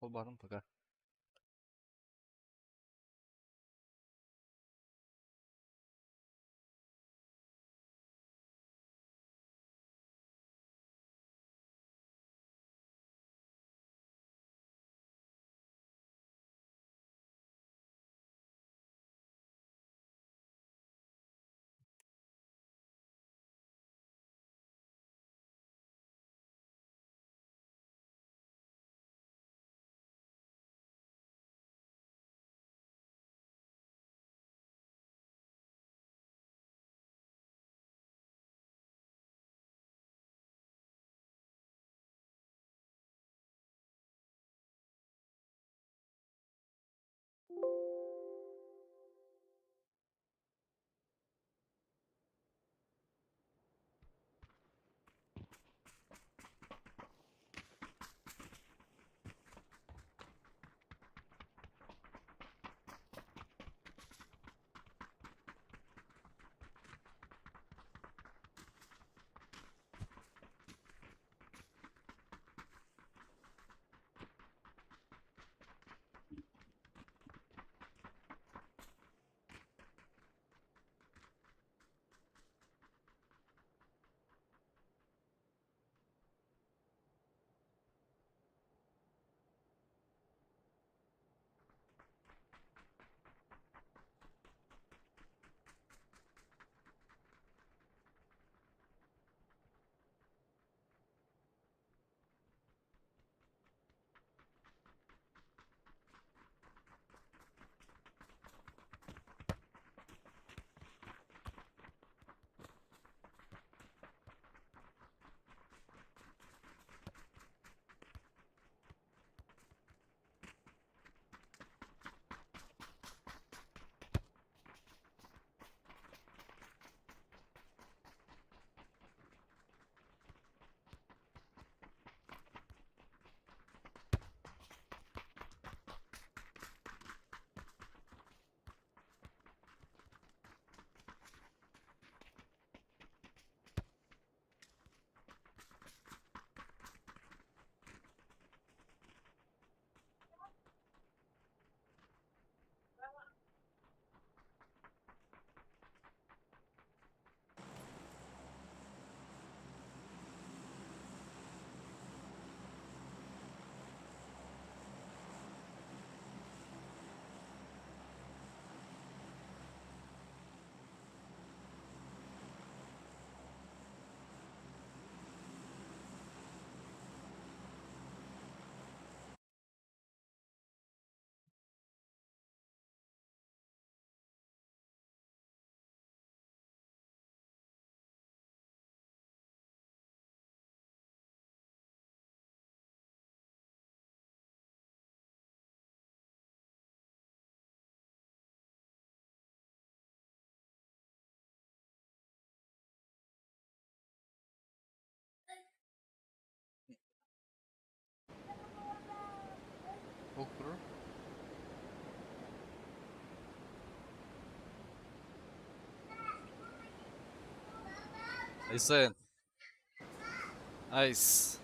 Ол баарын пока. Okurur. Айсен. Айс.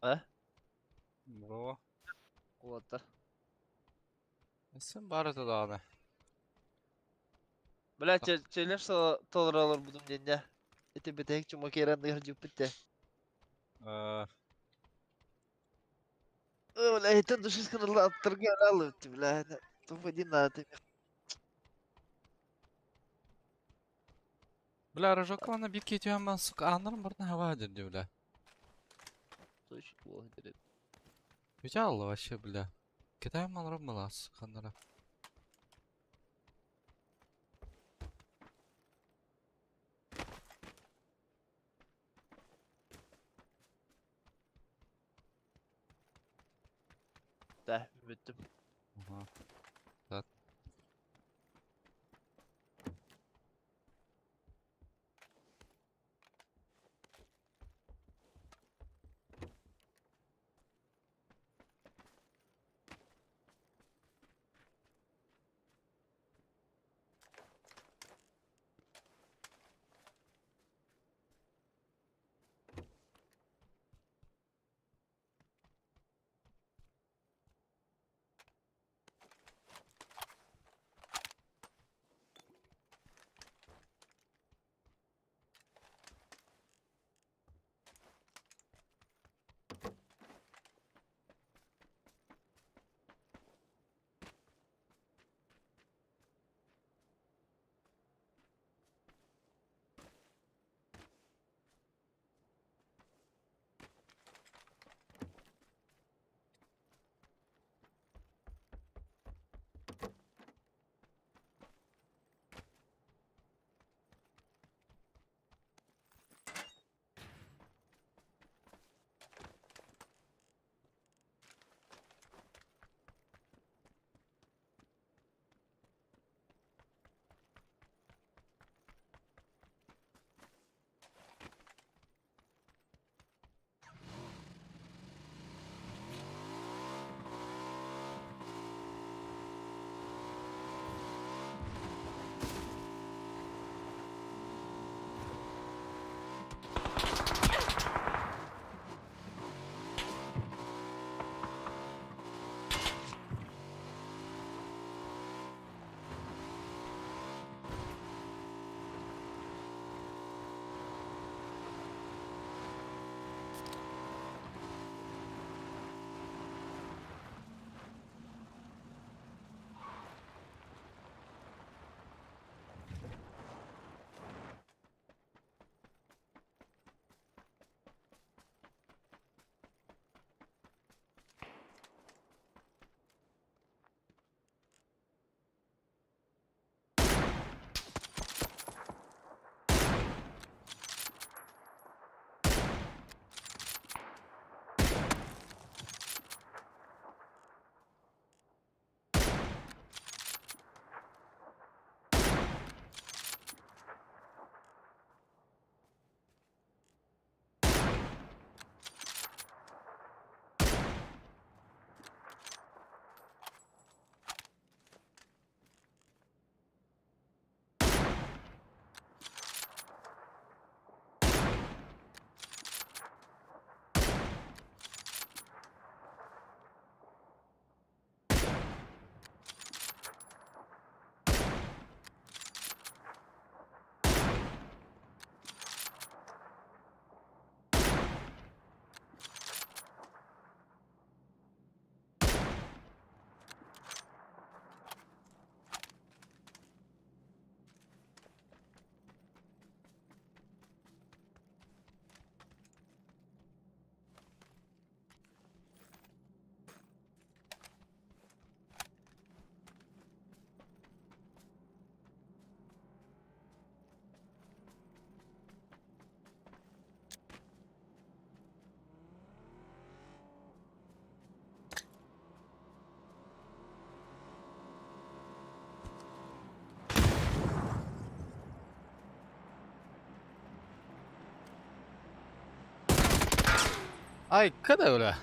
А? Бро. Уолаттар. Син баар этэ даҕаны. Бля, челлендж толоролор будум диэн Ити бүтэһик чума киирэн ыһырдьыппыт те. Бля, это душисканы аттарга алып, бля. Тупо не надо. Бля, рожок аны бир кетиэн мен сука аннарын барын хава дирди бля. Точно плохо дирит. Үтэ вообще бля. Китайм малрым была суканнара. Да, бүттүм. Ага. Так. Ай, када бля.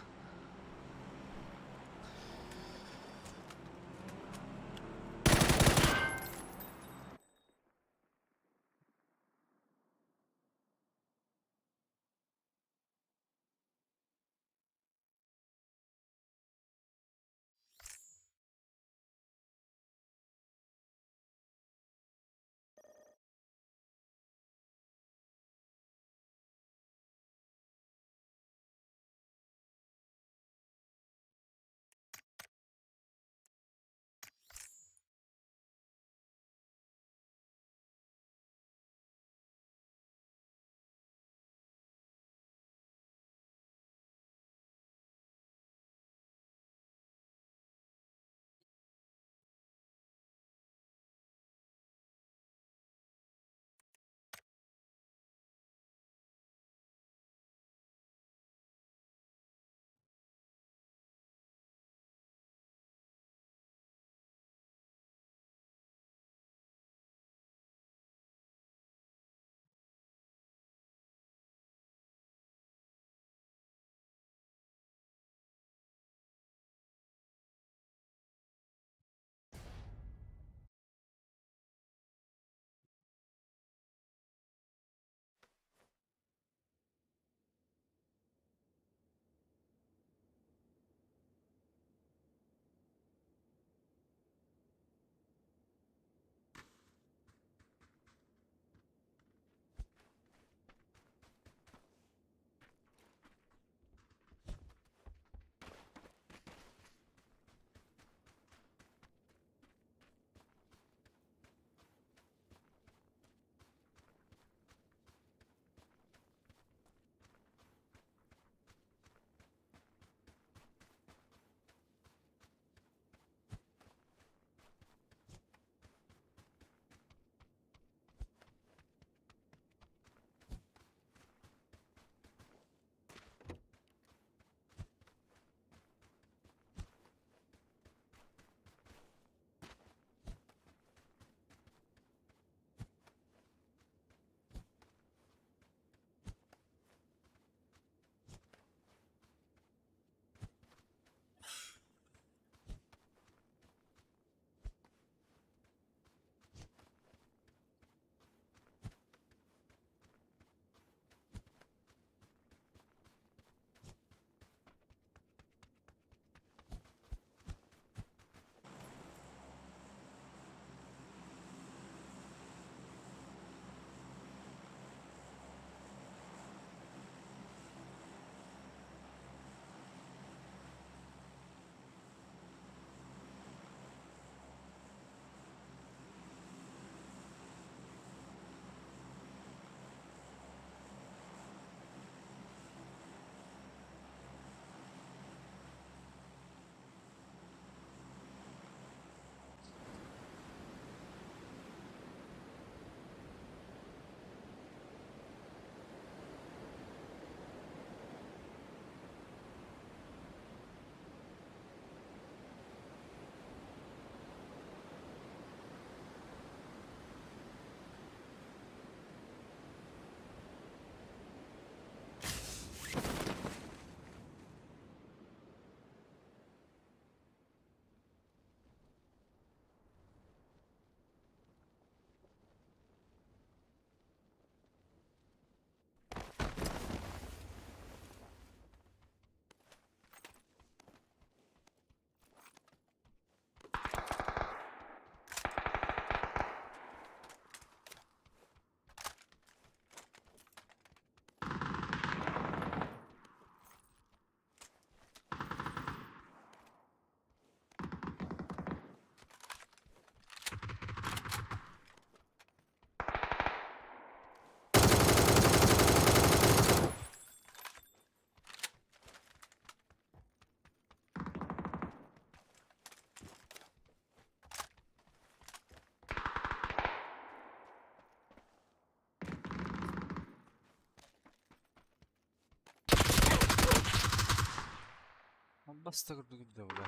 Баста курдук да бля.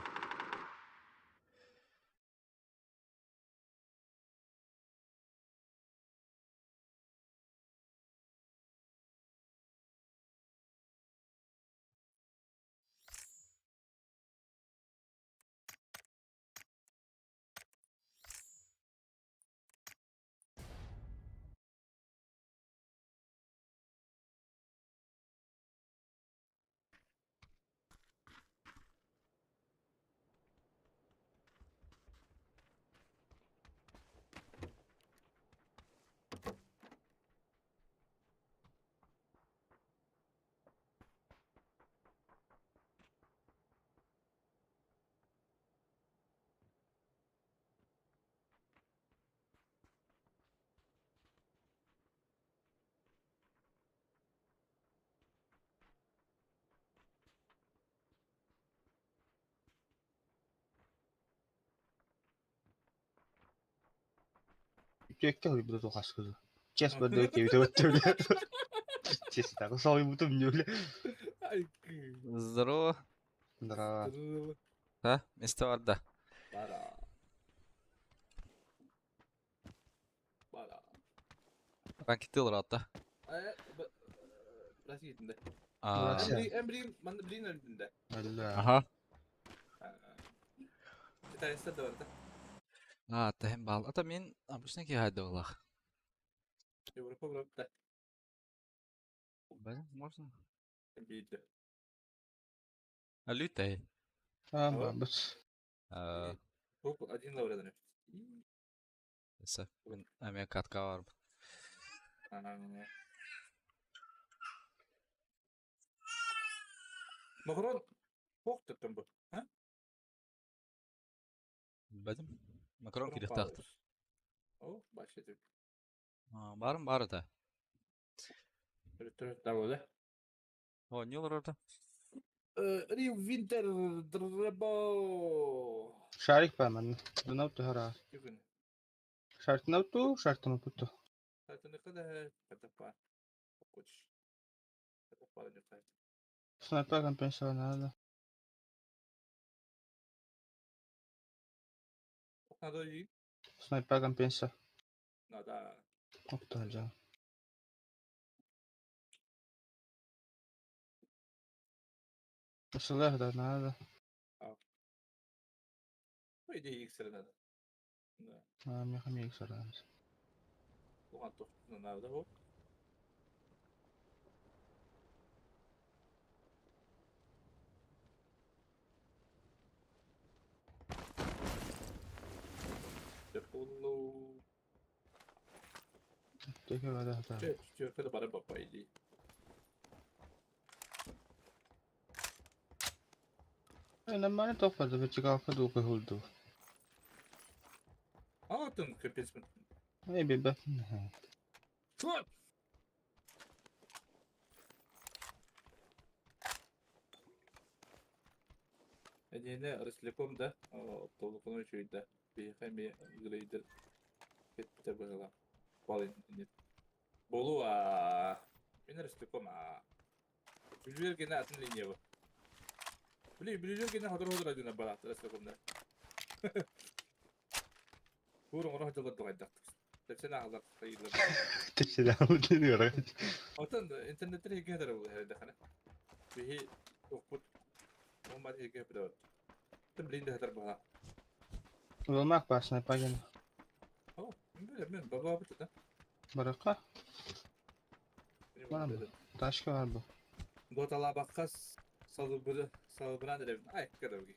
Үтүөккэ хоруйбута тухаскыды. Чес барды кебите өттүлэ. Чес так соойбутум нүлэ. Здорово. Здорово. Да, место барда. Бара. Бара. Ранкитыл рата. Россиятында. А, Эмбрин, манна блин өлдүндө. Аха. Китайста да барда. А, тахим бал. Ата мен обычно ки хайда олах. Европа барда. Бля, можно? Бийди. А лютай. А, бабыт. А, Топ один лаврадан. Эсэ, мен әмия катка бар. Макарон хок тоттон бу. А? Бадим. Макарон кирих тахтыр. О, башты. Барым бар да. Түрі да. О, не олар орда? Риу Винтер Дребо. Шарик па мен. Дунав тухара. Шартнав ту, шартнав путу. Кадапа. Хочешь. Кадапа не знаю. Снайпер компенсация надо. Надо и Снайпер компенсация. Надо. Октажа. Сылах да надо. По идее, иксер надо. Да. А, мне хам иксер надо. Уган тоқтuna надо бу. Улу. Теке бада хата. Че, че, kada бара бапа иди. Нормально тоқпады, вертикалка дука хулду. А, тын капец. Эй, бебе. Фу! Эдине Рослеком да, толкуну чуйда. Бихами грейдер. Кетте было. Балын нет. Болу а. Мен Рослеком а. Бүлүр гене атын линия бу. Били бүлүр гене ходар ходар адына бара Рослеком да. Бурун орох жылдар дугайдак. Тепсен ахлар кайылар. Тепсен ахлар. Отон интернеттен хеге хадar бу хәдә хана. Бихи укпут. Омар хеге хадar. Тем блин хадar бала. Улмак басна паген. О, мен баба бит да. Барака. Бар. Ташка бар бу. Дотала баккас салыбы салыбыран деревин. Ай, кадавги.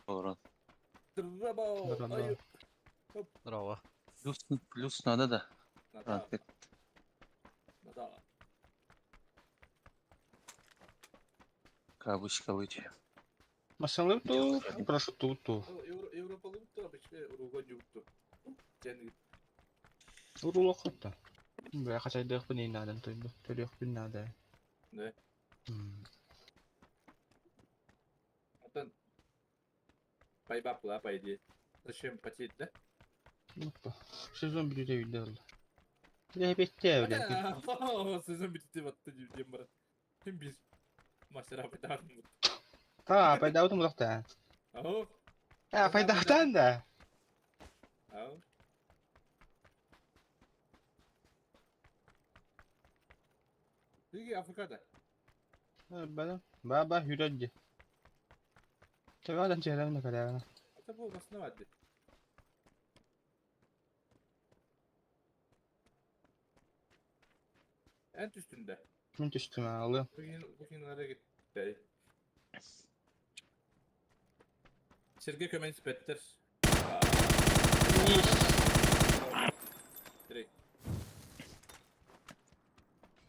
Олорон. Здорово. Здорово. Плюс, плюс надо, да? Надо. Надо. Кавычка выйти. Масалып ту, прошу ту ту. Европа лупту, обычно уруга жупту. Урула хатта. Бля, хотя дых бы не надо, то то бы надо. Да. Атын пайбапла, по идее. Зачем потеть, да? Ну, сезон будет видел. Лепетте бля. Sezon bitti battı diye bana. Kim bir maçlara bedava mı? Та, пайдаутым улахта. Аho. А, пайдахтан да. Аho. Peki Afrika'da. Бада. Баба хүрәдди. Төбәдән чәрәм дә кадәгән. Hatta bu olmasına vardı. En üstünde. Мин төштем алды. Bugün bugün nereye gitti? Sergey Kömen inspektör. Direkt.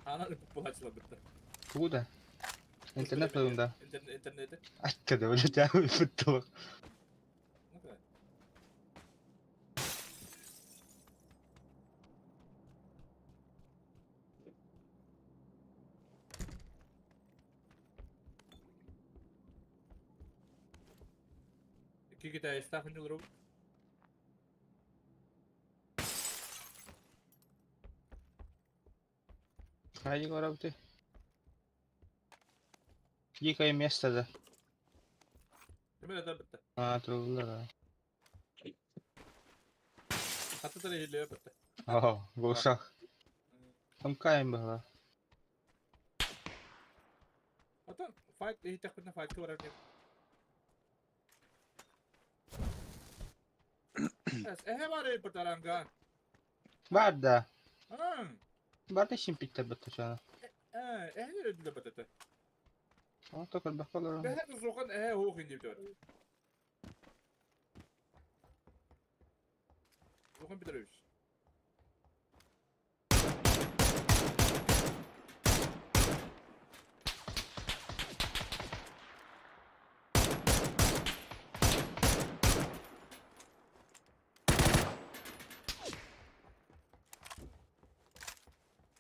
Ana bu açıldı. Куда? Интернет бында. Интернет интернети. Айтты да бля, тәү футбол. Ne kadar? İki gitar estağfurullah olur. Хайди карабты. Дикое место да. Hemen adam bitti. А, труллар. Hatta da hile bitti. О, глушах. Там кайм было. Hatta fight iyi takımda fight var örneğin. Ehe var ya bu taranga. Бар да. Hmm. Бар да шимпиттер бітті жана. Ehe ne ödülü batata. О, только бақалар. Ehe sokan ehe hoch in diyor. Sokan bir dövüş.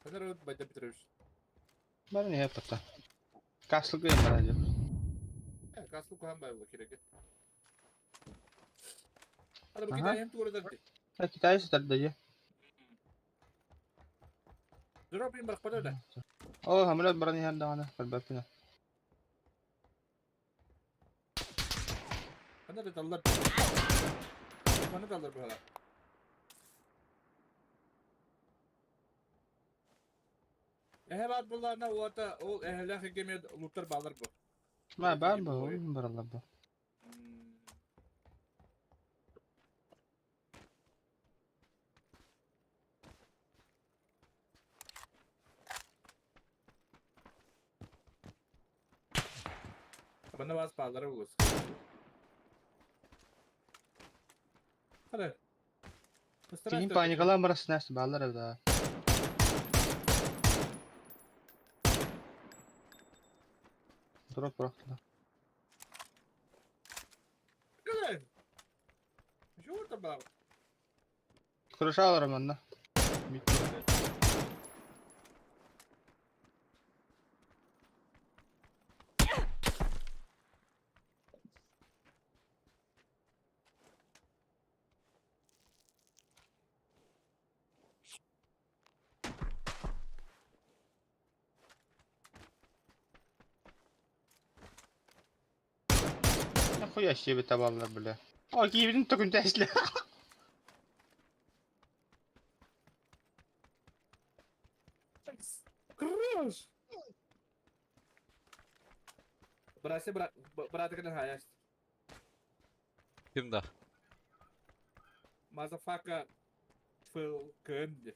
Fener ödü bayda bitiriyoruz. Бар не япта. Каслы гыйм бар дип. Kaslı kuhan bay bu kireki. Hadi bu Aha. gider hem tuğra derdi. А китайцы тогда же. Drop in bırak da. О, хамлат бар не ханда калбапина. Fener de dallar. Fener dallar bu hala. Ehe var bunlar ne orada ol ehle gemi lootlar bağlar bu. Ма бар бу, бар бу. Bana bazı bağları bulursun. Hadi. Кийин паникалаан барасың нәрсе балалар да. Дроп бырактылар. Hadi. Şu orada bağlı. Крышалар манна. Битти. Нахуя себе табаллар, бля. О, кийбин төгүн тәсле. Крыш! Брася брат брат кene hayas. Ким да? Motherfucker Phil Кэнди.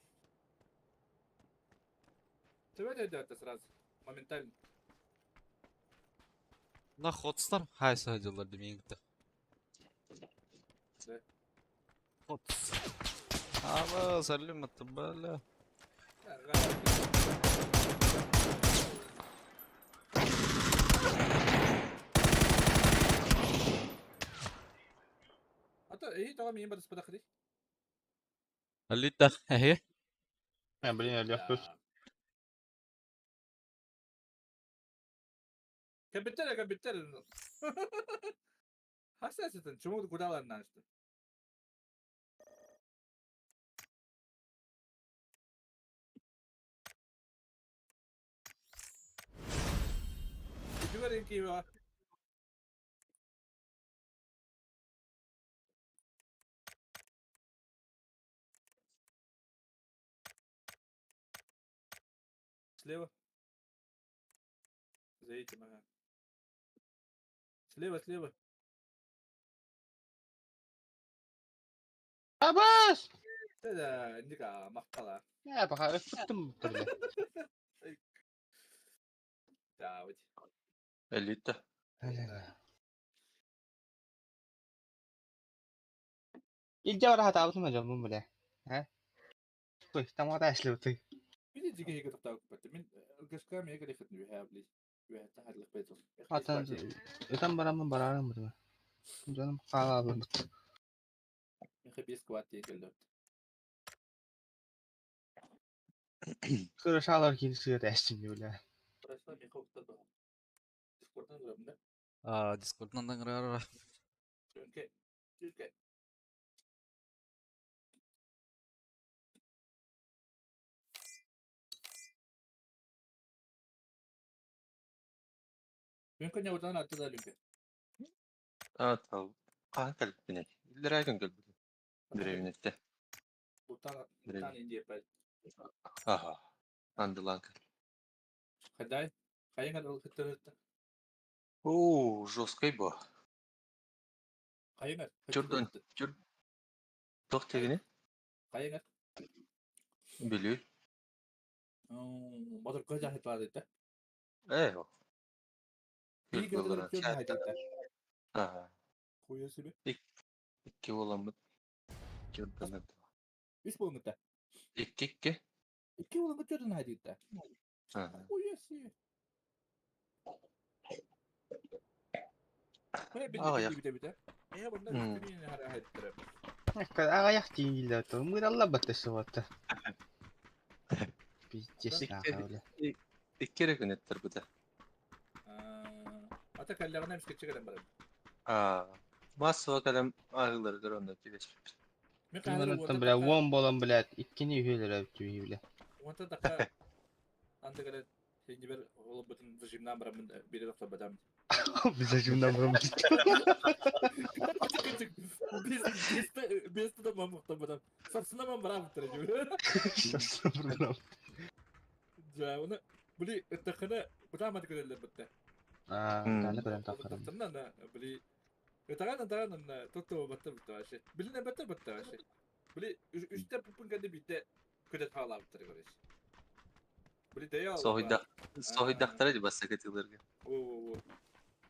Ты это сразу. Моментально. На хотстар хайса дилар демеңді. Да. Хотс. Ама сәлем бля. Hatta iyi tamam iyi badas padakri. Алита, эхе. Я, блин, легко. Капитал капитал. Hassasiyetин чумугу кудаларынан işte. Көрүн киһи Слева. За этим, ага. Слева, слева. Абас! Да, ника, махтала. Я пока өппүттүм бля. Да, вот. Элита. Илдьэ бара сатаабытым дьоммун бля. Э? Туй, тамада эшлэбитий. Мин дьигэ тохтообуппат. Мин ЛГШК миэхэ кэлиэххитин үөһээ били. Үөһэттэн харлык бэйт. Атын ытан бараммын бараарым бутума. Дьонум хаалаабыт. Миэхэ 5 кват тиийэн кэллэ. Кырышалар киин сыат эстин бля. Просто миэхэ уктар баа. Дискордтан көрөбүн да. А, Дискорднан ыҥырар. Түркэ. Түркэ. Мүмкүн ньабытынан аттыда Лүҥкэ. А, тал. Хаһан кэлбитиний? Иллэрээ күн кэлбитим. Дэриэбинэттэ. Бутан бутан Индия пай. Аха. Андылаан кэл. Хадай. Хайыңар ыл кыттырытта. Оо, жесткай бо. Хайыңар. Чурдан, чур. Туох тегини? Хайыңар. Бүлүү. Мотор көз ахит баар дитэ. Ээ. Биир Күл көтөр чөрдөн хайдытта. Аха. Хуя себе. Икки буоламмыт. Чурдан Үс буолуҥҥута. Икки икки. Икки буолуҥҥа чөрдөн хайдытта. Аха. Хуя себе. Хуя Аҕыйах. билбит бите. Эһэ бунна үстүнүн хара хайдыттара. Аҕыйах тиийиллэр то мыыралла батта сыбатта. Пиздец нахуй бля. Икки эрэ күн эттэрбитэ. Ата кэллэҕинэ эмискэччи кэлэн барар. Аа, массово кэлэн ааһыыларыгар онно түбэспиппит. Мин хаһан Оттон бля уон буолан блядь иккини үһүөлэрэ түһүү бля. Уонтан тахха анды кэлэн синнибэр олорбутун зажимнаан бараммын биирэ тохтоботам. Зажимнан барам. Без туда мам тохтоботам. Сарсына мам барам тура. Дьа, оны били ыттахына бутааматы көрөллөр бутта. Аа, таны көрөн таххарам. Тахтарна били ытаҕан ытаҕан тотто батта бутта вообще. Билине батта батта вообще. Били үстэ пупун кэннэ биирдэ көтө хаалаабыттар короче. Били дэйэ Соһуйдах, соһуйдахтара дии бастакы тылларга. О, о,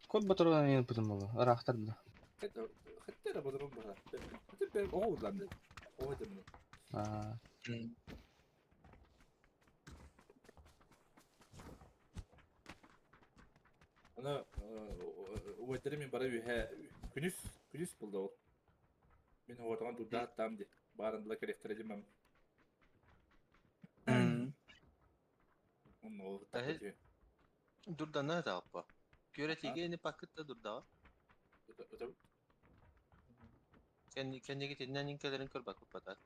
Кот батырган мен путум болу. Ыраахтар да. о. Хэтте эрэ бодорон бара. Хэтте бэм оҕо удланды. Оҕо дэмини. Аа, Аны уэддери мин бара үһэ күнүс күнүс булда ол. Мин оҕотоҕон турдаат таам ди. Баарындыла кэлиэхтэрэ димам. Онно ол Эһи- Дурдана тааппа. Күөрэтигэ ини паккытта дурдаҕа. Кэнниги тиннэн инкелерин көрбөккүт бата.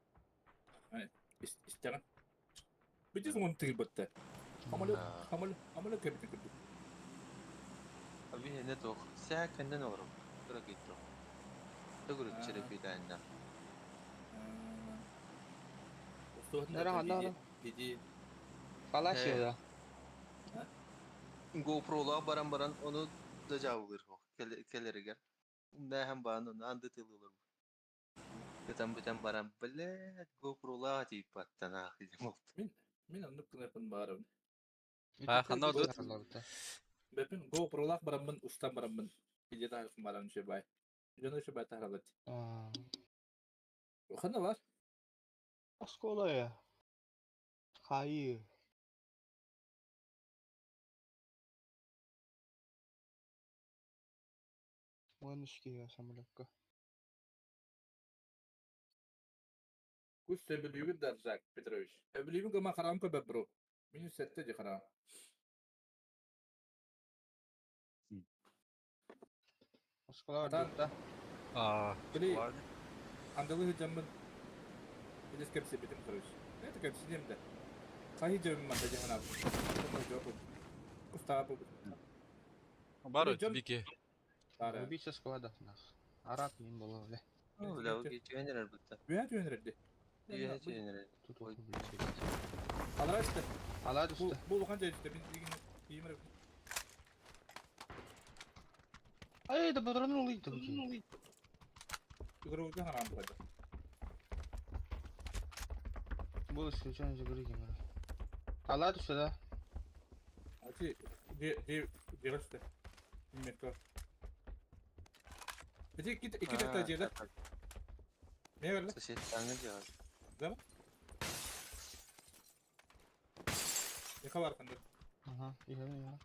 Истэҕин. Бүтүс уон тыырбатта. Хамалы хамалы хамалы кэбитин курдук. Аби эне тох. Сää кэннен олору. Кыра кыйтто. Төгүрүк черепитаанна. Нара, нара. Диди Паласио да. GoPro'ла баран баран ону да жабылыр. Келеригер. Нәһәм баан оны анды тылылыр. Бүтән бүтән баран блядь GoPro'ла тип баттан ахидем oldu. Мин мин оннук гынаппын баарабын. А, ханна ордут? Бэпин GoPro'лаах бараммын устан бараммын. Видео таһарым баран үчүгэй бай. Дьону үчүгэй бай таһаралат. Аа. Ханна бар? Оскола я. Хайы. Уон үс самолекка. Кус сөбүлүүгүн да Жак Петрович. Сөбүлүүбүн гыма хараам көбө бро. Мин сетте ди хараам. Оскола Атан- ордут да. А, Били ладно. андалы жаммын билес кепсебитим короче. Это кепсинем да. Хайы жаммын манда жаханап. Кустаа бу. Бар бики. Убийца склада. Араб мин было, бля. Ну, бля, түһэн эрэр бытта. Үһэ түһэн эрэрди. Үһэ түһэн эрэр. Тут Ой. Алара үстэ. Алаа Бу түстэ. бу улахан дьэ түстэ. Мин билигин киим эрэ. Ай, да патроны улыйды бу. Игровойга хараан бухайда. Бу исключение загрузки. Алаа түстэ да. Ати де де де үстэ. Метро. Ити икки икки тахта дьиэлэр. Не берле? Сосед таңы дьиэҕэ. Да? Яха бар хандар. Ага, иһэн иһэн.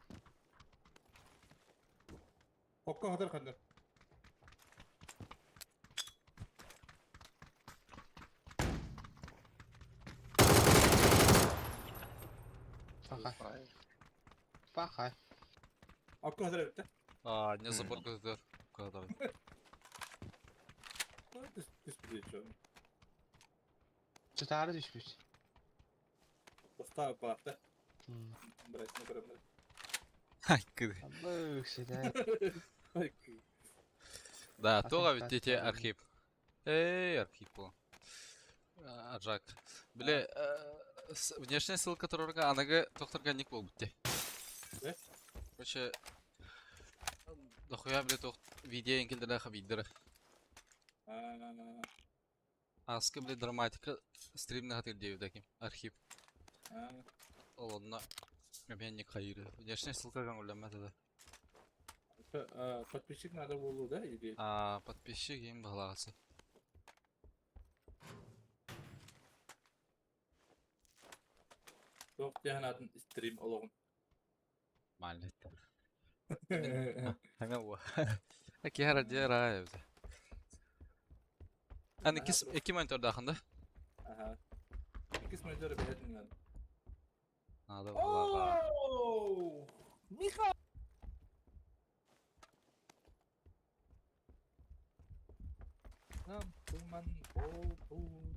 Окко хатар хандар. Пахай. Пахай. Окко хатар эбит да? А, не забор көтөр. Кадar. Түс түс билет Чытаары түспүт. Поставы палатта. Братья, көрөмөр. Кыды. Абык сиде. Да, тоға ведь дети Архип. Эй, Архип был. Аджак. Биле, внешняя ссылка турарга аныгы тохторга ник бол битте. Да? Короче, дохуя биле тох видео инкилдere хабиддere. Аскы биле драматика стримне хатыр дейбит аким. Архип. Ол онна мен ник хайыры. Внешняя ссылка көңүллэммэт да. Подписчик надо было, да, или? А, подписчик им баласы. Жоқ, атын стрим олоғын. Малет. Хаңа уа. Аки хара дера эбит. Аны кис эки монитор дахында. Ага. Икис монитор бэһэтин Надо балага. Оу! Миха! Нам туман болду.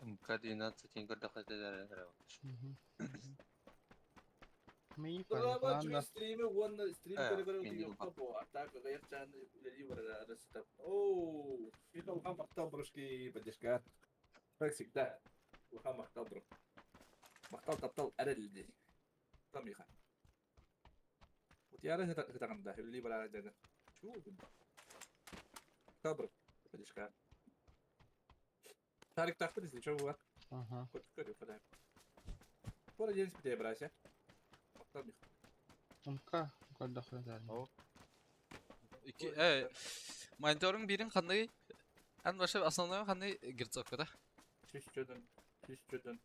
МК-12 көрдөхөтө Ми Драма чуй стримы, уонна стрим Э, көрө-көрө мен утуйуохха бу. А так ыгыйах чааны үлэлии барара арасытап. Оу, Миха улахан махтал брошки поддержка. Как всегда. Улахан махтал бро. Махтал таптал эрэлди. Там Миха. Утуйара сытаҕын да, үлэлии барара дьаҥа. Чуу. Махтал бро. Поддержка. Тарик тахпыт, если чё, була. Ага. Кот көрү фадай. Пора день спитая брася. Махтал Миха. МК көрдөхөтө. Ики э мониторың бирин кандай? Ан башы основной кандай герцовка да? Чүс чөдөн, чүс чөдөн.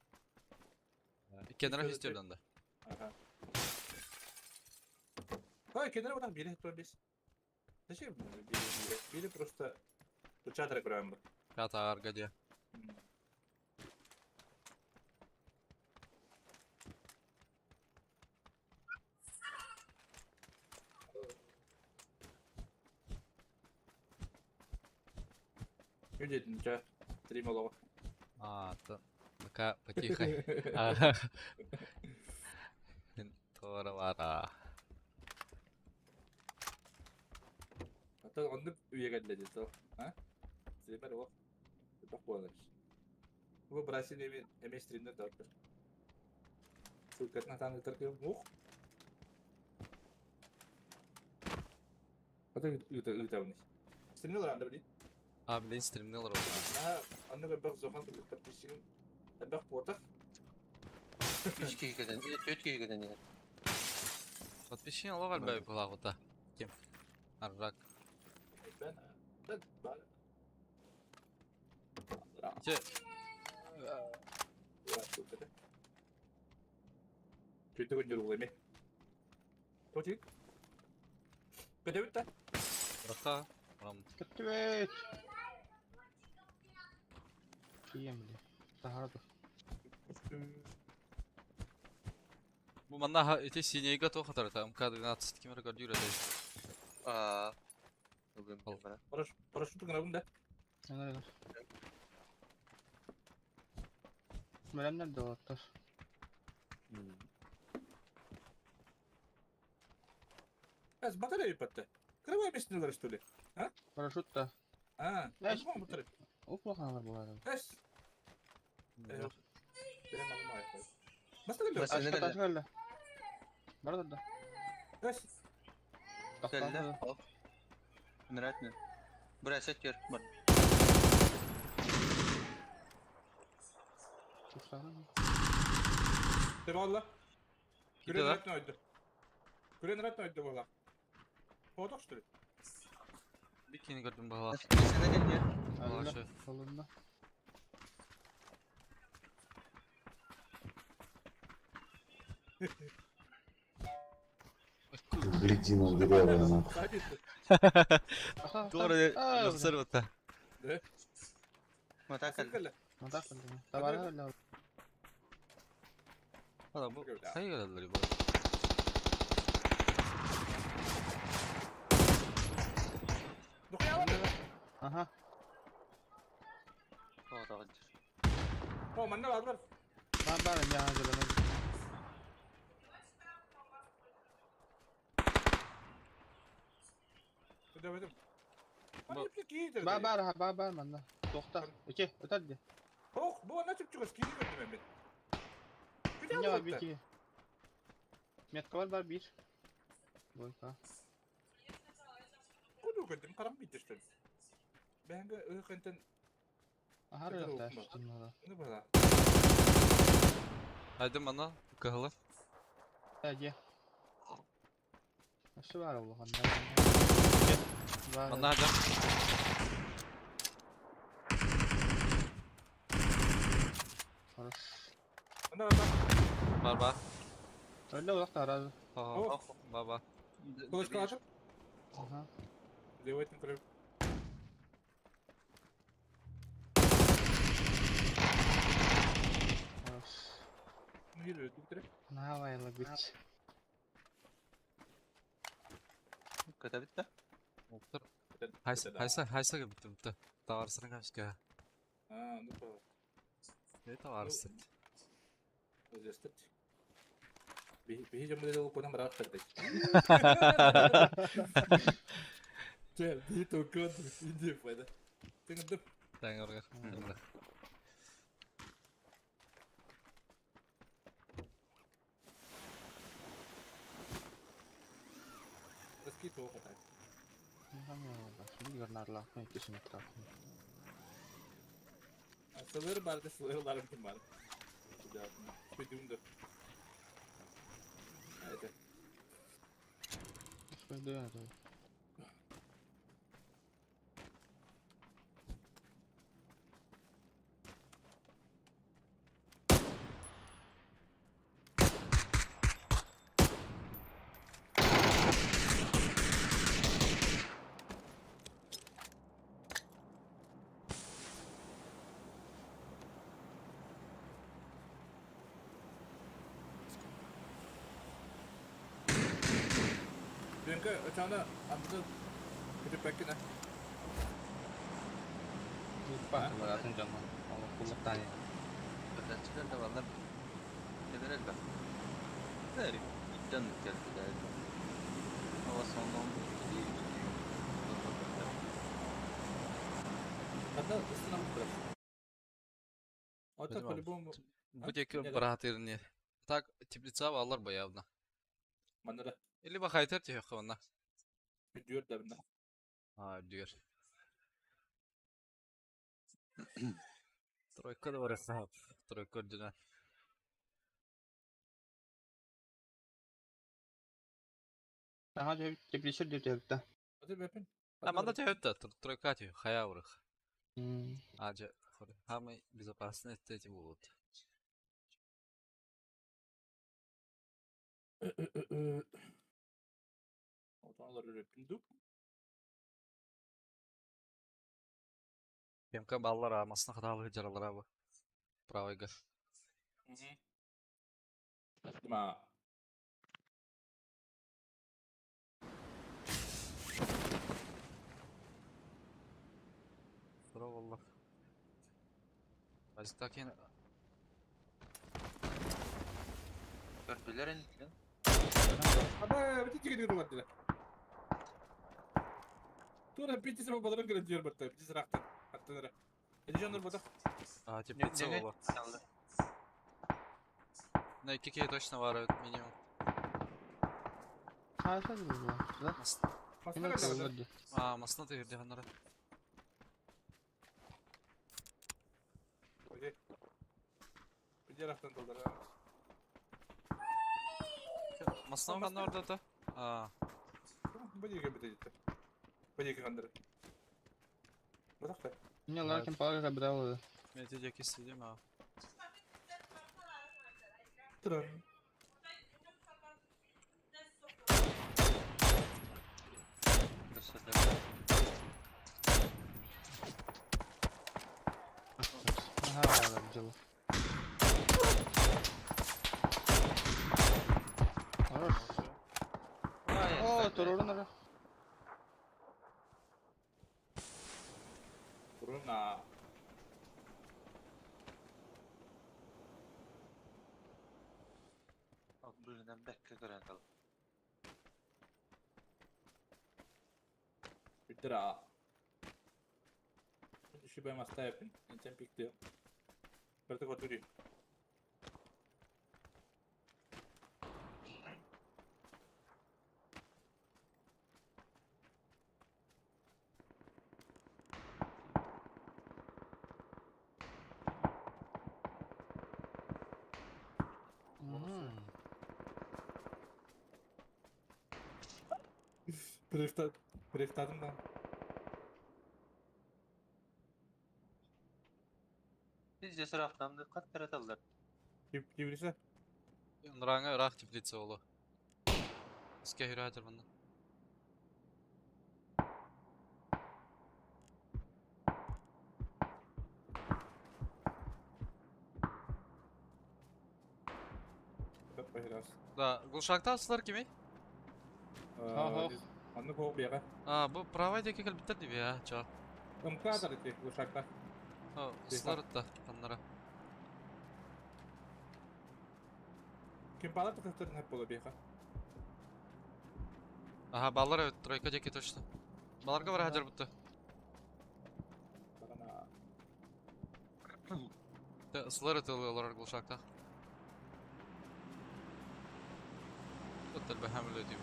Кенара фестивалында. Ага. Ой, кенара вот там били, то без. Зачем били, били? Били просто Чатыры көрөм бу. Катар гаде. Үдетин ча. Стрим олоҕо. А, то пока потихо. Ага. Торовара. Ата оннук үйэ кэллэ то. А? Стример о. Бак буолар. Бу Бразилия эми эми стримдер да бар. Ссылкатын атан ытар кем ух. Ата ыта ыта Стримдер анда били. А, блин, стримнел рот. А, оннук бак зохан подписчигин бак буотах. Үч киһи кэлэн, төрт киһи кэлэн иһэр. Подписчик алға бай булагыта. Ким? Аррак. Ben ben ben Те Чүтү күн жүргүл эми. Точик. Көтөбүт да. Раха. Рам. Көттүбүт. Кием били. Тахара Бу манна эти синейга то хатар там МК-12 кимер көрдүр эти. Аа. Ылыам Ол. баран. Парашют гынабын да. Ыңыр ыңыр. Бэлэмнэр да олоттор. Эс батарея патта. Кырабай бесинелер что ли? А? Парашют да. А, Эс. батарея. Уплаханалар буолар. Эс. Берем алмай. Баста Баста Ашка кэллэ. Бара да. Эс. Кэллэ. Оп. Нрать Бросать көр. Бар. Тебалла. Киде Күрен да? рат ойды. Күрен рат ойды буола. Фото что ли? Бикини көрдүм баһала. Сene кэллэ. Алашы. Холунна. Блядина дырявая, нахуй. Doğru yoksa бата. Да. Мата кэллэ. Мата кэллэ. Табара кэллэ. Ада бу хайы келелер бу. Аха. О, манна бар бар. Бар бар я жабана. Өдөбөтүм. Бар бар бар бар манна. Тохта. Эке, өтәдди. Ох, бу ана чүп-чүгөс кири көрдүм мен. Не бар бир Метка бар бар бир. Бойка. Куду көрдүм, карам бит что ли. Бәңге ыхынтын. Ахар yok da. Ну бала. Haydi bana кыһылы. Әже. Ашы бар улахан. Бар. Манна хадам. Хорош. Ана бар. Бар бар. Öyle ulak da arazı. О, бар бар. Кылычка атып. Аха. Левайтын көрөм. Хорош. Мир өтүп Навайла бит. Көтө битте. Хайса хайса хайса битти битти. Таварсырын кашка. А, ну па. Не таварсыр. Өзөстөт. Биһи жомдо ол конан барак берди. Че, биһи токон инди файда. Теңдеп. Таңырга. Раски тоқта. Сылыр барды, сылырларым ким бар. Көдүмдү. Это. Дүнкө өтөөнө анды күтүп бәккин. Ötәчилер да балlar. Кедерел бak. Дәри. Иттен келди дәри. Ава сондан değil. Анда ысына бутыр. Ата по-любому. Бу деки братырны. Так, теплица алар бу явно. Манара. Или бахайтер тиhe онна. Дүр да бина. А, дүр. Тройка да бар сап. Тройка дүнә. Aha тепличер деп деп. Аты бәпин. А манда тиhe тройка тиhe хая урых. А, же, самый безопасный это эти будут. Отаналар үрөппүндүк. ПМК баллар амасына хаталы жаралар абы. Правыйга. Ма. Азиктакен Көрдүлэр инниттэн. Аба, бити тигини тугардыла. Тура бити саба баларын көрөн диэр батта, бити сырактан. Аттанара. Эди жоннор ботах. А, теплица ола. На икки точно бар минимум. Хааса было. Да? А, масна ты где ханара. Окей. Бити толдара. Масна ханна орда та? А. Бу диге бити дитте. Бу диге хандара. Ботах та. Не, ларкин палка брал. Мен те диге сидим а. Тура. Ага, дело. Хорош. О, турурун ара. Туруна. Блин, бәккә көрән кал. Биттера. Шибай мастайпин, интен пикти. Берте котури. Прифтадым да. Biz сырақтамды қат тараталдар. Кибрисе? Нұраңа ырақ теплица олы. Іске хүрәдір бұнда. Да, глушакта асылар кими? Анны хоқ бияға. А, бу правай деке кэлбиттер диби я, ча. МК да дити глушакта. Сылар да, каннара. Ким бала тұқықтарын хеп бола бияға. Ага, баллар evet, тройка деке точно. Баларга бар хажар бутты. Бағана. Сылар өтөлөр глушакта. Өттел бәхәмле дип.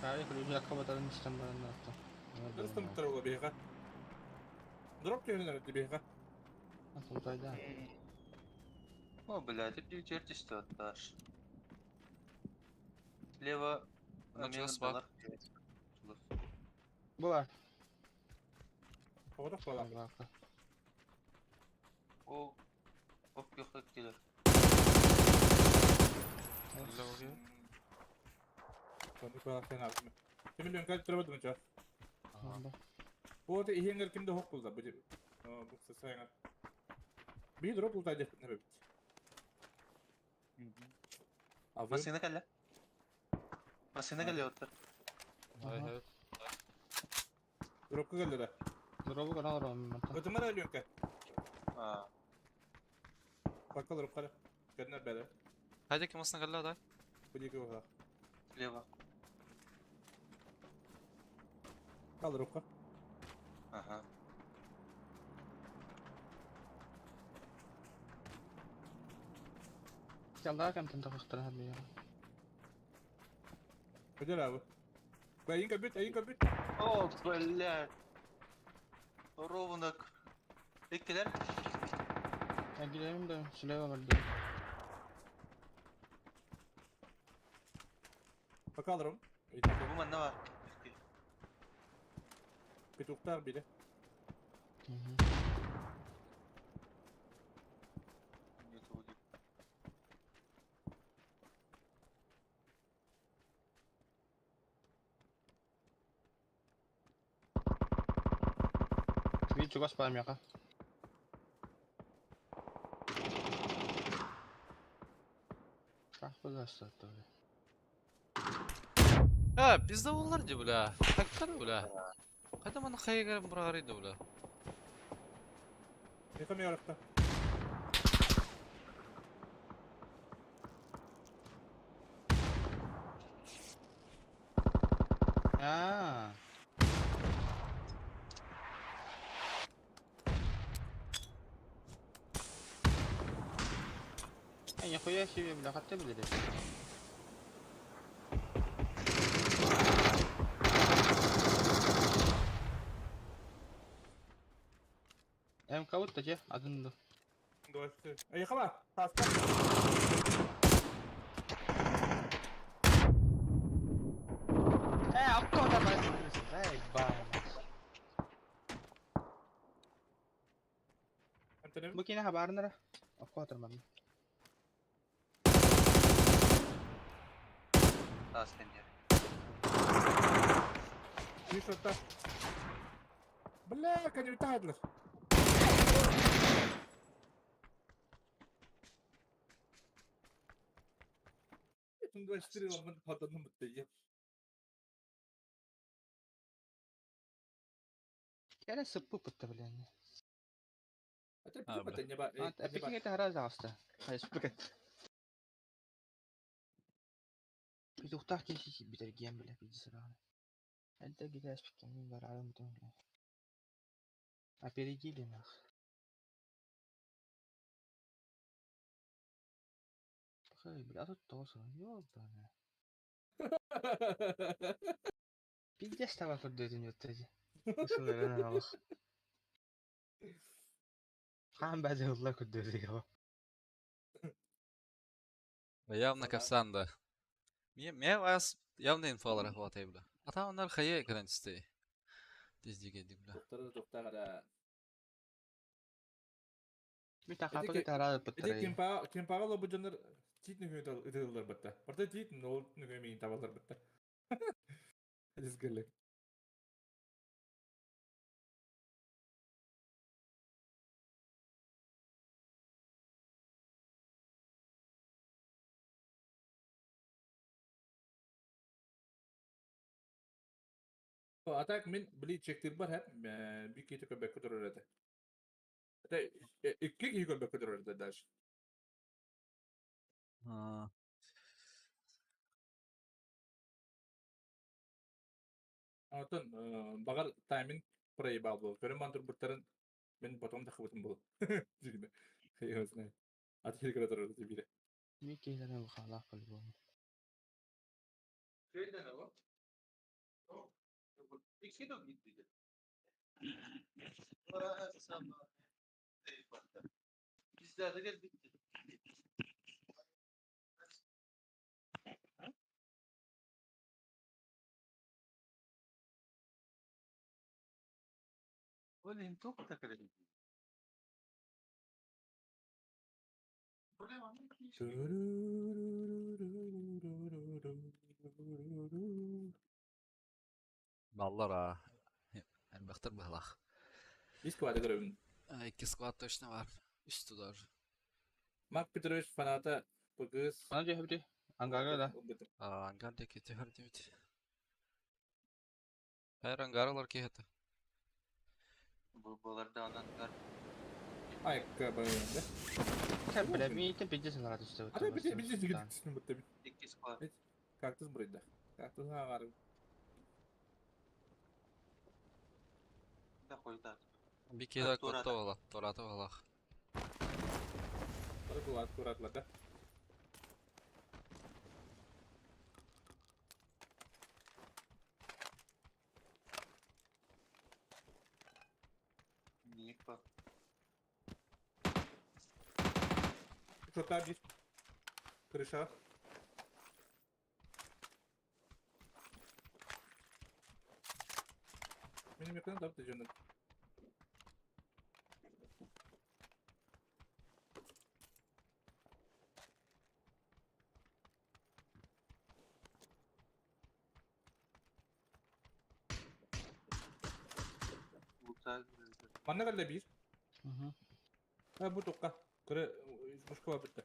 Кай кружакка батарын истен баран атта. Дұрыстан бұттар ола бияға. Дроп терінер өтті бияға. Тутайда. О, блядь, это черти что атташ. Слева Началось бар. Була. Оғырақ бала. О, оп, yok келер. Соны бала сен алдым. Ким лөнкә тұрбады мынча. Бу да ихенгер кимде хоқ булда бу. Бу сасайга. Би дроп булда деп не бит. Машина кәллә. Машина кәллә оттыр. Дропка кәллә. Дробу канал ром. Өтемәр лөнкә. А. Бакка дроп кара. Кәннәр бәле. Хайда ким осына калла да? Бу дике оға. Слева. Кал дропка. Ага. Ялда кем тантахтар хабия. Көдер абы. Бәйин кәбит, әйин кәбит. О, блядь. Ровно. Иккилер. Әгилерим да слева барды. Бакка дроп. Бу манна бар. Петухтар биле. Би чугас бар мияка. Как бы А, пизда олар ди бля. Так бля. Хайда маны хайыгар быраҕарый да бля. Миэхэ миэрэхтэ. Аа. Э, нихуя себе, бля, хатты билери. Эм кабытта че, адын ду. Двадцать. Ехала! Таска! Э, апка ота Эй, бам. Бу кине хабарынара. Апка отырмам. Таас кэннигэр. Видишь, Бля, конютадлер. М 24 ламын хатанным бітті. Кэлэ сыппыппыт блин. А, бля. А, пикинг это гораздо аста. Хайспык. Петухтах киһи битэргиэн бля пиздец сыраҕына. Элдэ гитээспиккэ мин барарым бля. Опередили нах. Хэй, бля, тут тоже, ёбаная. Пиздец таба көрдөтүн өттөжи. Ушул алых. Хаан бәдэ ылла көрдөтү Явно капсан да. Ме вас явно инфалар хватай бля. А там оннар хае грантисты. Диздиге ди бля. Доктор доктор Ми тахапы тараа Эти пыттары. кемпа кемпага лобу дьоннор тиит нөҥүө ытыыллар батта. Барта тиит ол нөҥүө миин табаллар батта. Дизгеллек. А так мин били чектир бар хәп би кити көбәк көтөрөр этэ. Это икки киһи көбәк көтөрөр этэ даже. Онтон багар тайминг проебал был. Көрүм мантыр буттарын мен потом тахыбытым был. Дигне. Я знаю. А ты көтөрөр этэ бире. Ми кейлерин халах по-любому. Şeyden ama. İki de gitti. Bizler de gel bitti. Oğlum çok takılıyor. Баллар а. Элбэхтэр быһылах. Бис квады көрөбүн. Икки склад точно бар. Үс тудар. Марк Петрович фаната ПГС. Ана же хөбү. Ангага да. Ангар диэки түһэр диэбит. Хайр ангаралар киһи Bu bularda anahtar. Ай, кабы, да. Sen бля, ми те пиздец лара түстэ. Ата биз биз түстүн бутта. İki squad. Кактус бурайда. Кактус ағары. Da koydu. Би киһи Тура. котто буолла. Турата буоллах. Бары кулат куратлар да. Niye bak. Шота бир. Крыша. Менин меканы тапты жөнүн. Манна калла бир. Ha бу токка. Кыры мушка битте.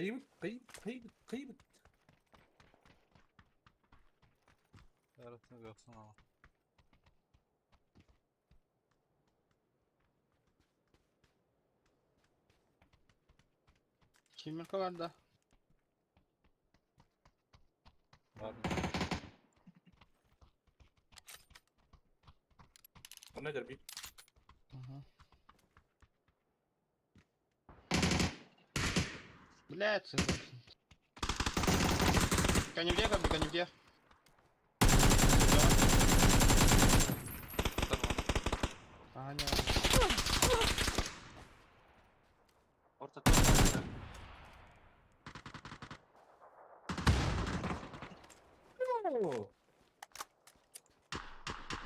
Кыйбыт, кыйбыт, кыйбыт, кыйбыт. Киммерка бар да? Онно дерби. Блядь, сын. Конюге, как бы конюге. Аня. Ортотон бар.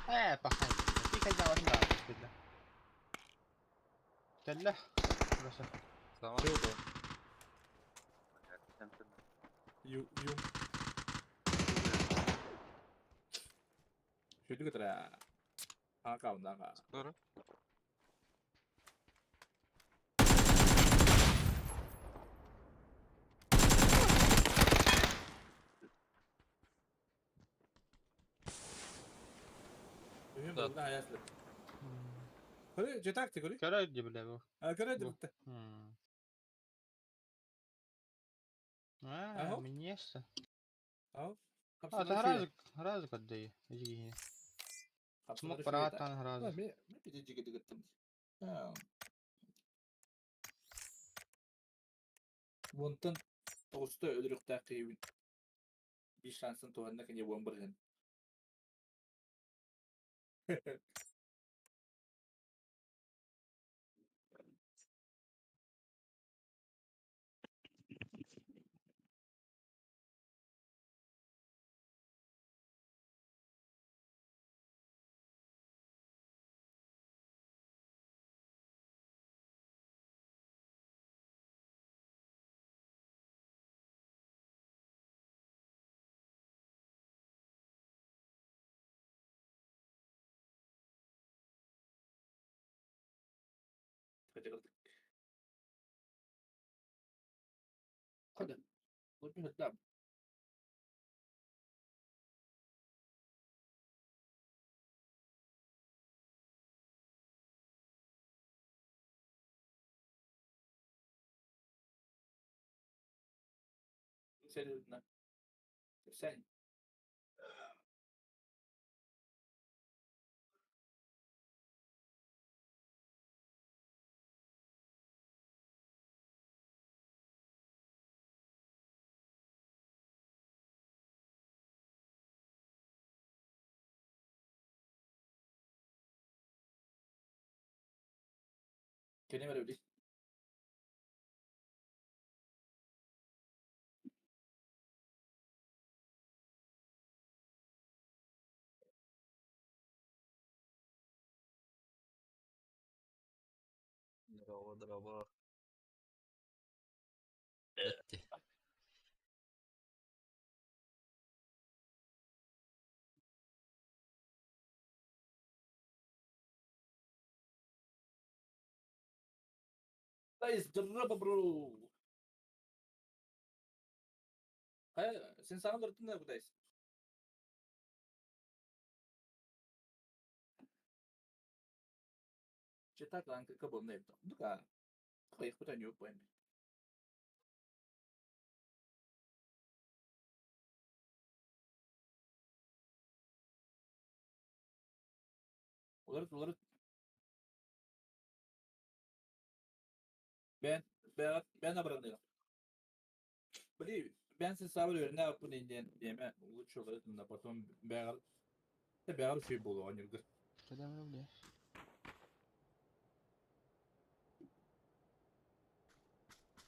Э, пахай. Ты когда да, бедно. Тэллэ. Просто. Ю, ю. Шүдү кытара. Ака унага. Скоро. Үһүн булда аяслы. Көрө, же тактик көрө. Көрө ди бля бу. А көрө Бу. дибитте. А, Ага. мне что? Ау. А, это разик, разик отдай. Иди. Смог паратан разик. Мен мен пиде жиге дигеттим. Вонтон тоғуста өлүрүктаах киһибин биир шансын туһанна кини буон бырыһын. Хода. Вот Серьезно. Сань. Кене беребили. Здорово, здорово. Бетти. Дай здорово, бро. Хайа, сен саған дұрттың да құдайс. Читак анкы болна епті. Дука, қайық бұта не өп бойым. Олар, олар. Ben, ben, ben abranıyorum. Бли, ben sen sabır ne yapın diyen diyeme лучше да потом бәгәр бәгәр şey болу анюргы. Когда бля.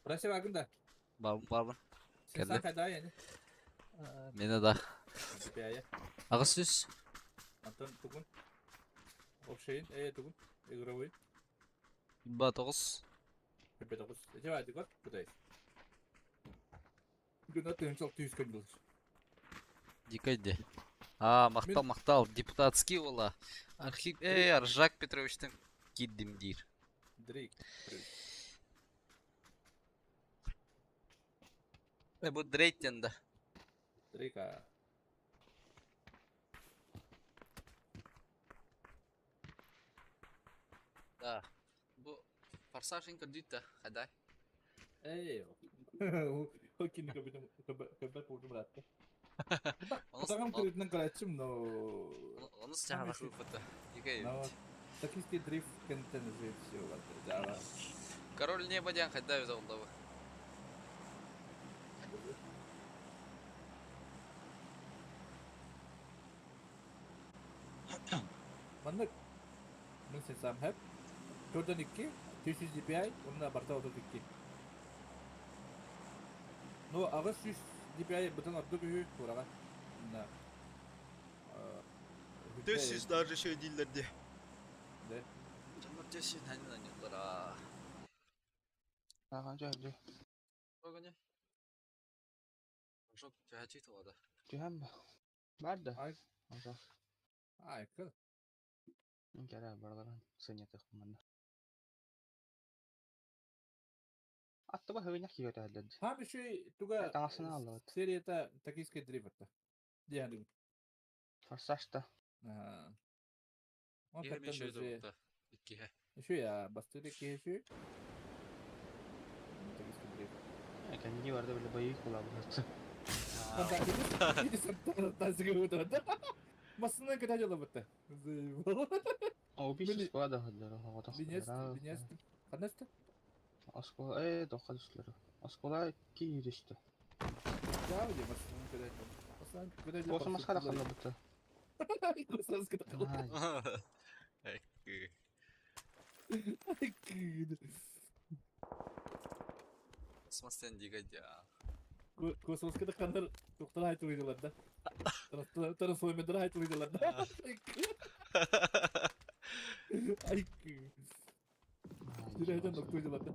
Burası bakın da. Барбын, барбын. Sen Geldi. sen kayda yani. Мені да. Бәйе. Ағыс сөз. Антон тугун. Общейн, э тугун. Игровой. Ба тоғыз. Пепе тоғыз. Эте байды көр, кудай. Күн аты үнчал түйіс күн бұл. Дикайде. А, мақтал, мақтал. Депутатский ола. Архив... Эй, Аржак Петровичтің киддим дир. Дрейк. Бу Дрейк диэн да. Дрейка. Да. Бу Форсаж көрдүүт да, хадай. Эй. Хоккейни көбүтүм көбөт буолдум братты. Онус Тагам көрүтүнэн көрәччим, но онус самый чаһана ши. хыппыта. Дикэй Но эбит. токийский дрифт кентен уже все ладно. Король неба диэн хайда эбит оллабы. Маннык мин сен хэп. Jordan 2, 300 DPI, онна барта 32. Ну, 800 DPI бытын ордук үһү тураға. На. 400 даже şey değillerdi. Да. Дьоннор 400 ханин анньыллара. Ага, жа, жа. Огоня. Шок түһәчи туғада. Түһәм ба. Бар да. Ай, Ага. ай, кыл. Кәрә барларын сынятых манна. Аттыба хөвенә кигә әлләд. Ха bir туга Таңасына алып. серията токийский дрифт. Диярым. Форсажта. Ага. Он Иһэ каттан мен уже. да Иккиһэ. Еще я бастыры кеши. Токийский дрифт. Кәнди барда биле боевик була бу. Масына когда дело бытта. Заебал. О, биш Били- склада хәлләр, ага, Бинест, бинест. Ханест? Оскола, э, тоққа түстілер. Оскола ки түсті. Да, где масына когда дело. Масына когда дело. Осы масқара қала бітті. Космос когда Ай, Экки. Космостен дигадя. Космос когда хандар доктор айтып ойдылар да. Трансформер айтып ойдылар да. Ай. Жүрәдән доктор ойдылар да.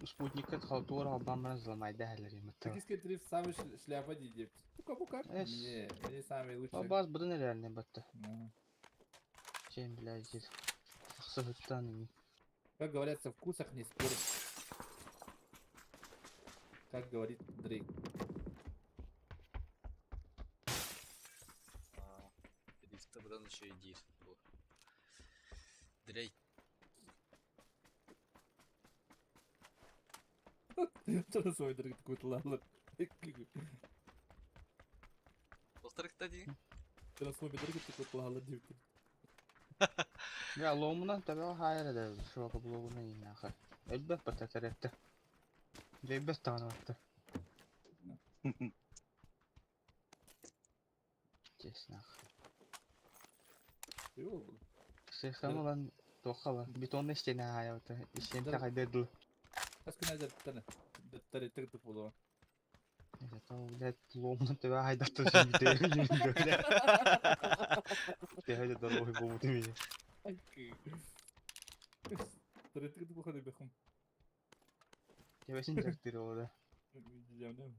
Спутникке халтура албан баран зламайды әлер емітті. Токийский дрифт самый шляпа дейді. Ну кому как? Эс. Не, мне самый лучший. Баз бұдан реальный бітті. Ну. Чем, блядь, жер. Ақсы хүттан Как говорится, в вкусах не спорят. Как говорит Дрейк. Дрифта бұдан еще и дир. Бу. Дрейк. Трансформер такой лалар. Доктор дии. Трансформер такой лалар деп. Я ломунан табиға хайыр да шуға блогуна инахы. Элбек бата тәрәтті. Жайбек тағаны батты. Честно. Сыхам olan тоқала бетонный стена хаябыта. Стена қайда ду. Аскына жаттаны. Даттары тыгды болу. Это, блядь, ломунан табиға хайдатты сөйді. Ты дорогой бобу ты меня. Тары тыгды болу бехум. Тебесин жактыр ода. Жамдым.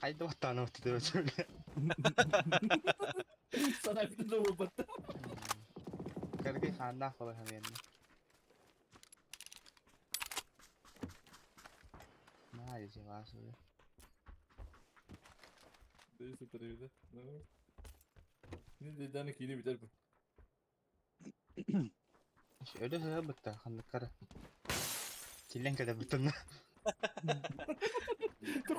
Хайда баттаны отты деп өтіп. Sana bir de bu battı. Кәрге ханна қала хаменні. На, ежи васы. Neyse tabii de. Ne dedi kini biter bu. Öyle söyle бітті, ханныккара. Килен кәде бітті.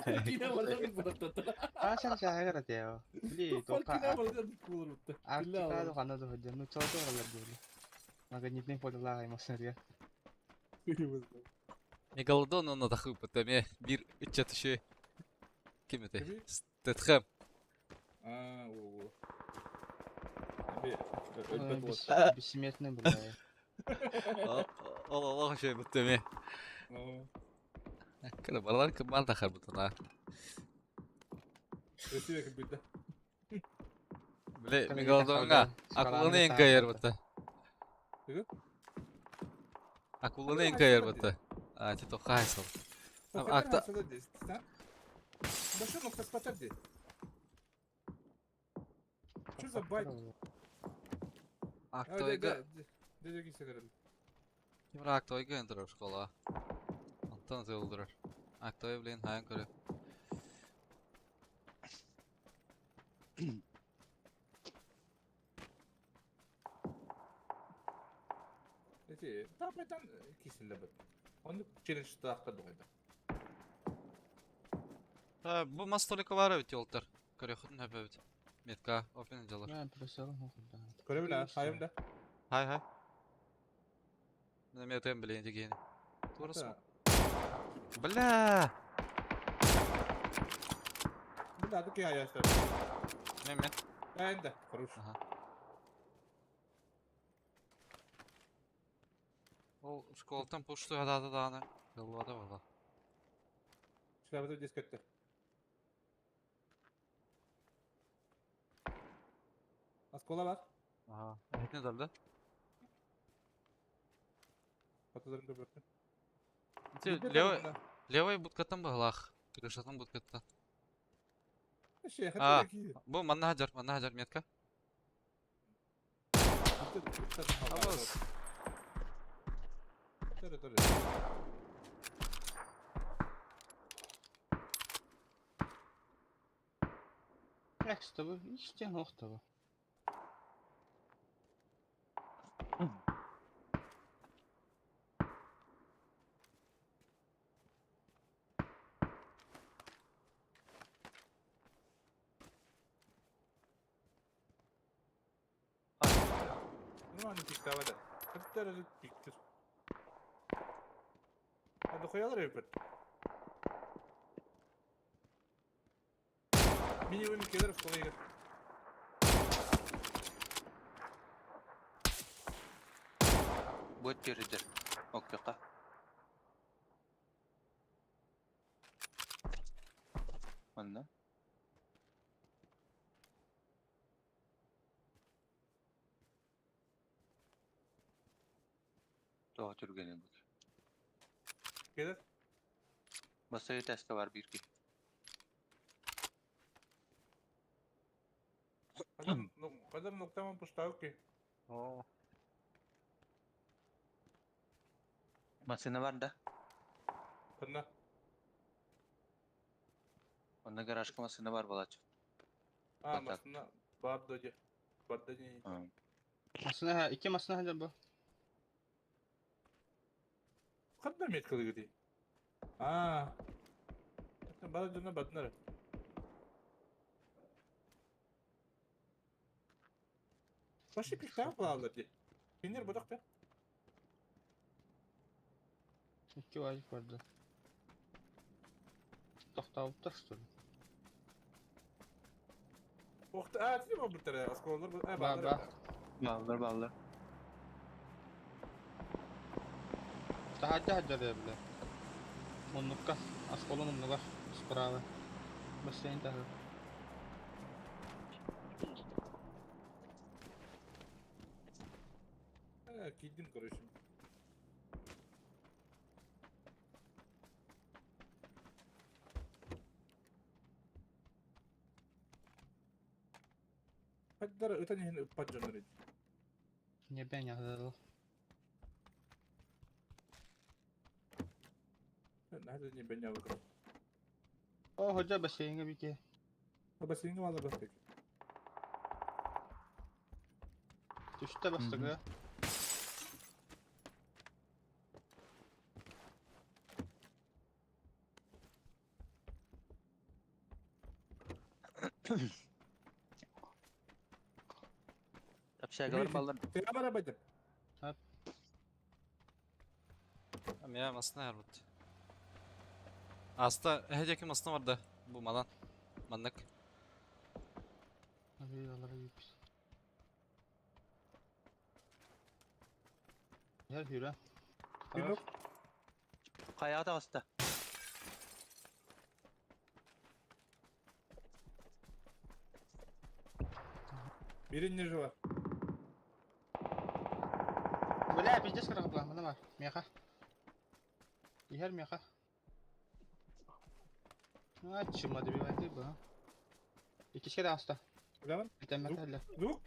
Kine var da bu battı. Аса шағыр атео. Били, тоқа Kine var da bu battı. Арктикада қана да хөдде, ну чоты қалар дейли. Магнитный полилар аймасырия. Мегалодон онна тахыппыт эме бир ыччат үчү. Ким этэй? Стэтхэм. А, о. Abi, ölbet oldu. Бессмертный бля. Ол олох үчү бут эме. Кыра балар кымман тахар бутуна. Красивый как будто. Биле мегалодонга акуланы эңкайыр бутта. Тугу? Акуланы эңкайыр бутта. А, ти тохайсыл. Акта Да что, ну хоспотар де? Что за байт? Актойга Дедеги сыграли. Кимра актойга энтер школа. Оттон ытыалдырар. Актовый, блин, хайан көрө. Эти, тапайтан кисиллебит. Оны челлендж таахта дугайда. Бу мас столика бар эбит йолтар. Көрөхүтүн хөпөбүт. Метка, опен дьалар. Мен просалым хохуда. Көрө биле, хайым да. Хай хай. Мен метем билейин дегени. Турус. Бля! Бу да ки аястар. Мен мен. Энде, хорош. Ага. Ол школаттан пушту хадады дааны. Яллада бала. Шляпа дискетте. Аскола бар. Ага. Этне далда. Аталарым көбөртүн. Левый, левый будкаттан баһалаах. Крышатын будкаттан. А, бу манна хажар, манна хажар метка. Абыз. Төрө төрө. Экс тобы, истен ох тобы. Нормально пиктавада. Көттөрө пиктир. Hadi koyalım hep. Minimum keler kolay gel. Бу теридер. Октока. Манна. Тоға түргені бұл. Keler. Басай тәскі бар бирки. Kadar kadar noktamın puştağı ki. О. Масына бар да. Kında. Онна гаражка масына бар балачы. А, Batak. masına var da Var da ne? Масына ха, iki масына хажар бу. Kadar met kılı gidi. Aa. Bana dönme batınları. Başı piktağı bağlı di. Pinir budak da. İki vajik vardı. Тохтаабыттар что ли? Oxta, aa, değil mi bu tarafa? Askolar bu. Ha, Ба bağlar. ба. Баллар баллар. Тахаджа хаджар я бля. Муннукка, асколон муннугар, справа. Бассейн тахы. Ha, giydim короче. Hatta öten yerin ıppat canları. Не бен яхадал. Nerede ne ben yavrum. О, ходжа бассейнге бике. Baba senin valla bak peki. Түштэ бастыгы. Общагалар баллар. Sen arabada. Мя масына ярбыт. Аста, эһэдеки масына бар да. Бу манан. Маннык. Abi алара юпс. Яр хүрэ. Yok. Каяға тағыста. Birinci var. Бля, пиздец кыргы була, мына бар. Меха. Ихер меха. А, чума добивай бу. Иккиске да аста. Ulan Битеммет әллә. Звук.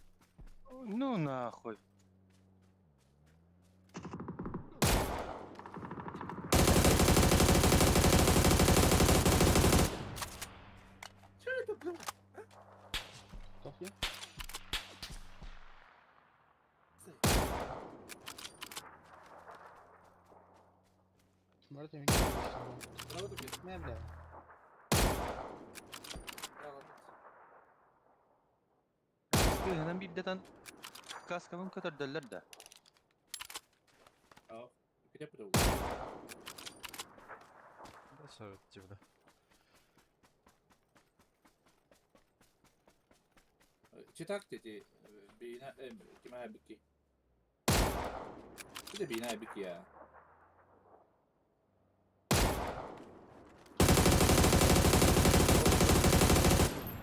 Ну нахуй. Убил. Тоқия. Брат, я Не, бля. Кыһынан биирдэтэн каскабын көтөрдөллөр да. Где подал? Да, совет тебе. Читак дети бина кима бики. Это бина бики я.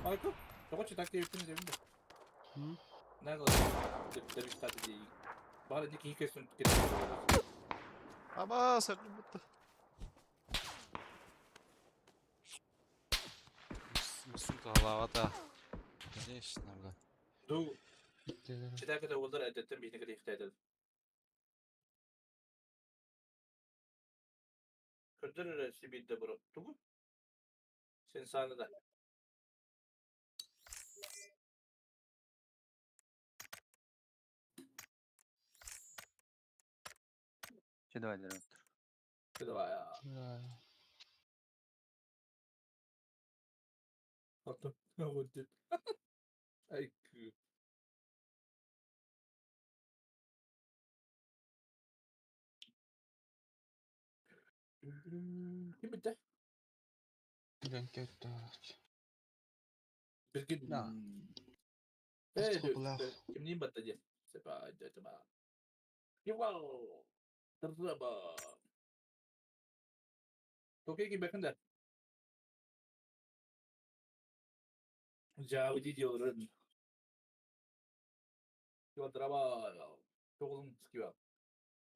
Майкл, тоҕо читак диэбиттин этэбин да. Нагло дебиштаты дии. Бары не киһи көстөн кетер. Ама сөрдүм бутта. Сука, голова-то. Конечно, бля. Ду читак это олдар әдеттен бейне кете Көрдөр эрэ сибиирдэ бро. Тугу? Сен сааны да. Че давай дерем. Давай. а. Потом вот дед. Ай, Ким битте? Билгин. Да. Э, Хопла. кимниин батта дии. Сепа, дэтема. Ивал. Тырраба. Токей ки бэкэн да. Жауди диорын. Ивал драба. Тоғылын скива.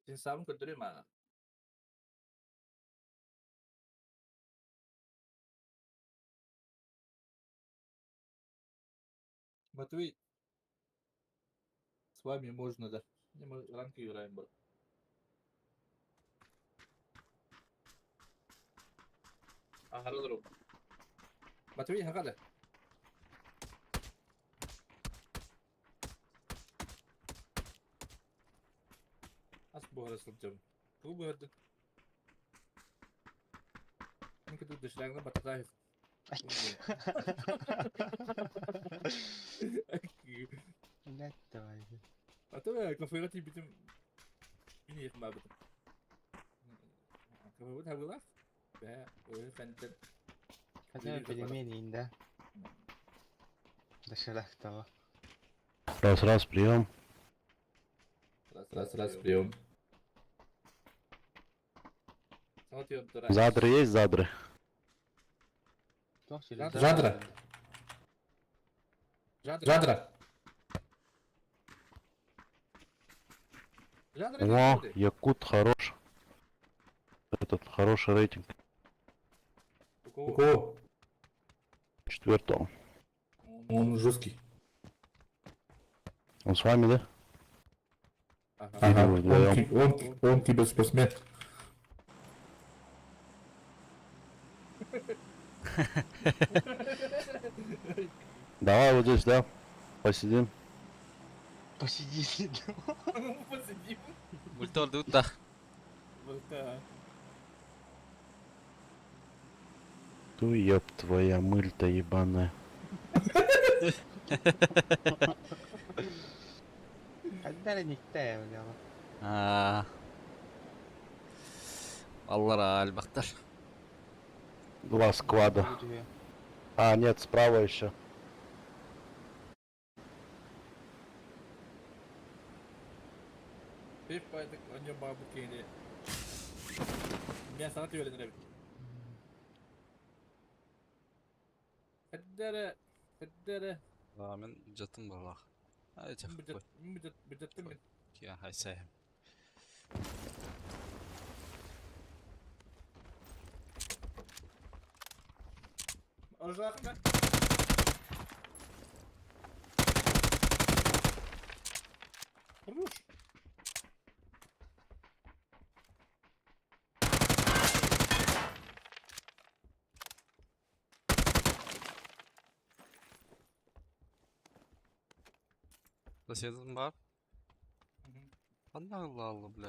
Сен сабын көтөрө ма. Матвей, с вами можно, да. Не, мы ранки играем, брат. Ага, друг. Матвей, хагада. Ас буһара сылдьабын. Тугу буһардын? Мин кытта доширагынан бататаев. Нет, давай. А то кафега тиийбитим мин иэхим баабытым. Кафебыт хабылаах. Бээ, өлө фэнтэн. Хотя пельмени, да? Доширак того. Раз, раз, прием. Раз, раз, прием. Задры есть задры? Жадра. Жадра. Жадра. О, Якут хорош. Этот хороший рейтинг. У кого? Четвертого. Он жесткий. Он с вами, да? Ага. Или вы вдвоем? Он, он, он киберспортсмен. Давай вот здесь, да? Посидим. Посиди. Посидим. Мультор дутта. Да. Ту ёб твоя мыль-то ебаная. Когда никте, бля. Аа. Аллара альбахтар. Два склада. А, нет, справа еще. Пеп байдык оньон баабыт киһини. Мен саҥа түбэлэн эрэбит. Хэддэрэ, хэддэрэ. Аа, мен жатын барлах. Ай, тях. Бүдеттим мен. Кия хайсайым. Оружаахын да. Хорош. Соседым баар. Ханна ыллаалла, бля?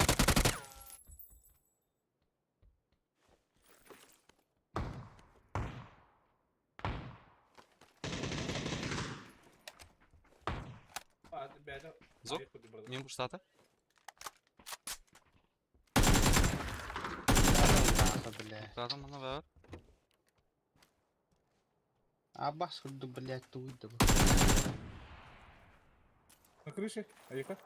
Зок, мин пуштата. Бля. Пуштата мана бар. Абас курдук, блядь, тугуй да бу. На крыше, Айка.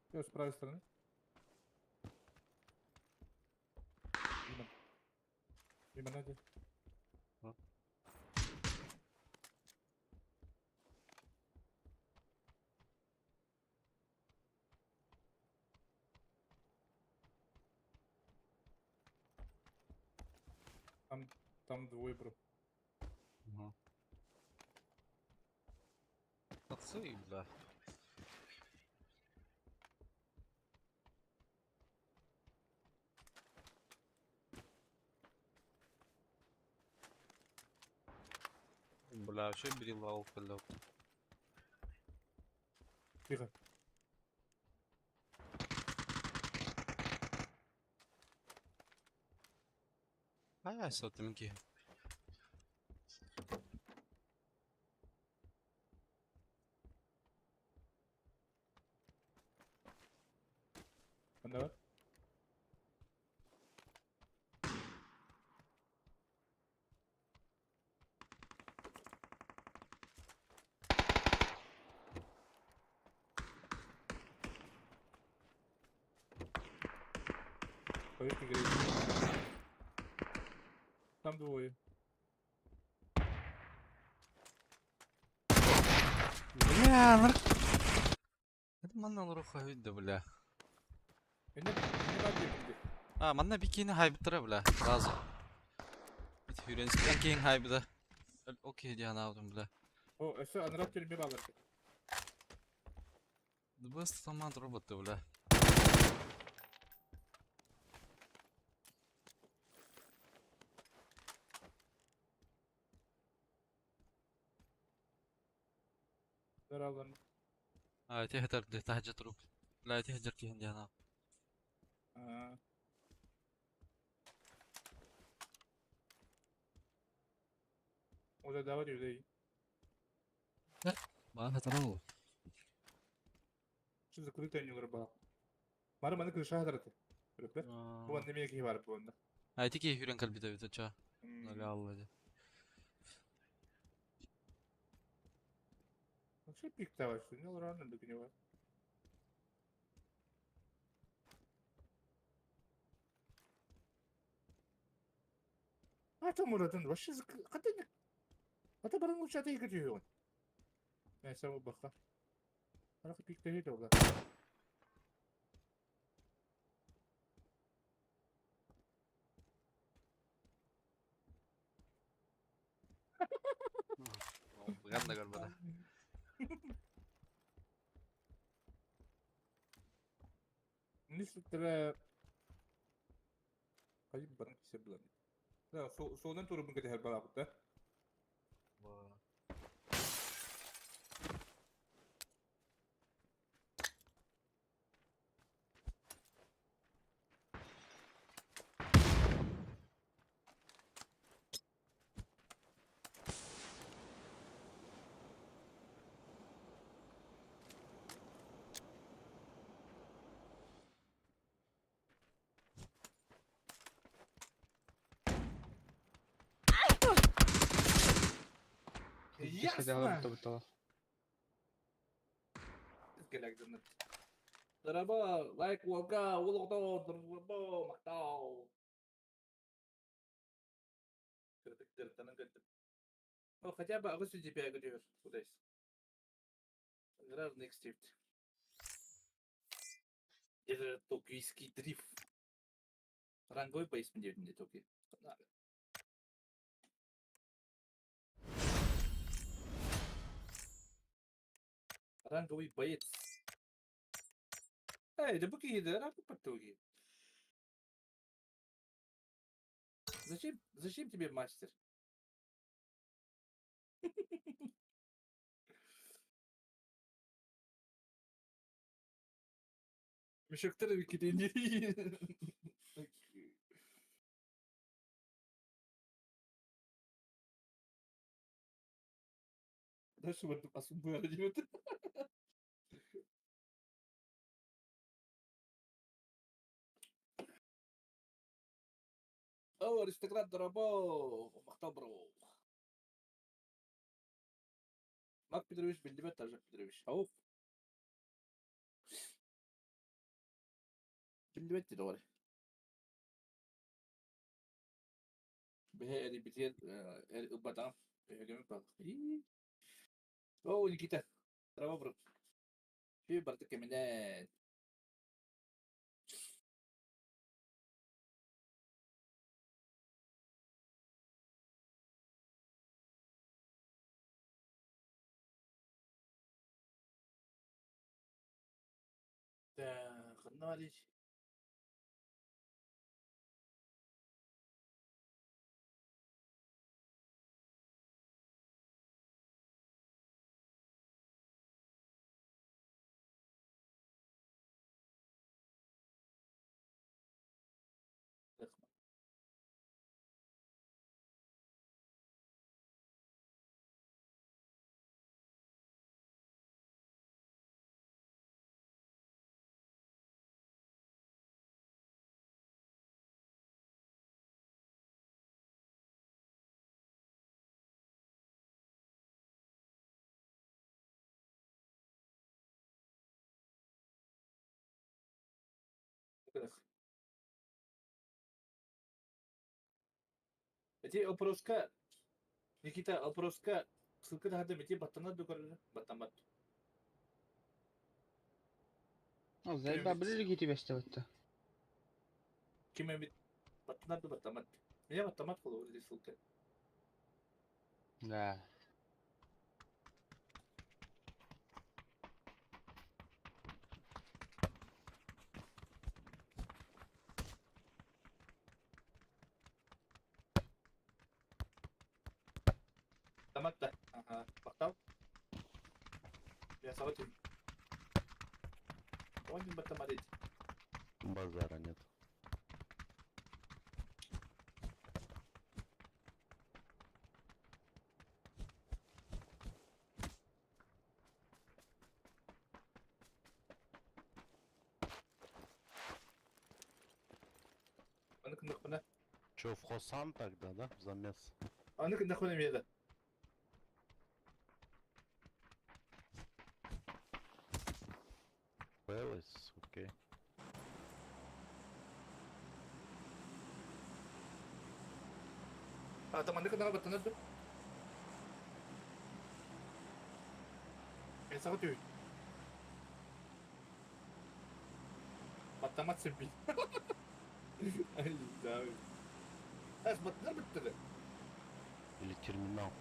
Всё, с правой стороны. Мимо. Мимо Надя. Там, там двое, бро. Ага. Отцы, бля. Бля, вообще брила бля. Тихо. А, сотымки. Давай. Поверьте, греет. Там двое. Бля, нар... Это манна лоруха видно, бля. А, манна бикини хайбыттара, бля, сразу. Бит хүренскен кейин хайбыда. Окей, диан алдым, бля. О, все, анрап тюрьме балар. Быстро там роботы, бля. Здорово. А, تهدر تهجر تروب لا تهجر كيهن ديانا. А. Уже давай людей. ما ترى Что закрытая не рыба. Мары маны крыша хадырты. Рыба. Бу анны меки бар бу анда. А тики хүрен калбита бит ча. Ля алла ди. Вообще пик давай, что не рано догнивает. А то Murat'ın вообще қандай Ата барын лучше ата екі түйе Нәйсе ол баққа. Арақ пикте жейді олар. Ганда көрбөдө. Нисликтер Қайып барын кесе булан. Да, содан туры бүгін кете бала бу да. Ясно. Драба, лайк, уага, улугдо, драба, мактау. Ну, хотя бы агыс DPI говоришь, кудайс. Игра в Next Shift. Это токийский дрифт. Ранговый пояс мне не Токио. Ранговый боец. Эй, да буки, да ранг потуги. Зачем, зачем тебе мастер? Мешоктар эбиккитин. Дальше вот асумбыра диэбит. О, аристократ дорабо, махтал бро. Марк Петрович биллибэт Тажак Петрович. Ауф. Биллибэт диэн оҕо. Бэһэ эрийбитигэр эр ылбатаҕым. Өһөгөмүн пал. О, Никита. Здорово, бро. Ү барыта кэминэн. Так, ханна барый? Эти опроска Никита опроска ссылка таһырда ити баттанар да көрөр баттаммат. Ол заебал билер кити бэстебетте. Ким эбит баттанар да баттамат. Меня баттамат холобур ити ссылка. Да. Баттамат да. Ага. Баттал. Я сабатым. Он не баттамат эти. Базара нет. Аны кындыкпына. Че, в Хосан тогда, да? В замес? Аны кындыкпына меда. Пэлас, окей. А там аны кындыга баттанар да. Мен сага түй. Баттамат сен бил. Ай, да. Әс баттанар бітті. Или терминал.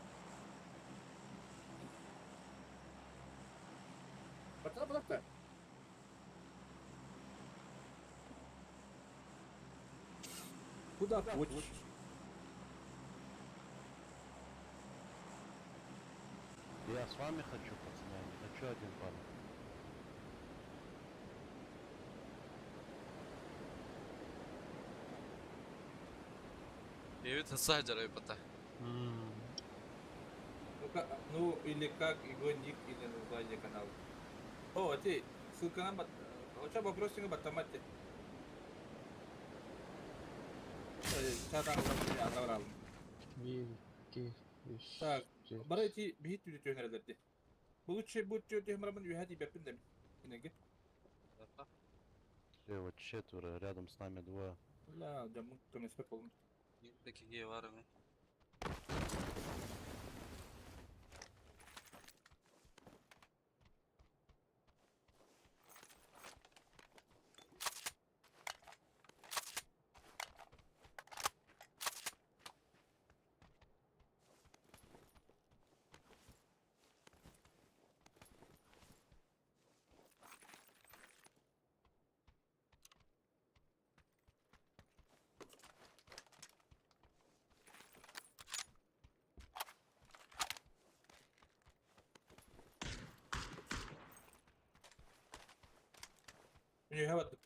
Баттанар бұлақта. Куда хочешь. Я с вами хочу, пацаны, я не хочу один падать. Бэйбит саһа пата. Ну, как, ну или как его ник или название канала. О, а ты, ссылка на бат... Оча вопросик баттаматте. Биир, икки, үс, Так, түөрт. бары ити биһит түлү түһэнэрэлэрди. Бу лучше бу түөрт марамын үһэ тиийбэппин да кинеге. Слева четверо, рядом с нами двое. Ла, дьоммун көмөспөт болун. Такие варами. Үһэ бардым.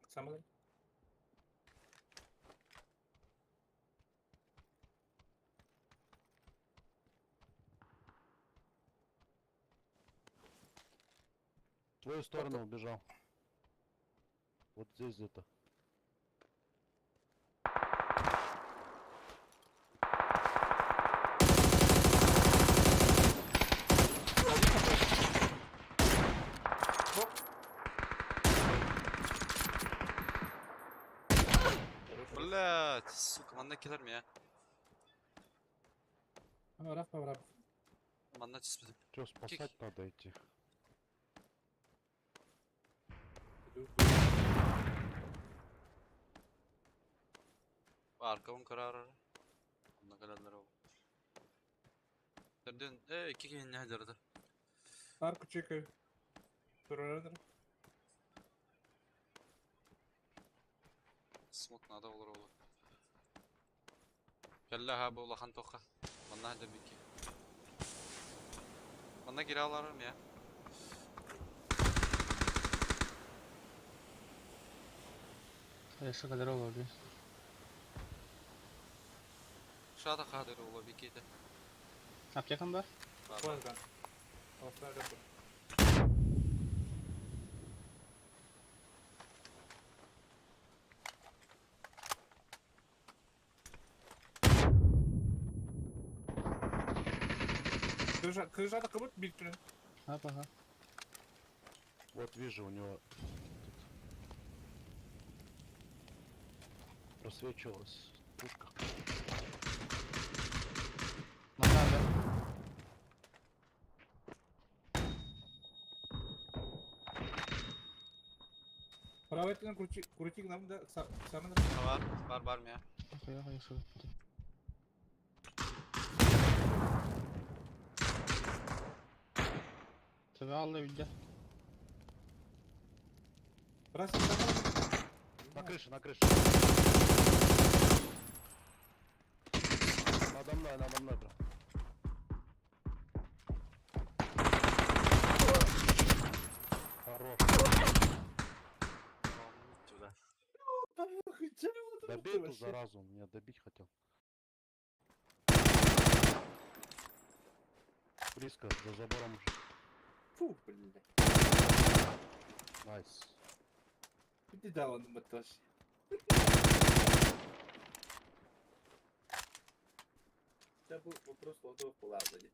Самалай. В твою сторону убежал. Вот здесь где-то. Блять, сука, манна кэлэр мия. Раф, раф. Манна түспүтүм. Че, спасать надо идти? Аркабын көрөр. Онно кэлэллэр ол. Төрдүн, э, икки киһини сылдьар. Арку чекаю. Турарар. Смок надо olur olur. Кэллэ ха бу улахан тоха. Манна сылдьар бикки. Манна кире аларым я. Хорошо, kadar oldu. Шата хадыр ола бикките. Аптекам бар? Бар, бар. Бар, бар. Крыша, крыша кыбыт бир түрүн. Ага, ага. Вот вижу у него тут просвечивалась пушка. Надо. Правый түрүн крути, крути нам да самын. Бар, бар, бар мия. Охуя, хорошо. Тебе алды видя. Раз, На крыше, на крыше. Надо мной, надо мной прям. Хорош. Сюда. Добей эту заразу, он меня добить хотел. Близко, за забором уже. Фу, блин. Найс. Иди да, он мотош. Это был вопрос лотов полазали.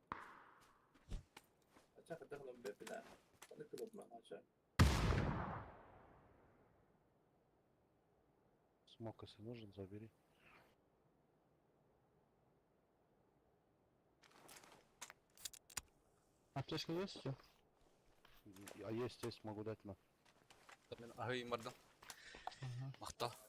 А чака дахлам бепина. Аны кылып мага Смок, если нужен, забери. Аптечка есть у тебя? А есть, есть, могу дать на. Мен аһый мардым. Ага. Махта.